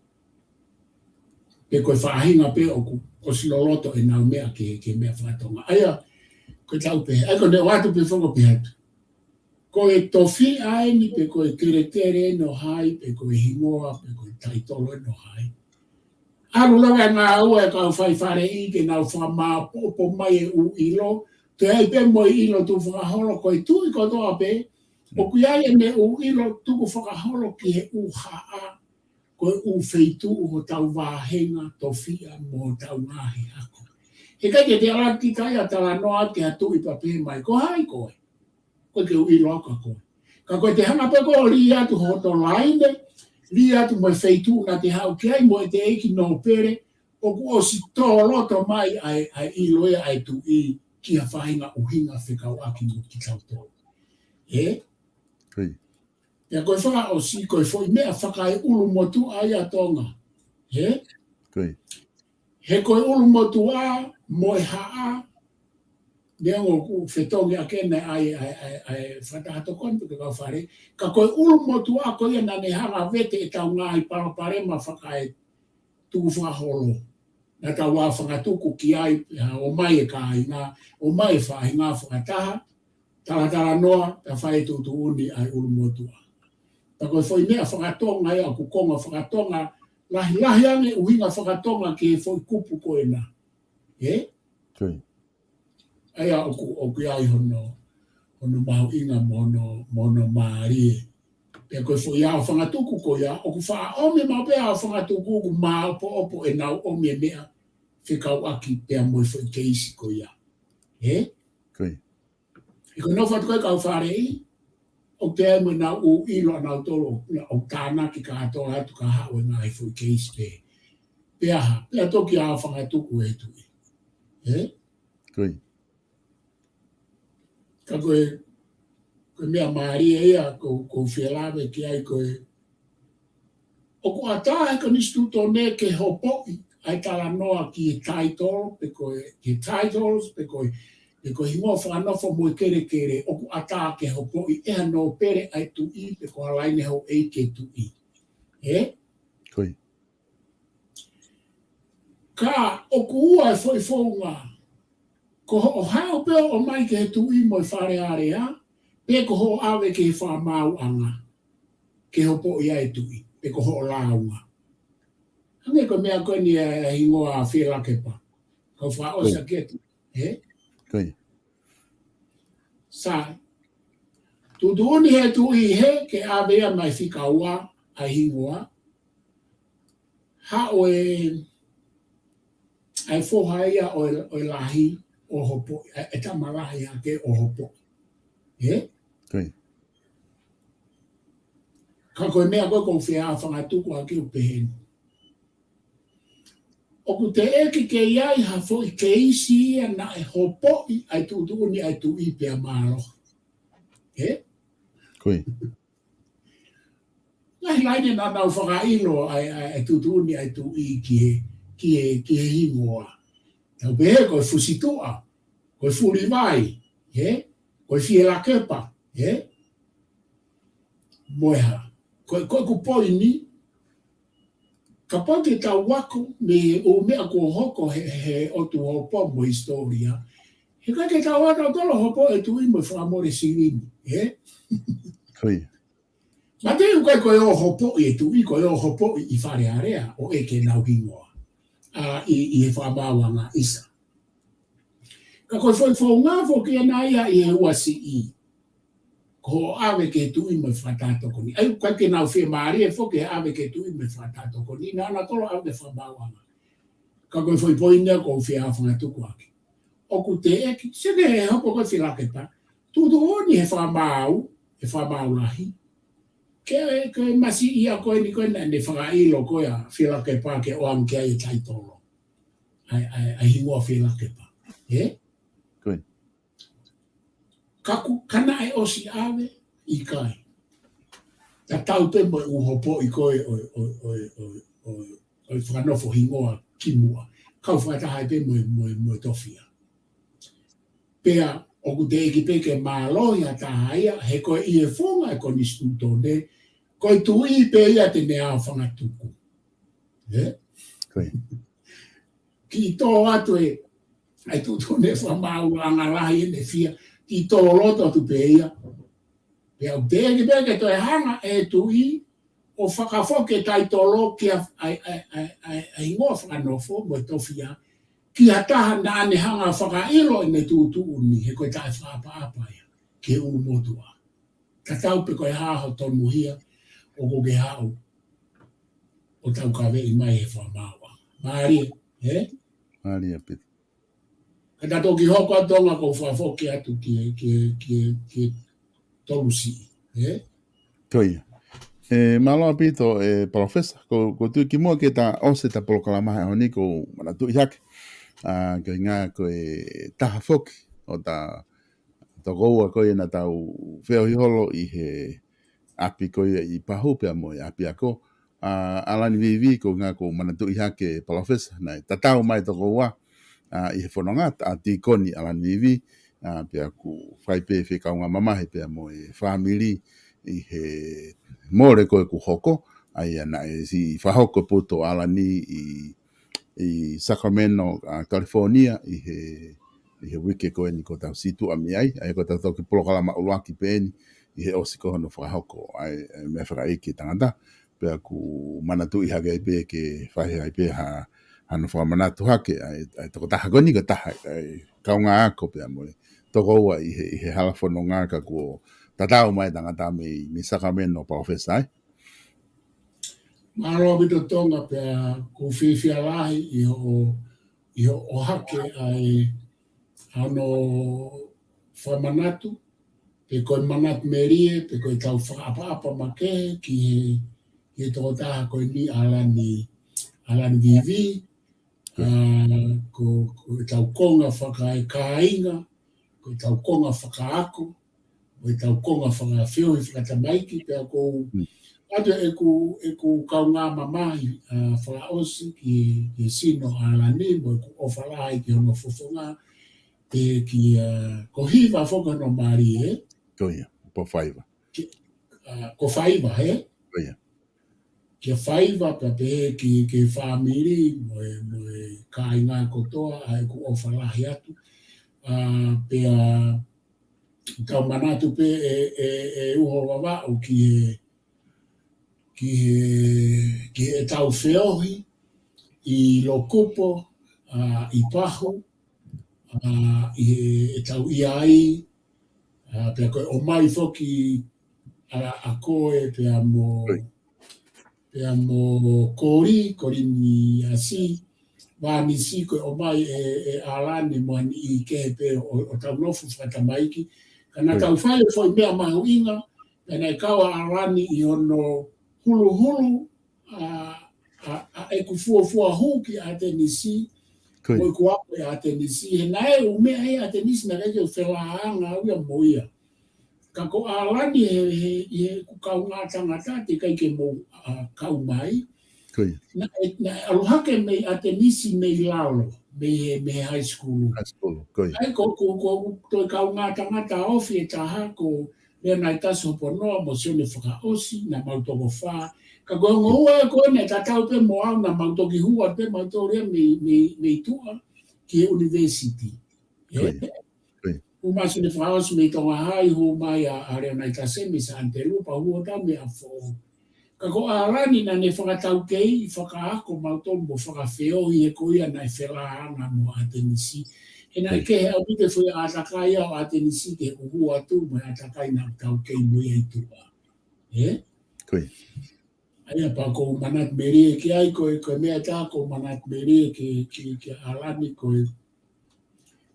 Pe ko e faʻahinga pē ʻoku, ʻosi loloto ʻenau meʻa ki he, ki he meʻa faka-Tonga. ʻA ia, ko e tau pē, ʻa ia ko ʻene ʻoatu pē foki pē atu. Ko e tofiʻa eni pe ko e kelekele eni ʻo hai, pe ko e hingoa, pe ko e taitolo eni ʻo hai. ʻAlu lava e ngāue ʻa e kau fai faleʻi ke nau fakamāʻopoʻopo mai e ʻū ʻilo, toe ʻi ai pē mo e ʻilo tukufakaholo, ko e tuʻi kotoa pē, ʻoku ʻi ai ʻene ʻū ʻilo tukufakaholo ki he ʻū haʻa, ko e ʻū feituʻu hotau vāhenga, tofiʻa mo hotau ngaahi ako. Heʻikai ke te ala kita ia talanoa ki ha tuʻi pea pehē mai, ko hai koe? Ko e ke u ʻilo ʻa koe. Ka ko e te hanga pē koe ʻo lī atu hoto laine, lī atu mo e feituʻu naʻa te haʻu ki ai mo e te ʻeiki nōpele, ʻoku ʻosi tō loto mai ʻa e, ʻa e ʻilo ia ʻa e tuʻi ki ha faʻahinga ʻuhinga fekauʻaki mo kitautolu. Ē? Ko ia. Pea ko e fakaʻosi, ko e foʻi meʻa fakaeʻulumotuʻa ia ʻa Tonga. Ē? Ko ia. He ko e ʻulumotuʻa mo e haʻa, neongo ʻoku fetongi ʻaki ʻena ʻa e, ʻa e, ʻa e, ʻa e fakataha tokoni pe ko e kau fale, ka ko e ʻulumotuʻa ko ia naʻa ne hanga vete ʻetau ngaahi palopalema fakaetukufakaholo. Naʻa tau aofangatuku ki ai, pea ʻomai e kāinga, ʻomai e faʻahinga fakataha, talatalanoa, pea fai e tuʻutuʻuni ʻa e ʻulumotuʻa. Pea ko e foʻi meʻa faka-Tonga ia, ʻoku konga faka-Tonga, lahilahi ange ʻuhinga faka-Tonga ki he foʻi kupu ko ena. ʻE? ʻA ia ʻoku, ʻoku ʻi ai hono, hono mahuʻinga mo hono, mo hono mālie. Pea ko e foʻi aofangatuku ko ia, ʻoku faʻa ʻomi maʻu pē aofangatuku ʻoku māʻopoʻopo ʻenau ʻomi e meʻa fekauʻaki pea mo e foʻi keisi ko ia. ʻE? ʻI ko e nofo atu ko e kau faleʻi, ʻoku ʻi ai mo ʻenau ʻilo ʻanautolu, ʻo tānaki kātoa atu ka haʻu e ngaahi foʻi keisi pē. Pea hā, pea toki aofangatuku e tuʻi. ʻE? Ka ko e, ko e meʻa mālie ia, ko, ʻoku ou fie lave ki ai ko e, ʻoku ʻatā ʻe he konisitūtone ke hopoʻi ʻa e talanoa ki he taitolo, pe ko e, ki he titles, pe ko e, pe ko e hingoa fakanofo mo e kelekele, ʻoku ʻatā ke hopoʻi ʻe ha nōpele ʻa e tuʻi, pe ko ha laine houʻeiki e tuʻi. ʻE? Ka ʻoku ua e foʻi founga, ko hoʻo haʻu pē ʻo ʻomai ki he tuʻi mo e Fale Alea, pe ko hoʻo ʻave ki he fakamaauʻanga, ke hopoʻi ai e tuʻi, pe ko hoʻo lāunga. Hangē ko e meʻa ko eni e hingoa Fielakepa. Kau fakaʻosi ʻaki e tuʻi, ʻe? Sai. Tuʻutuʻuni he tuʻi he ke ʻave ia mai fika ua ʻa e hingoa. Haʻu e, ʻa e foha ia ʻo e, ʻo e lahi ʻo hopoʻi, ʻa e, ʻa e tama lahi hake ʻo hopoʻi. ʻE? Ka ko e meʻa ko ē ʻoku ou fie aofangatuku ʻaki ʻoku pehē ni. ʻOku teʻeki ke ʻi ai ha foʻi keisi ia naʻe hopoʻi ʻa e tuʻutuʻuni ʻa e tuʻi pea mālohi. ʻE? Ngaahi laine naʻa nau fakaʻilo ʻa e, ʻa e, ʻa e tuʻutuʻuni ʻa e tuʻi ki he, ki he, ki he hingoa. Tau pehē ko e Fusituʻa, ko e Fulivai, ʻe? Ko e Fielakepa, ʻe? Mo e hā. Ko, ko ʻeku poini, kapau te tau ako mei he ʻū meʻa kuo hoko he, he ʻotu hopo mo e hisitōlia, heʻikai ke tau ʻatā ʻo tolo hopo e tuʻi mo e fakamole silini, ʻe? Mate ʻoku ʻikai ko e ō hopoʻi e tuʻi, ko e ō hopoʻi ʻi Fale Alea ʻo ʻeke ʻenau hingoa. ʻA, ʻi, ʻi he fakamaauʻanga ʻisa. Ka ko e foʻi founga foki ena ia ʻi he ua siʻi. Ko hoʻo ʻave ki he tuʻi mo e fakatātokoni. ʻA ia ʻoku ʻikai ke nau fiemālie foki he ʻave ki he tuʻi mo e fakatātokoni. Naʻa nau tolo ʻave ki he fakamaauʻanga. Ka ko e foʻi poini ia ʻoku ou fie aofangatuku ʻaki. ʻOku teʻeki, sene he hopo ko e Fielakepa. Tuʻutuʻuni he fakamaau, he fakamaau lahi. Ke, ke masiʻi ia ko eni ko ē naʻa ne fakaʻilo ko ē ʻa Fielakepa ke ʻoange ki ai e taitolo. ʻA e, ʻa e, ʻa e hingoa Fielakepa. ʻE? Ka ʻoku, ka naʻe ʻosi ʻave, ʻikai. Tatau pē mo e ʻū hopoʻi ko ē ʻo e, ʻo e, ʻo e, ʻo e, ʻo e, ʻo e fakanofo hingoa kimuʻa. Kau fakataha ai pē mo e, mo e, mo e tofiʻa. Pea, ʻoku teʻeki pē ke mālohi ha taha ia, he ko e ʻi he founga e konisitūtone, ko e tuʻi pē ia te ne aofangatuku. ʻE? Kiʻi tō atu e, ʻa e tuʻutuʻuni fakamaauʻanga lahi ʻene fia, kiʻi tō loto atu pē ia. Pea ʻoku teʻeki pē ke toe hanga e tuʻi ʻo fakafoki e taitolo ki he, ʻa e, ʻa e, ʻa e, ʻa e, ʻa e hingoa fakanofo mo e tofiʻa, ki ha taha naʻa ne hanga fakaʻilo ʻene tuʻutuʻuni, he ko e taʻefakaʻapaʻapa ia, ki he ʻū motuʻa. Tatau pē ko e hā ho tonuhia, ʻoku ke haʻu ʻo taukaveʻi mai he fakamaauʻanga. Mālie, ʻe? Mālie ʻaupito. Ka ta toki hoko atu Tonga ʻoku ou fakafoki atu ki he, ki he, ki he, ki he tolu siʻi, ʻe? Ko ia. ʻE, mālō ʻaupito, ʻe, Palōfesa, ko, ko e tuʻu kimuʻa ke ta ʻosi ʻeta polokalama he ʻaho ni ʻoku ou manatuʻi hake. ʻA, ko e ʻuhinga ko e taha foki ʻo ʻeta tokoua ko ia naʻa tau feohi holo ʻi he ʻapi ko ia ʻi Pahu pea mo e ʻapiako. ʻA, ʻAlani Vivi, ko e ʻuhinga ʻoku ou manatuʻi hake Palōfesa, naʻe tatau mai tokoua, ʻa, ʻi he fononga, ʻa Tīkoni ʻAlani Vivi, ʻa, pea ʻoku fai pē fekaungāmamahi pea mo e fāmili ʻi he mole ko ē kuo hoko, ʻa ia naʻe siʻi fakahoko e puto ʻo ʻAlani ʻi ʻi Sacramento, ʻa, California, ʻi he, ʻi he uike ko eni ʻoku tau situʻa mei ai, ʻa ia ko ʻeta toki polokalama ʻuluaki pē eni, ʻi he ʻosi ko hono fakahoko, ʻa e, ʻa e meʻa fakaʻeiki tangata, pea ʻoku manatuʻi hake ai pē ke fai ai pē ha, hano fakamanatu hake ʻa e, ʻa e tokotaha ko eni ko e taha ʻa e kaungā ako pea mo e tokoua ʻi he, ʻi he hala fononga ka kuo tatau mai e tangata mei, mei Sacramento, Palōfesa, ē? Mālō ʻaupito Tonga, pea ʻoku ou fiefia lahi ʻi hoʻo, ʻi hoʻo ʻohake ʻa e, ʻa hono fakamanatu, pe ko e manatu melie, pe ko ʻetau fakaʻapaʻapa makehe ki he, ki he tokotaha ko eni ʻAlani, ʻAlani Vivi, ʻa, ko, ko ʻetau konga fakaekāinga, ko ʻetau konga fakaako, ko ʻetau konga fakafeohi fakatamaiki, pea ʻoku ou Mm. ʻoatu ʻeku, ʻeku kaungā mamahi, ʻa, fakaʻosi ki, ki he sino ʻo ʻAlani, mo ʻeku ʻofa lahi ki hono fofonga, pea ki, ʻa, ko Hiva foki hono mali, ē? Ko ia, ko Faiva. Ki, ʻa, ko Faiva, ē? Ko ia. Kia Faiva, pea pehē ki, ki he fāmili, mo e, mo e kāinga kotoa, ʻa ʻeku ʻofa lahi atu. ʻA, pea tau manatu pē ʻe, ʻe, ʻe uho Vavaʻu ki he, ki he, ki heʻetau feohi ʻi Lokupo, ʻa, ʻi Pahu, ʻa, ʻi he, ʻetau ʻi ai, ʻa, pea ko e ʻomai foki ʻa, ʻa koe, pea mo, Oi. pea mo Koli, Koli ni asi, Vānisi, ko e ʻomai ʻe, ʻe ʻAlani mo ha niʻihi kehe pē ʻo, ʻo tau nofo fakatamaiki. Ka naʻa Oi. tau fai e foʻi meʻa mahuʻinga, pea naʻe kau ʻa ʻAlani ʻi hono huluhulu, ʻa, ʻa, ʻa ʻeku fuofua hū ki ʻAtenisi, Ko ia. mo ʻeku ako ʻi ʻAtenisi. He naʻe ʻū meʻa ʻi ʻAtenisi naʻe ʻikai ke felāanga au ia mo ia. Ka ko ʻAlani he, he, he ʻeku kaungā tangata teʻeki ai ke mou, ʻa, kau mai. Ko ia. Naʻe, naʻe ʻalu hake mei ʻAtenisi mei lalo, mei he, mei he high school. High school, ko ia. ʻA ia ko, ko, ko, ko e kaungā tangata ofi ʻe taha ko Leonaitasi Hoponoa mo Sione Fakaʻosi, naʻa mau toko fā. Ka ko e ongo ua ko ē naʻe tatau pē mo au, naʻa mau toki hū atu pē mautolu ia mei, mei, mei tuʻa ki he university. Ko ia. Ko ia. Hū mai Sione Fakaʻosi mei Tonga Hai, hū mai ʻa, ʻa Leonaitasi mei Sānitelū, pea hū atu au mei ʻApifoʻou. Ka ko ʻAlani naʻa ne fakataukei, fakaako mautolu mo fakafeohi he ko ia naʻe felāanga mo ʻAtenisi. He naʻe Ko ia. kehe ʻaupito e foʻi ʻātakai ʻo ʻAtenisi ki heʻeku hū atu mo e ʻātakai naʻa ku taukei mo ia ʻi tuʻa. Ē? Ko ia. ʻA ia pea ʻoku ou manatu melie ki ai, ko e, ko e meʻa ʻe taha ʻoku ou manatu melie ki, ki, ki ʻAlani ko e,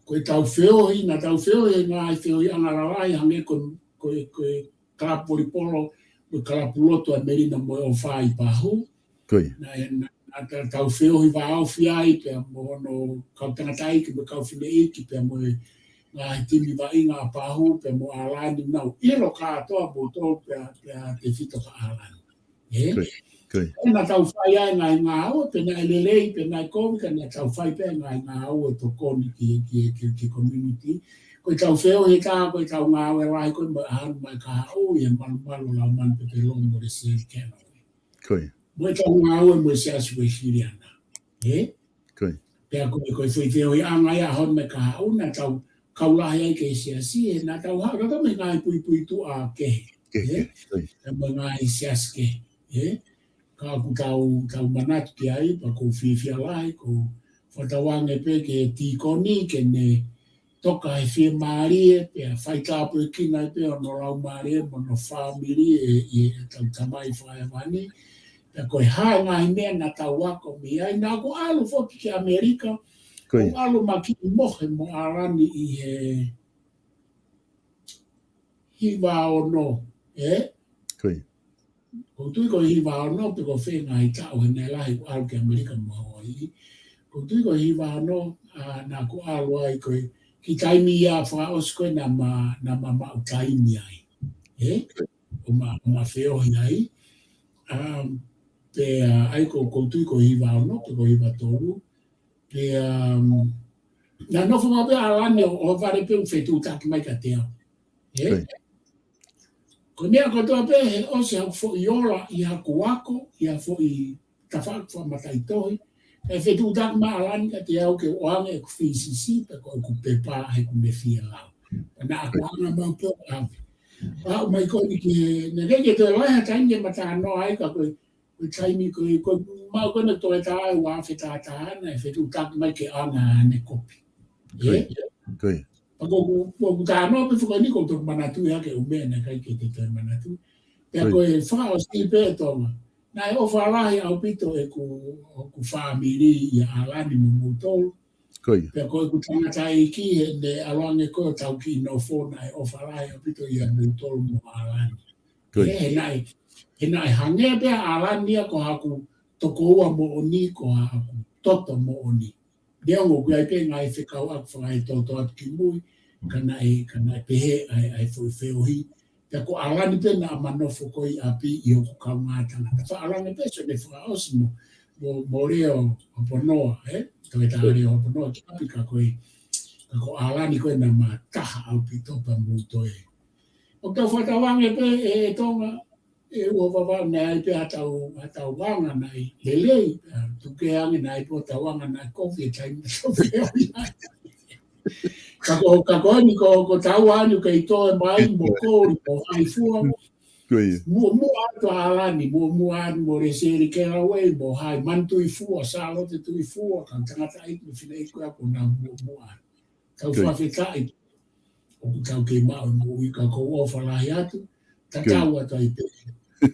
ko ʻetau feohi, naʻa tau feohi he ngaahi feohiʻanga lalahi hangē ko, ko, ko e kalapu volipolo, mo e kalapu lotu ʻa Melina mo e ʻOfa ʻi Pahu. Ko ia. Naʻe, naʻa, naʻa ta-, tau feohi vāofi ai, pea mo hono kau tangataʻeiki, mo e kau fineʻeiki, pea mo e ngaahi timi vaʻinga ʻa Pahu, pea mo ʻAlani, naʻa ku ʻilo kātoa moutolu, pea, pea tefito kia ʻAlani. Ē? Ko ia, ko ia. Pea naʻa tau fai ai e ngaahi ngāue, pea naʻe lelei, pea naʻe kovi, ka naʻa tau fai pē e ngaahi ngāue tokoni ki, ki, ki, ki he community. Ko ʻetau feohi ʻe taha, ko ʻetau ngāue lahi ko ē mo e ʻaho ni mai Kahaʻu, ʻi he malumalu ʻo Laumanu Pepelomo mo Leseli Keloe. Ko ia. Mo ʻetau ngāue mo e Siasi Uēsiliana. Ē? Ko ia. Pea ko e, ko e foʻi feohiʻanga ia ʻaho ni mai Kahaʻu naʻa tau kau lahi ai ki he siasi, ē, naʻa tau haʻu, naʻa tau mei he ngaahi puipuituʻa kehe. Kehe, Ē? kehe, ko ia. Pea mo e ngaahi siasi kehe. Ē? Ka ʻoku tau, tau manatu ki ai, pea ʻoku ou fiefia lahi, ʻoku ou fakatauange pē ki he tīkoni, ke ne toka he fiemālie, pea faitāpuekina ai pē hono laumālie mo hono fāmili ʻe, ʻe heʻetau Tamai Fakahēvani. Pea ko e hā e ngaahi meʻa naʻa tau ako mei ai, naʻa ku ʻalu foki ki ʻAmelika, Ko ia. ʻalu mai ki mohe mo ʻAlani ʻi he hiva ono, ē? Ko ia. ʻOku ou tui ko e hiva ono pe ko e fē ngaahi taʻu he naʻe lahi ʻeku ʻalu ki ʻAmelika mo Hawaiʻi. ʻOku ou tui ko e hiva ono, ʻa, naʻa ku ʻalu ai ko e kiʻi taimi ia fakaʻosi ko ē naʻa ma, naʻa ma maʻu taimi ai. Ē? ʻO ma, ʻo ma feohi ai. Um, pea, ʻa ia ko, ʻoku ou tui ko e hiva ono pe ko e hiva tolu. Pea, um, naʻa nofo mai pē ʻAlani ʻo, ʻo vale pē ʻo fetuʻutaki mai kiate au. Ē? Ko ia. Ko e meʻa kotoa pē he ʻosi haku foʻi ola ʻi haku ako, ʻi ha foʻi tafaʻaki fakamataʻitohi. ʻE fetuʻutaki mai ʻAlani kiate au ke u ʻoange ʻeku V C C, pe ko ʻeku pepa heʻeku mefie lau. Pea naʻa ku hanga mai pē ʻo ʻave. Pea aʻu mai ko eni ki he, naʻe ʻikai ke toe lahi ha taimi ke ma talanoa ai ka ko e Ko e taimi ko ē, ko e maʻu ko ē ʻa e toe taha ua afe taha taha naʻe fetuʻutaki mai ke ʻoange ʻene kopi. Ko ia, ko ia. Pea ko ʻeku, ko ʻeku talanoa pē foki eni ko e toki manatuʻi hake ʻū meʻa naʻe ʻikai ke te toe manatu. Pea ko e fakaʻosi pē ʻe Tonga. Naʻe ʻofa lahi ʻaupito ʻeku, ʻeku fāmili ʻia ʻAlani mo moutolu. Ko ia. Pea ko ʻeku tangataʻeiki heʻene ʻalu ange ko ē ʻo tau kiʻi nofo naʻe ʻofa lahi ʻaupito ʻia moutolu mo ʻAlani. Ko ia. He naʻe, he naʻe hangē pē ʻa ʻAlani ia ko haku tokoua moʻoni, ko haku toto moʻoni. Neongo ʻoku ʻi ai pē ngaahi fekauʻaki fakaetoto atu ki mui, ka naʻe, ka naʻe pehē ʻa e, ʻa e foʻi feohi. Pea ko ʻAlani pē naʻa ma nofo ko ē ʻi ʻapi ʻi hoku kaungā tangata. Faʻa ʻalu ange pē Sione Fakaʻosi mo, mo, mo Leo Hoponoa, ē? Toketā Leo Hoponoa ki ʻapi ka ko e, ka ko ʻAlani ko ē naʻa ma taha ʻaupito pea mou toe. ʻOku tau fakatauange pē ʻe, ʻe Tonga, ʻe ua vavau naʻe ʻi ai pē haʻatau, haʻatau anga naʻe lelei, ʻa, tuku ange naʻe ʻi ai pē haʻatau anga naʻe kovi he taimi naʻa tau feohi ai. Ka ko, ka ko eni ko, ko tau anu kei toe mai mo Koli, mo Haifua. Ko ia. Muʻomuʻa atu ʻa ʻAlani, muʻomuʻa atu mo Leseli Kelauei, mo hai Manu Tuifua, Sālote Tuifua, kau tangataʻeiki mo e fineʻeiki ko ia ko ʻenau muʻomuʻa. Tau fakafetaʻi. ʻOku tau kei maʻu moʻui ka ʻoku ou ʻofa lahi atu. Tatau atu ai pē.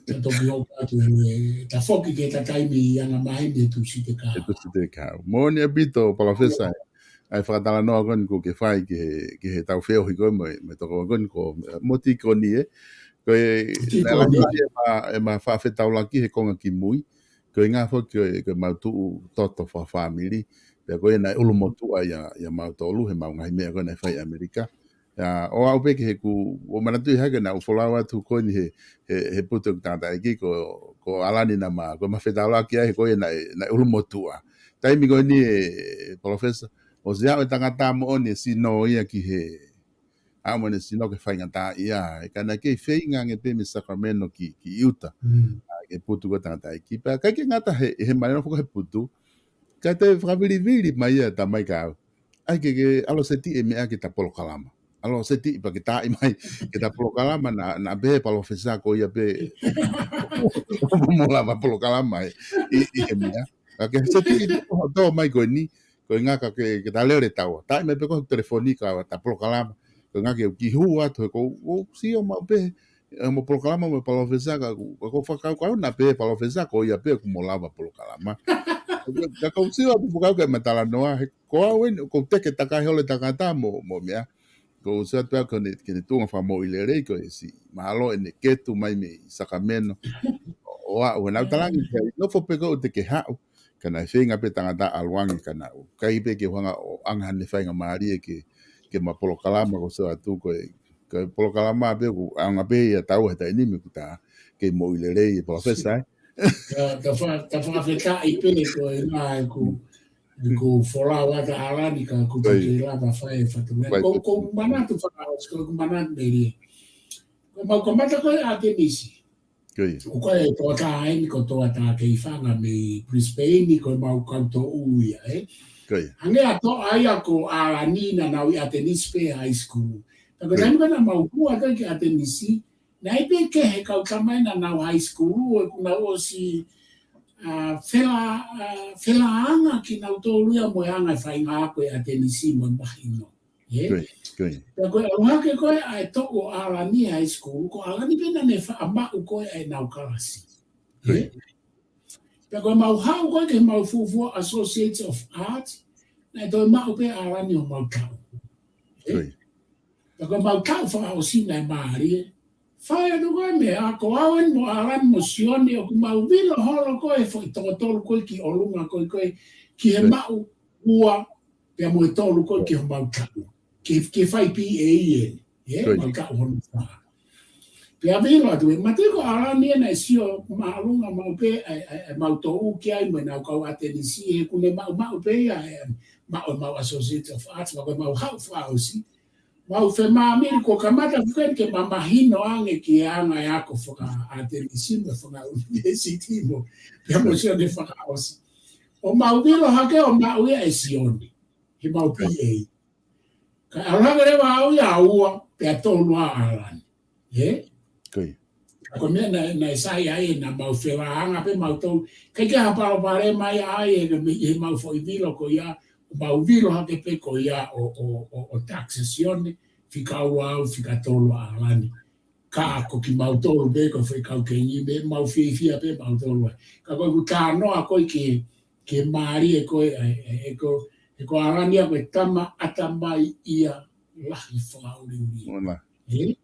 Ta toki hoko atu he, ta foki ki he taimi ʻi anga maheni ʻe Tūsite kahaʻu. ʻE Tūsite kahaʻu. Moʻoni ʻaupito, Palōfesa. ʻA e fakatalanoa ko eni ʻoku ke fai ki he, ki he tau feohi ko ē mo e, mo e tokoua ko eni ko, mo Tikoni ē. Ko e, Tikoni. Naʻe lahi ʻema, ʻema fakafetaulaki he konga ki mui. Ko e ʻuhinga foki ko e, ko ʻemau tuʻu toto fakafāmili. Pea ko ia naʻe ʻulumotuʻa ʻia, ʻia mautolu, heʻemau ngaahi meʻa ko ē naʻe fai ʻi ʻAmelika. ʻIa, ʻo aʻu pē ki heʻeku, ʻo manatuʻi hake naʻa ku folau atu ko eni he, he, he putu ʻeku tangataʻeiki ko, ko ʻAlani naʻa ma, ko ʻema fetaulaki ai he ko ia naʻe, naʻe ʻulumotuʻa. Taimi ko eni ē, Palōfesa, ʻosi aʻu e tangata moʻoni e sino ia ki he, aʻu mo ʻene sino ke faingataʻaʻia, ʻe ka naʻe kei feinga ange pē mei Sacramento ki, ki ʻIuta. ʻA, ke putu ko e tangataʻeiki. Pea ʻikai ke ngata he, he mahino foki he putu. Ka te fakavilivili mai ia tamai ka au. ʻAi ke, ke ʻalu ʻo seti e meʻa ke ta polokalama. ʻAlu ʻo seti pea ke taaʻi mai ke ta polokalama naʻa, naʻa pehē Palōfesa ko ia pē mo lava polokalama ē, ʻi, ʻi he meʻa. Ka ke seti ʻi tō mai ko eni, ko e ʻuhinga ka ke, ke ta lele taua. Taaʻi mai pē ko e telefoni ka ta polokalama. Ko e ʻuhinga ke u kiʻi hū atu he ko, ko sio maʻu pē, ʻe mo polokalama mo Palōfesa ka ku, ka ko fakakaukau naʻa pehē Palōfesa ko ia pē ʻoku mo lava polokalama. Ka ko sio atu fakakaukau ke ma talanoa, he ko au eni, ko u teke takai holo e tangata mo, mo meʻa. Ko u sio atu pē au ke ne, ke ne tuʻunga fakamoʻui lelei ko e siʻi mahalo ʻene ketu mai mei Sacramento. ʻO aʻu, he naʻa ku talaange ke nofo pē ko u teke haʻu. Ka naʻe feinga pē tangata ʻalu ange ka naʻa ku ʻikai pē ke u hanga ʻo ʻanga haʻane faingamālie ke, ke ma polokalama ko sio atu ko e, ko e polokalama pē ʻoku ʻaonga pē ia taua he taimi ni me kuo ta kei moʻui lelei ē Palōfesa ē. Ta, ta fa-, ta fakafetaʻi pē ko e ʻuhinga ʻeku, ʻeku folau atu ʻa ʻAlani ka kuo ta kei lava fai e fatongia. Ko, ko u manatu fakaʻosi, ko u manatu melie. Ko ʻemau kamata ko ē ʻAtenisi. Ko ia. ʻOku ʻi ai e tokotaha eni ko Toa Takeifanga mei Brisbane, ko ʻemau kau toʻu ia, ē? Ko ia. Hangē ʻa Toa ia ko ʻAlani naʻa nau ʻi ʻAtenisi pē high school. Pea ko e taimi ko ē naʻa mau hū atu ki ʻAtenisi, naʻe ʻi ai pē kehe kau tamai naʻa nau high school, ʻoku nau ʻosi, ʻa, fela-, ʻa, felāanga kinautolu ia mo e anga e faʻahinga ako ʻi ʻAtenisi mo e mahino. Ē? Ko ia, ko ia. Pea ko e ʻalu hake ko ē ʻa e toʻu ʻo ʻAlani high school, ko ʻAlani pē naʻa ne faʻa maʻu ko ē ʻa ʻenau kalasi. Ko ia. Ē? Pea ko ʻemau haʻu ko ē ke mau fuofua Associates of Arts, naʻe toe maʻu pē ʻAlani ʻo mau taʻu. Ē? Ko ia. Pea ko ʻemau taʻu fakaʻosi naʻe mālie. Fai atu ko ē meʻa, ko au eni mo ʻAlani mo Sione, ʻoku mau vilo holo ko ē foʻi toko tolu ko ē ki ʻolunga ko ē ko ē, ki he maʻu ua, pea mo e tolu ko ē ki homau taʻu. Ke, ke fai P A eni, ē, mau taʻu hono fā. Pea vilo atu ē, mate ko ʻAlani ena ʻe sio māʻolunga maʻu pē, ʻa e, ʻa e, ʻa e mau toʻu ki ai mo ʻenau kau ʻAtenisi, he ʻoku ne maʻu, maʻu pē ia, ʻe, maʻu, mau Associate of Arts, maʻu, mau haʻu fakaʻosi. Mau femāmili ko e kamata fuken ke mamahino ange ki he anga e ako fakaʻAtenisi mo fakaʻunivēsiti mo, pea mo Sione fakaʻosi. ʻO mau vilo hake ʻo maʻu ia ʻe Sione. He mau P A. Ka ʻalu hake leva au ia ʻa ua, pea tolu ʻa ʻAlani. Ē? Ko ia. Ko e meʻa naʻe, naʻe sai ai ʻena mau felāanga pē mautolu. ʻIkai ke ha palopalema ia ai ʻena mei he mau foʻi vilo ko ia, mau vilo hake pē ko ia ʻo, ʻo, ʻo, ʻo taxation, fika ua au, fika tolu ʻa ʻAlani. Ka ko kimautolu pē ko e foʻi kau kengi pē, mau fiefia pē mautolu ai. Ka ko ʻeku talanoa ko ē ke, ke mālie ko ē, ʻe, ʻe, ʻe ko, ʻe ko ʻAlani ia ko e tama ʻatamai ia lahi fakaʻuliʻuli. Ē? ʻE,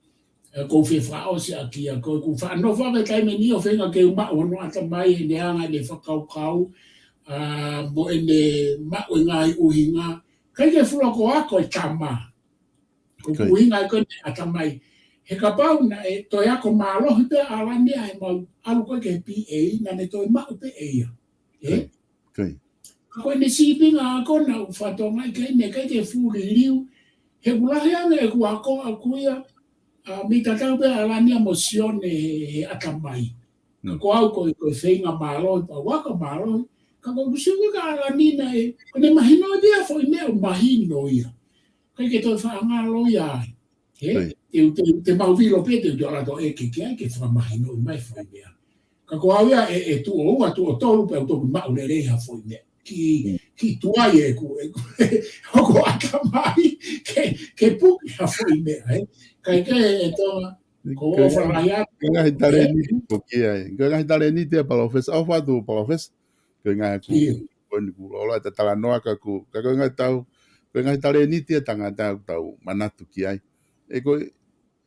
ʻoku ou fie fakaʻosi ʻaki ia, ko ʻeku faʻa nofo ʻa e taimi ni ʻo feinga ke u maʻu hono ʻatamai ʻene anga ʻene fakakaukau, ʻa, mo ʻene maʻu e ngaahi ʻuhinga. ʻIkai ke fuʻu loko ako e tama. Ko e ʻuhinga ia ko ʻene ʻatamai. He kapau naʻe toe ako mālohi pē ʻa ʻAlani ia he mau ʻalu ko ē ki he P A, naʻa ne toe maʻu pē ʻe ia. Ē? Ka ko ʻene sīpinga ako naʻa ku fakatokangaʻi ke ne ʻikai ke fuʻu liliu. He ʻoku lahi ange ʻeku ako ʻaʻaku ia, ʻa, mei tatau pē ʻa ʻAlani ia mo Sione he, he ʻatamai. Ka ko au ko e, ko e feinga mālohi, pea u ako mālohi. Ka ko ʻeku sio ko ē kia ʻAlani naʻe, ko ʻene mahino ia foʻi meʻa ʻoku mahino ia. ʻIkai ke toe faʻa ngalo ia ai. Ē? Te u, te, te mau vilo pē, te u toe ʻalu atu ʻo ʻeke ki ai, ke fakamahinoʻi mai foʻi meʻa. Ka ko au ia ʻe, ʻe tuʻo ua, tuʻo tolu, pea u toki maʻu lelei ha foʻi meʻa. Ki, ki tuai ʻeku, ʻeku, ʻoku ʻatamai, ke, ke puke ha foʻi meʻa, ē. ʻIkai ke, ʻe Tonga, ko e ʻofa lahi atu. Ko e ngaahi talēniti ʻoku ʻi ai. Ko e ngaahi talēniti ʻa Palōfesa, ʻofa atu Palōfesa. Ko e ngaahi ʻoku, ko eni ʻoku loloa ʻeta talanoa ka ʻoku, ka ko e ngaahi tau, ko e ngaahi talēniti ʻa e tangata ʻoku tau manatu ki ai. ʻE ko e,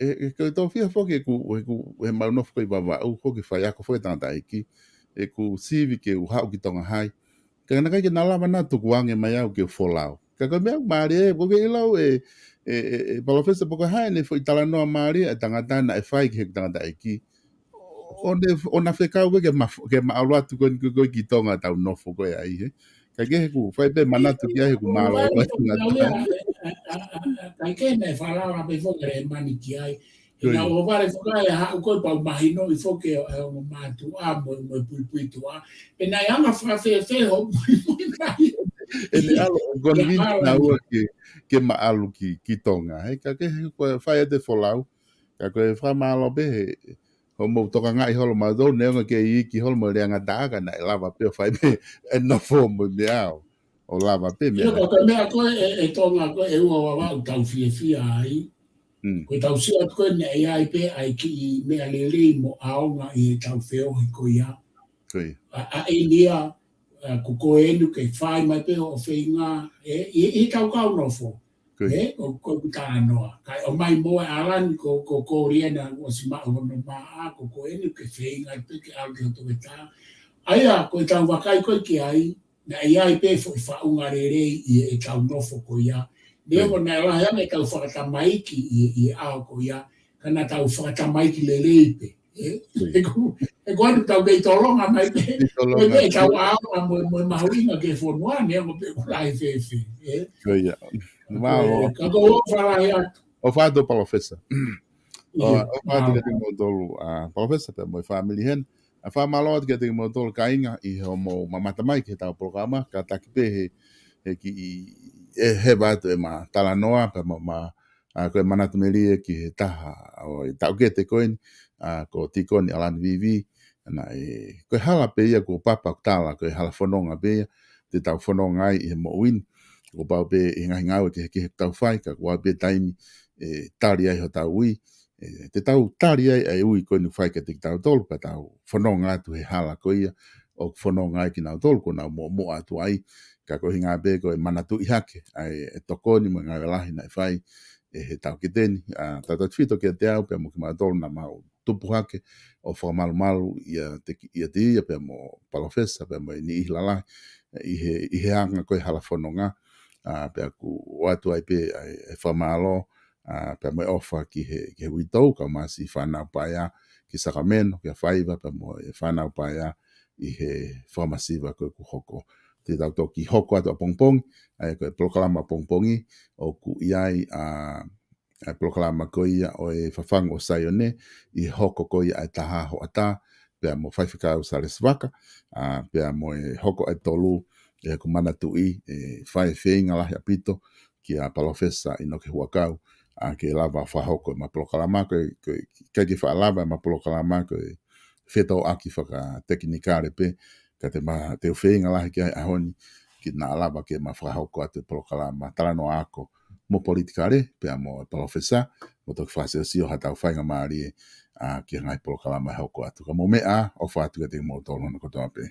ʻe, ʻe ko e tōfia foki ʻeku, ʻeku, ʻe mau nofo ko ē ʻi Vavaʻu, ko e faiako foki e tangataʻeiki. ʻEku sivi ke u haʻu ki Tonga High. Ka naʻe ʻikai ke na lava naʻa tukuange mai au ke u folau. Ka ko e meʻa mālie, ʻoku ke ʻilo ʻe, ʻe, ʻe, ʻe Palōfesa pe ko e hā ʻene foʻi talanoa mālie ʻa e tangata naʻe fai ki he tangataʻeiki. ʻO ne, ʻo na fekau ko ē ke ma, ke ma ʻalu atu ko ē, ko ē, ko ē ki Tonga tau nofo ko ē ai, ē. Ka ke he ʻoku fai pē manatu ki ai he ʻoku mālō. Ua, ua, ua, ua, ua, ua, ua, ʻikai ke ne falala pē foki ʻa ʻAlani ki ai. Ko ia. Naʻa ʻo vale foki ʻa e haʻu ko ē pea u mahinoʻi foki ʻe, ʻe ongo mātuʻa mo, mo e puipuituʻa. Pea naʻe anga fakafēfē hoʻo muimui mai. ʻEne ʻalu ʻo convince naua ke, ke ma ʻalu ki, ki Tonga. He ka ke he ko e fai ʻete folau. Ka ko e fakamālō pē he, hoʻomou tokangaʻi holo mautolu, neongo ke iiki holo mo e lea ngataʻa ka naʻe lava pē ʻo fai pē e nofo mo e meʻa ʻo, ʻo lava pē meʻa. ʻIo, ko e meʻa ko ē, ʻe, ʻe Tonga ko ē, ʻe ua ua ʻoku tau fiefia ai. Mm. Ko ʻetau sio atu ko ē naʻe ʻi ai pē ʻa e kiʻi meʻa lelei mo ʻaonga ʻi heʻetau feohi ko ia. Ko ia. ʻA, ʻa eni ia, ʻa, ko koe eni ke fai mai pē hoʻo feinga, ē, ʻi, ʻi heʻetau kau nofo. Ko ia. Ē, ko, ko ʻeku talanoa. Kae ʻomai mo e ʻAlani ko, ko Koliana ʻosi maʻu hono maʻa, ko koe eni ke feinga pē ke ʻalu ki hoto toketā. ʻA ia, ko ʻetau vakai ko ē ki ai, naʻe ʻi ai pē foʻi faʻunga lelei ʻi heʻetau nofo ko ia. Neongo naʻe lahi ange ʻetau fakatamaiki ʻi, ʻi he ʻaho ko ia, ka naʻa tau fakatamaiki lelei pē. Ē? Ko ia. ʻE ko, ʻe ko atu tau kei tolonga mai pē. Kei tolonga. Ko e meʻa ʻetau ʻaonga mo, mo e mahuʻinga ki he fonua, neongo pē ʻoku lahi fēfē. Ē? Ko ia. Mālō. Ka ko e ʻofa lahi atu. ʻOfa atu Palōfesa. ʻIo, ʻofa atu kiate kimoutolu, ʻa, Palōfesa pea mo e fāmili heni. ʻA, fakamālō atu kiate kimoutolu kāinga ʻi hoʻomou mamata mai ki heʻetau polokalama, kātaki pē he, he kiʻi, ʻe heva atu ʻema talanoa pea mo, ma, ʻa, ko e manatu melie ki he taha ʻo e taʻokete ko eni, ʻa, ko Tīkoni ʻAlani Vīvī, naʻe, ko e hala pē ia kuo papa ʻoku tala, ko e hala fononga pē ia, te tau fononga ai ʻi he moʻui ni. Kuo pau pē ʻi he ngaahi ngāue kehekehe ʻoku tau fai, ka kuo aʻu pē taimi, ʻe tali ai hotau ui, ʻe, te tau tali ai ʻa e ui ko eni ʻoku fai kiate kitautolu, pea tau fononga atu he hala ko ia ʻoku fononga ai kinautolu kuo nau muʻomuʻa atu ai, ka ko e ʻuhinga pē ko e manatuʻi hake ʻa e, e tokoni mo e ngāue lahi naʻe fai ʻe he taʻokete ni, ʻa, tautautefito kiate au pea mo kimautolu naʻa mau tupu hake ʻo fakamalumalu ʻiate, ʻiate ia pea mo Palōfesa pea mo e niʻihi lalahi ʻi he, ʻi he anga ko e hala fononga, ʻa, pea ʻoku ʻoatu ai pē ʻa e, e fakamālō, ʻa, pea mo e ʻofa ki he, ki he uitou, kau mai siʻi fānau paea ki Sacramento, kia Faiva, pea mo e fānau paea ʻi he fakamasiva ko ē kuo hoko. Te tau toki hoko atu ʻapongipongi, ʻa ia ko e polokalama ʻapongipongi, ʻoku ʻi ai, ʻa, ʻa e polokalama ko ia ʻo e Fafangu ʻo Saione, ʻi he hoko ko ia ʻa e taha hoʻatā, pea mo Faifekau Salesi Vaka, ʻa, pea mo e hoko ʻa e tolu, ʻe ʻoku manatuʻi, ʻe fai e feinga lahi ʻaupito, kia Palōfesa ʻInoke Huʻakau, ʻa, ke lava fakahoko ʻema polokalama, ko e, ko e, ʻikai ke faʻa lava ʻema polokalama, ko e fetōʻaki fakatekinikale pē, ka te ma, te u feinga lahi ki ai he ʻaho ni, ke na lava ke ma fakahoko atu e polokalama talanoa ako mo politikale, pea mo e Palōfesa, mo toki fakasiosio haʻatau faingamālie, ʻa, ki he ngaahi polokalama ʻe hoko atu. Ka mou meʻa ā, ʻofa atu kiate kimoutolu hono kotoa pē.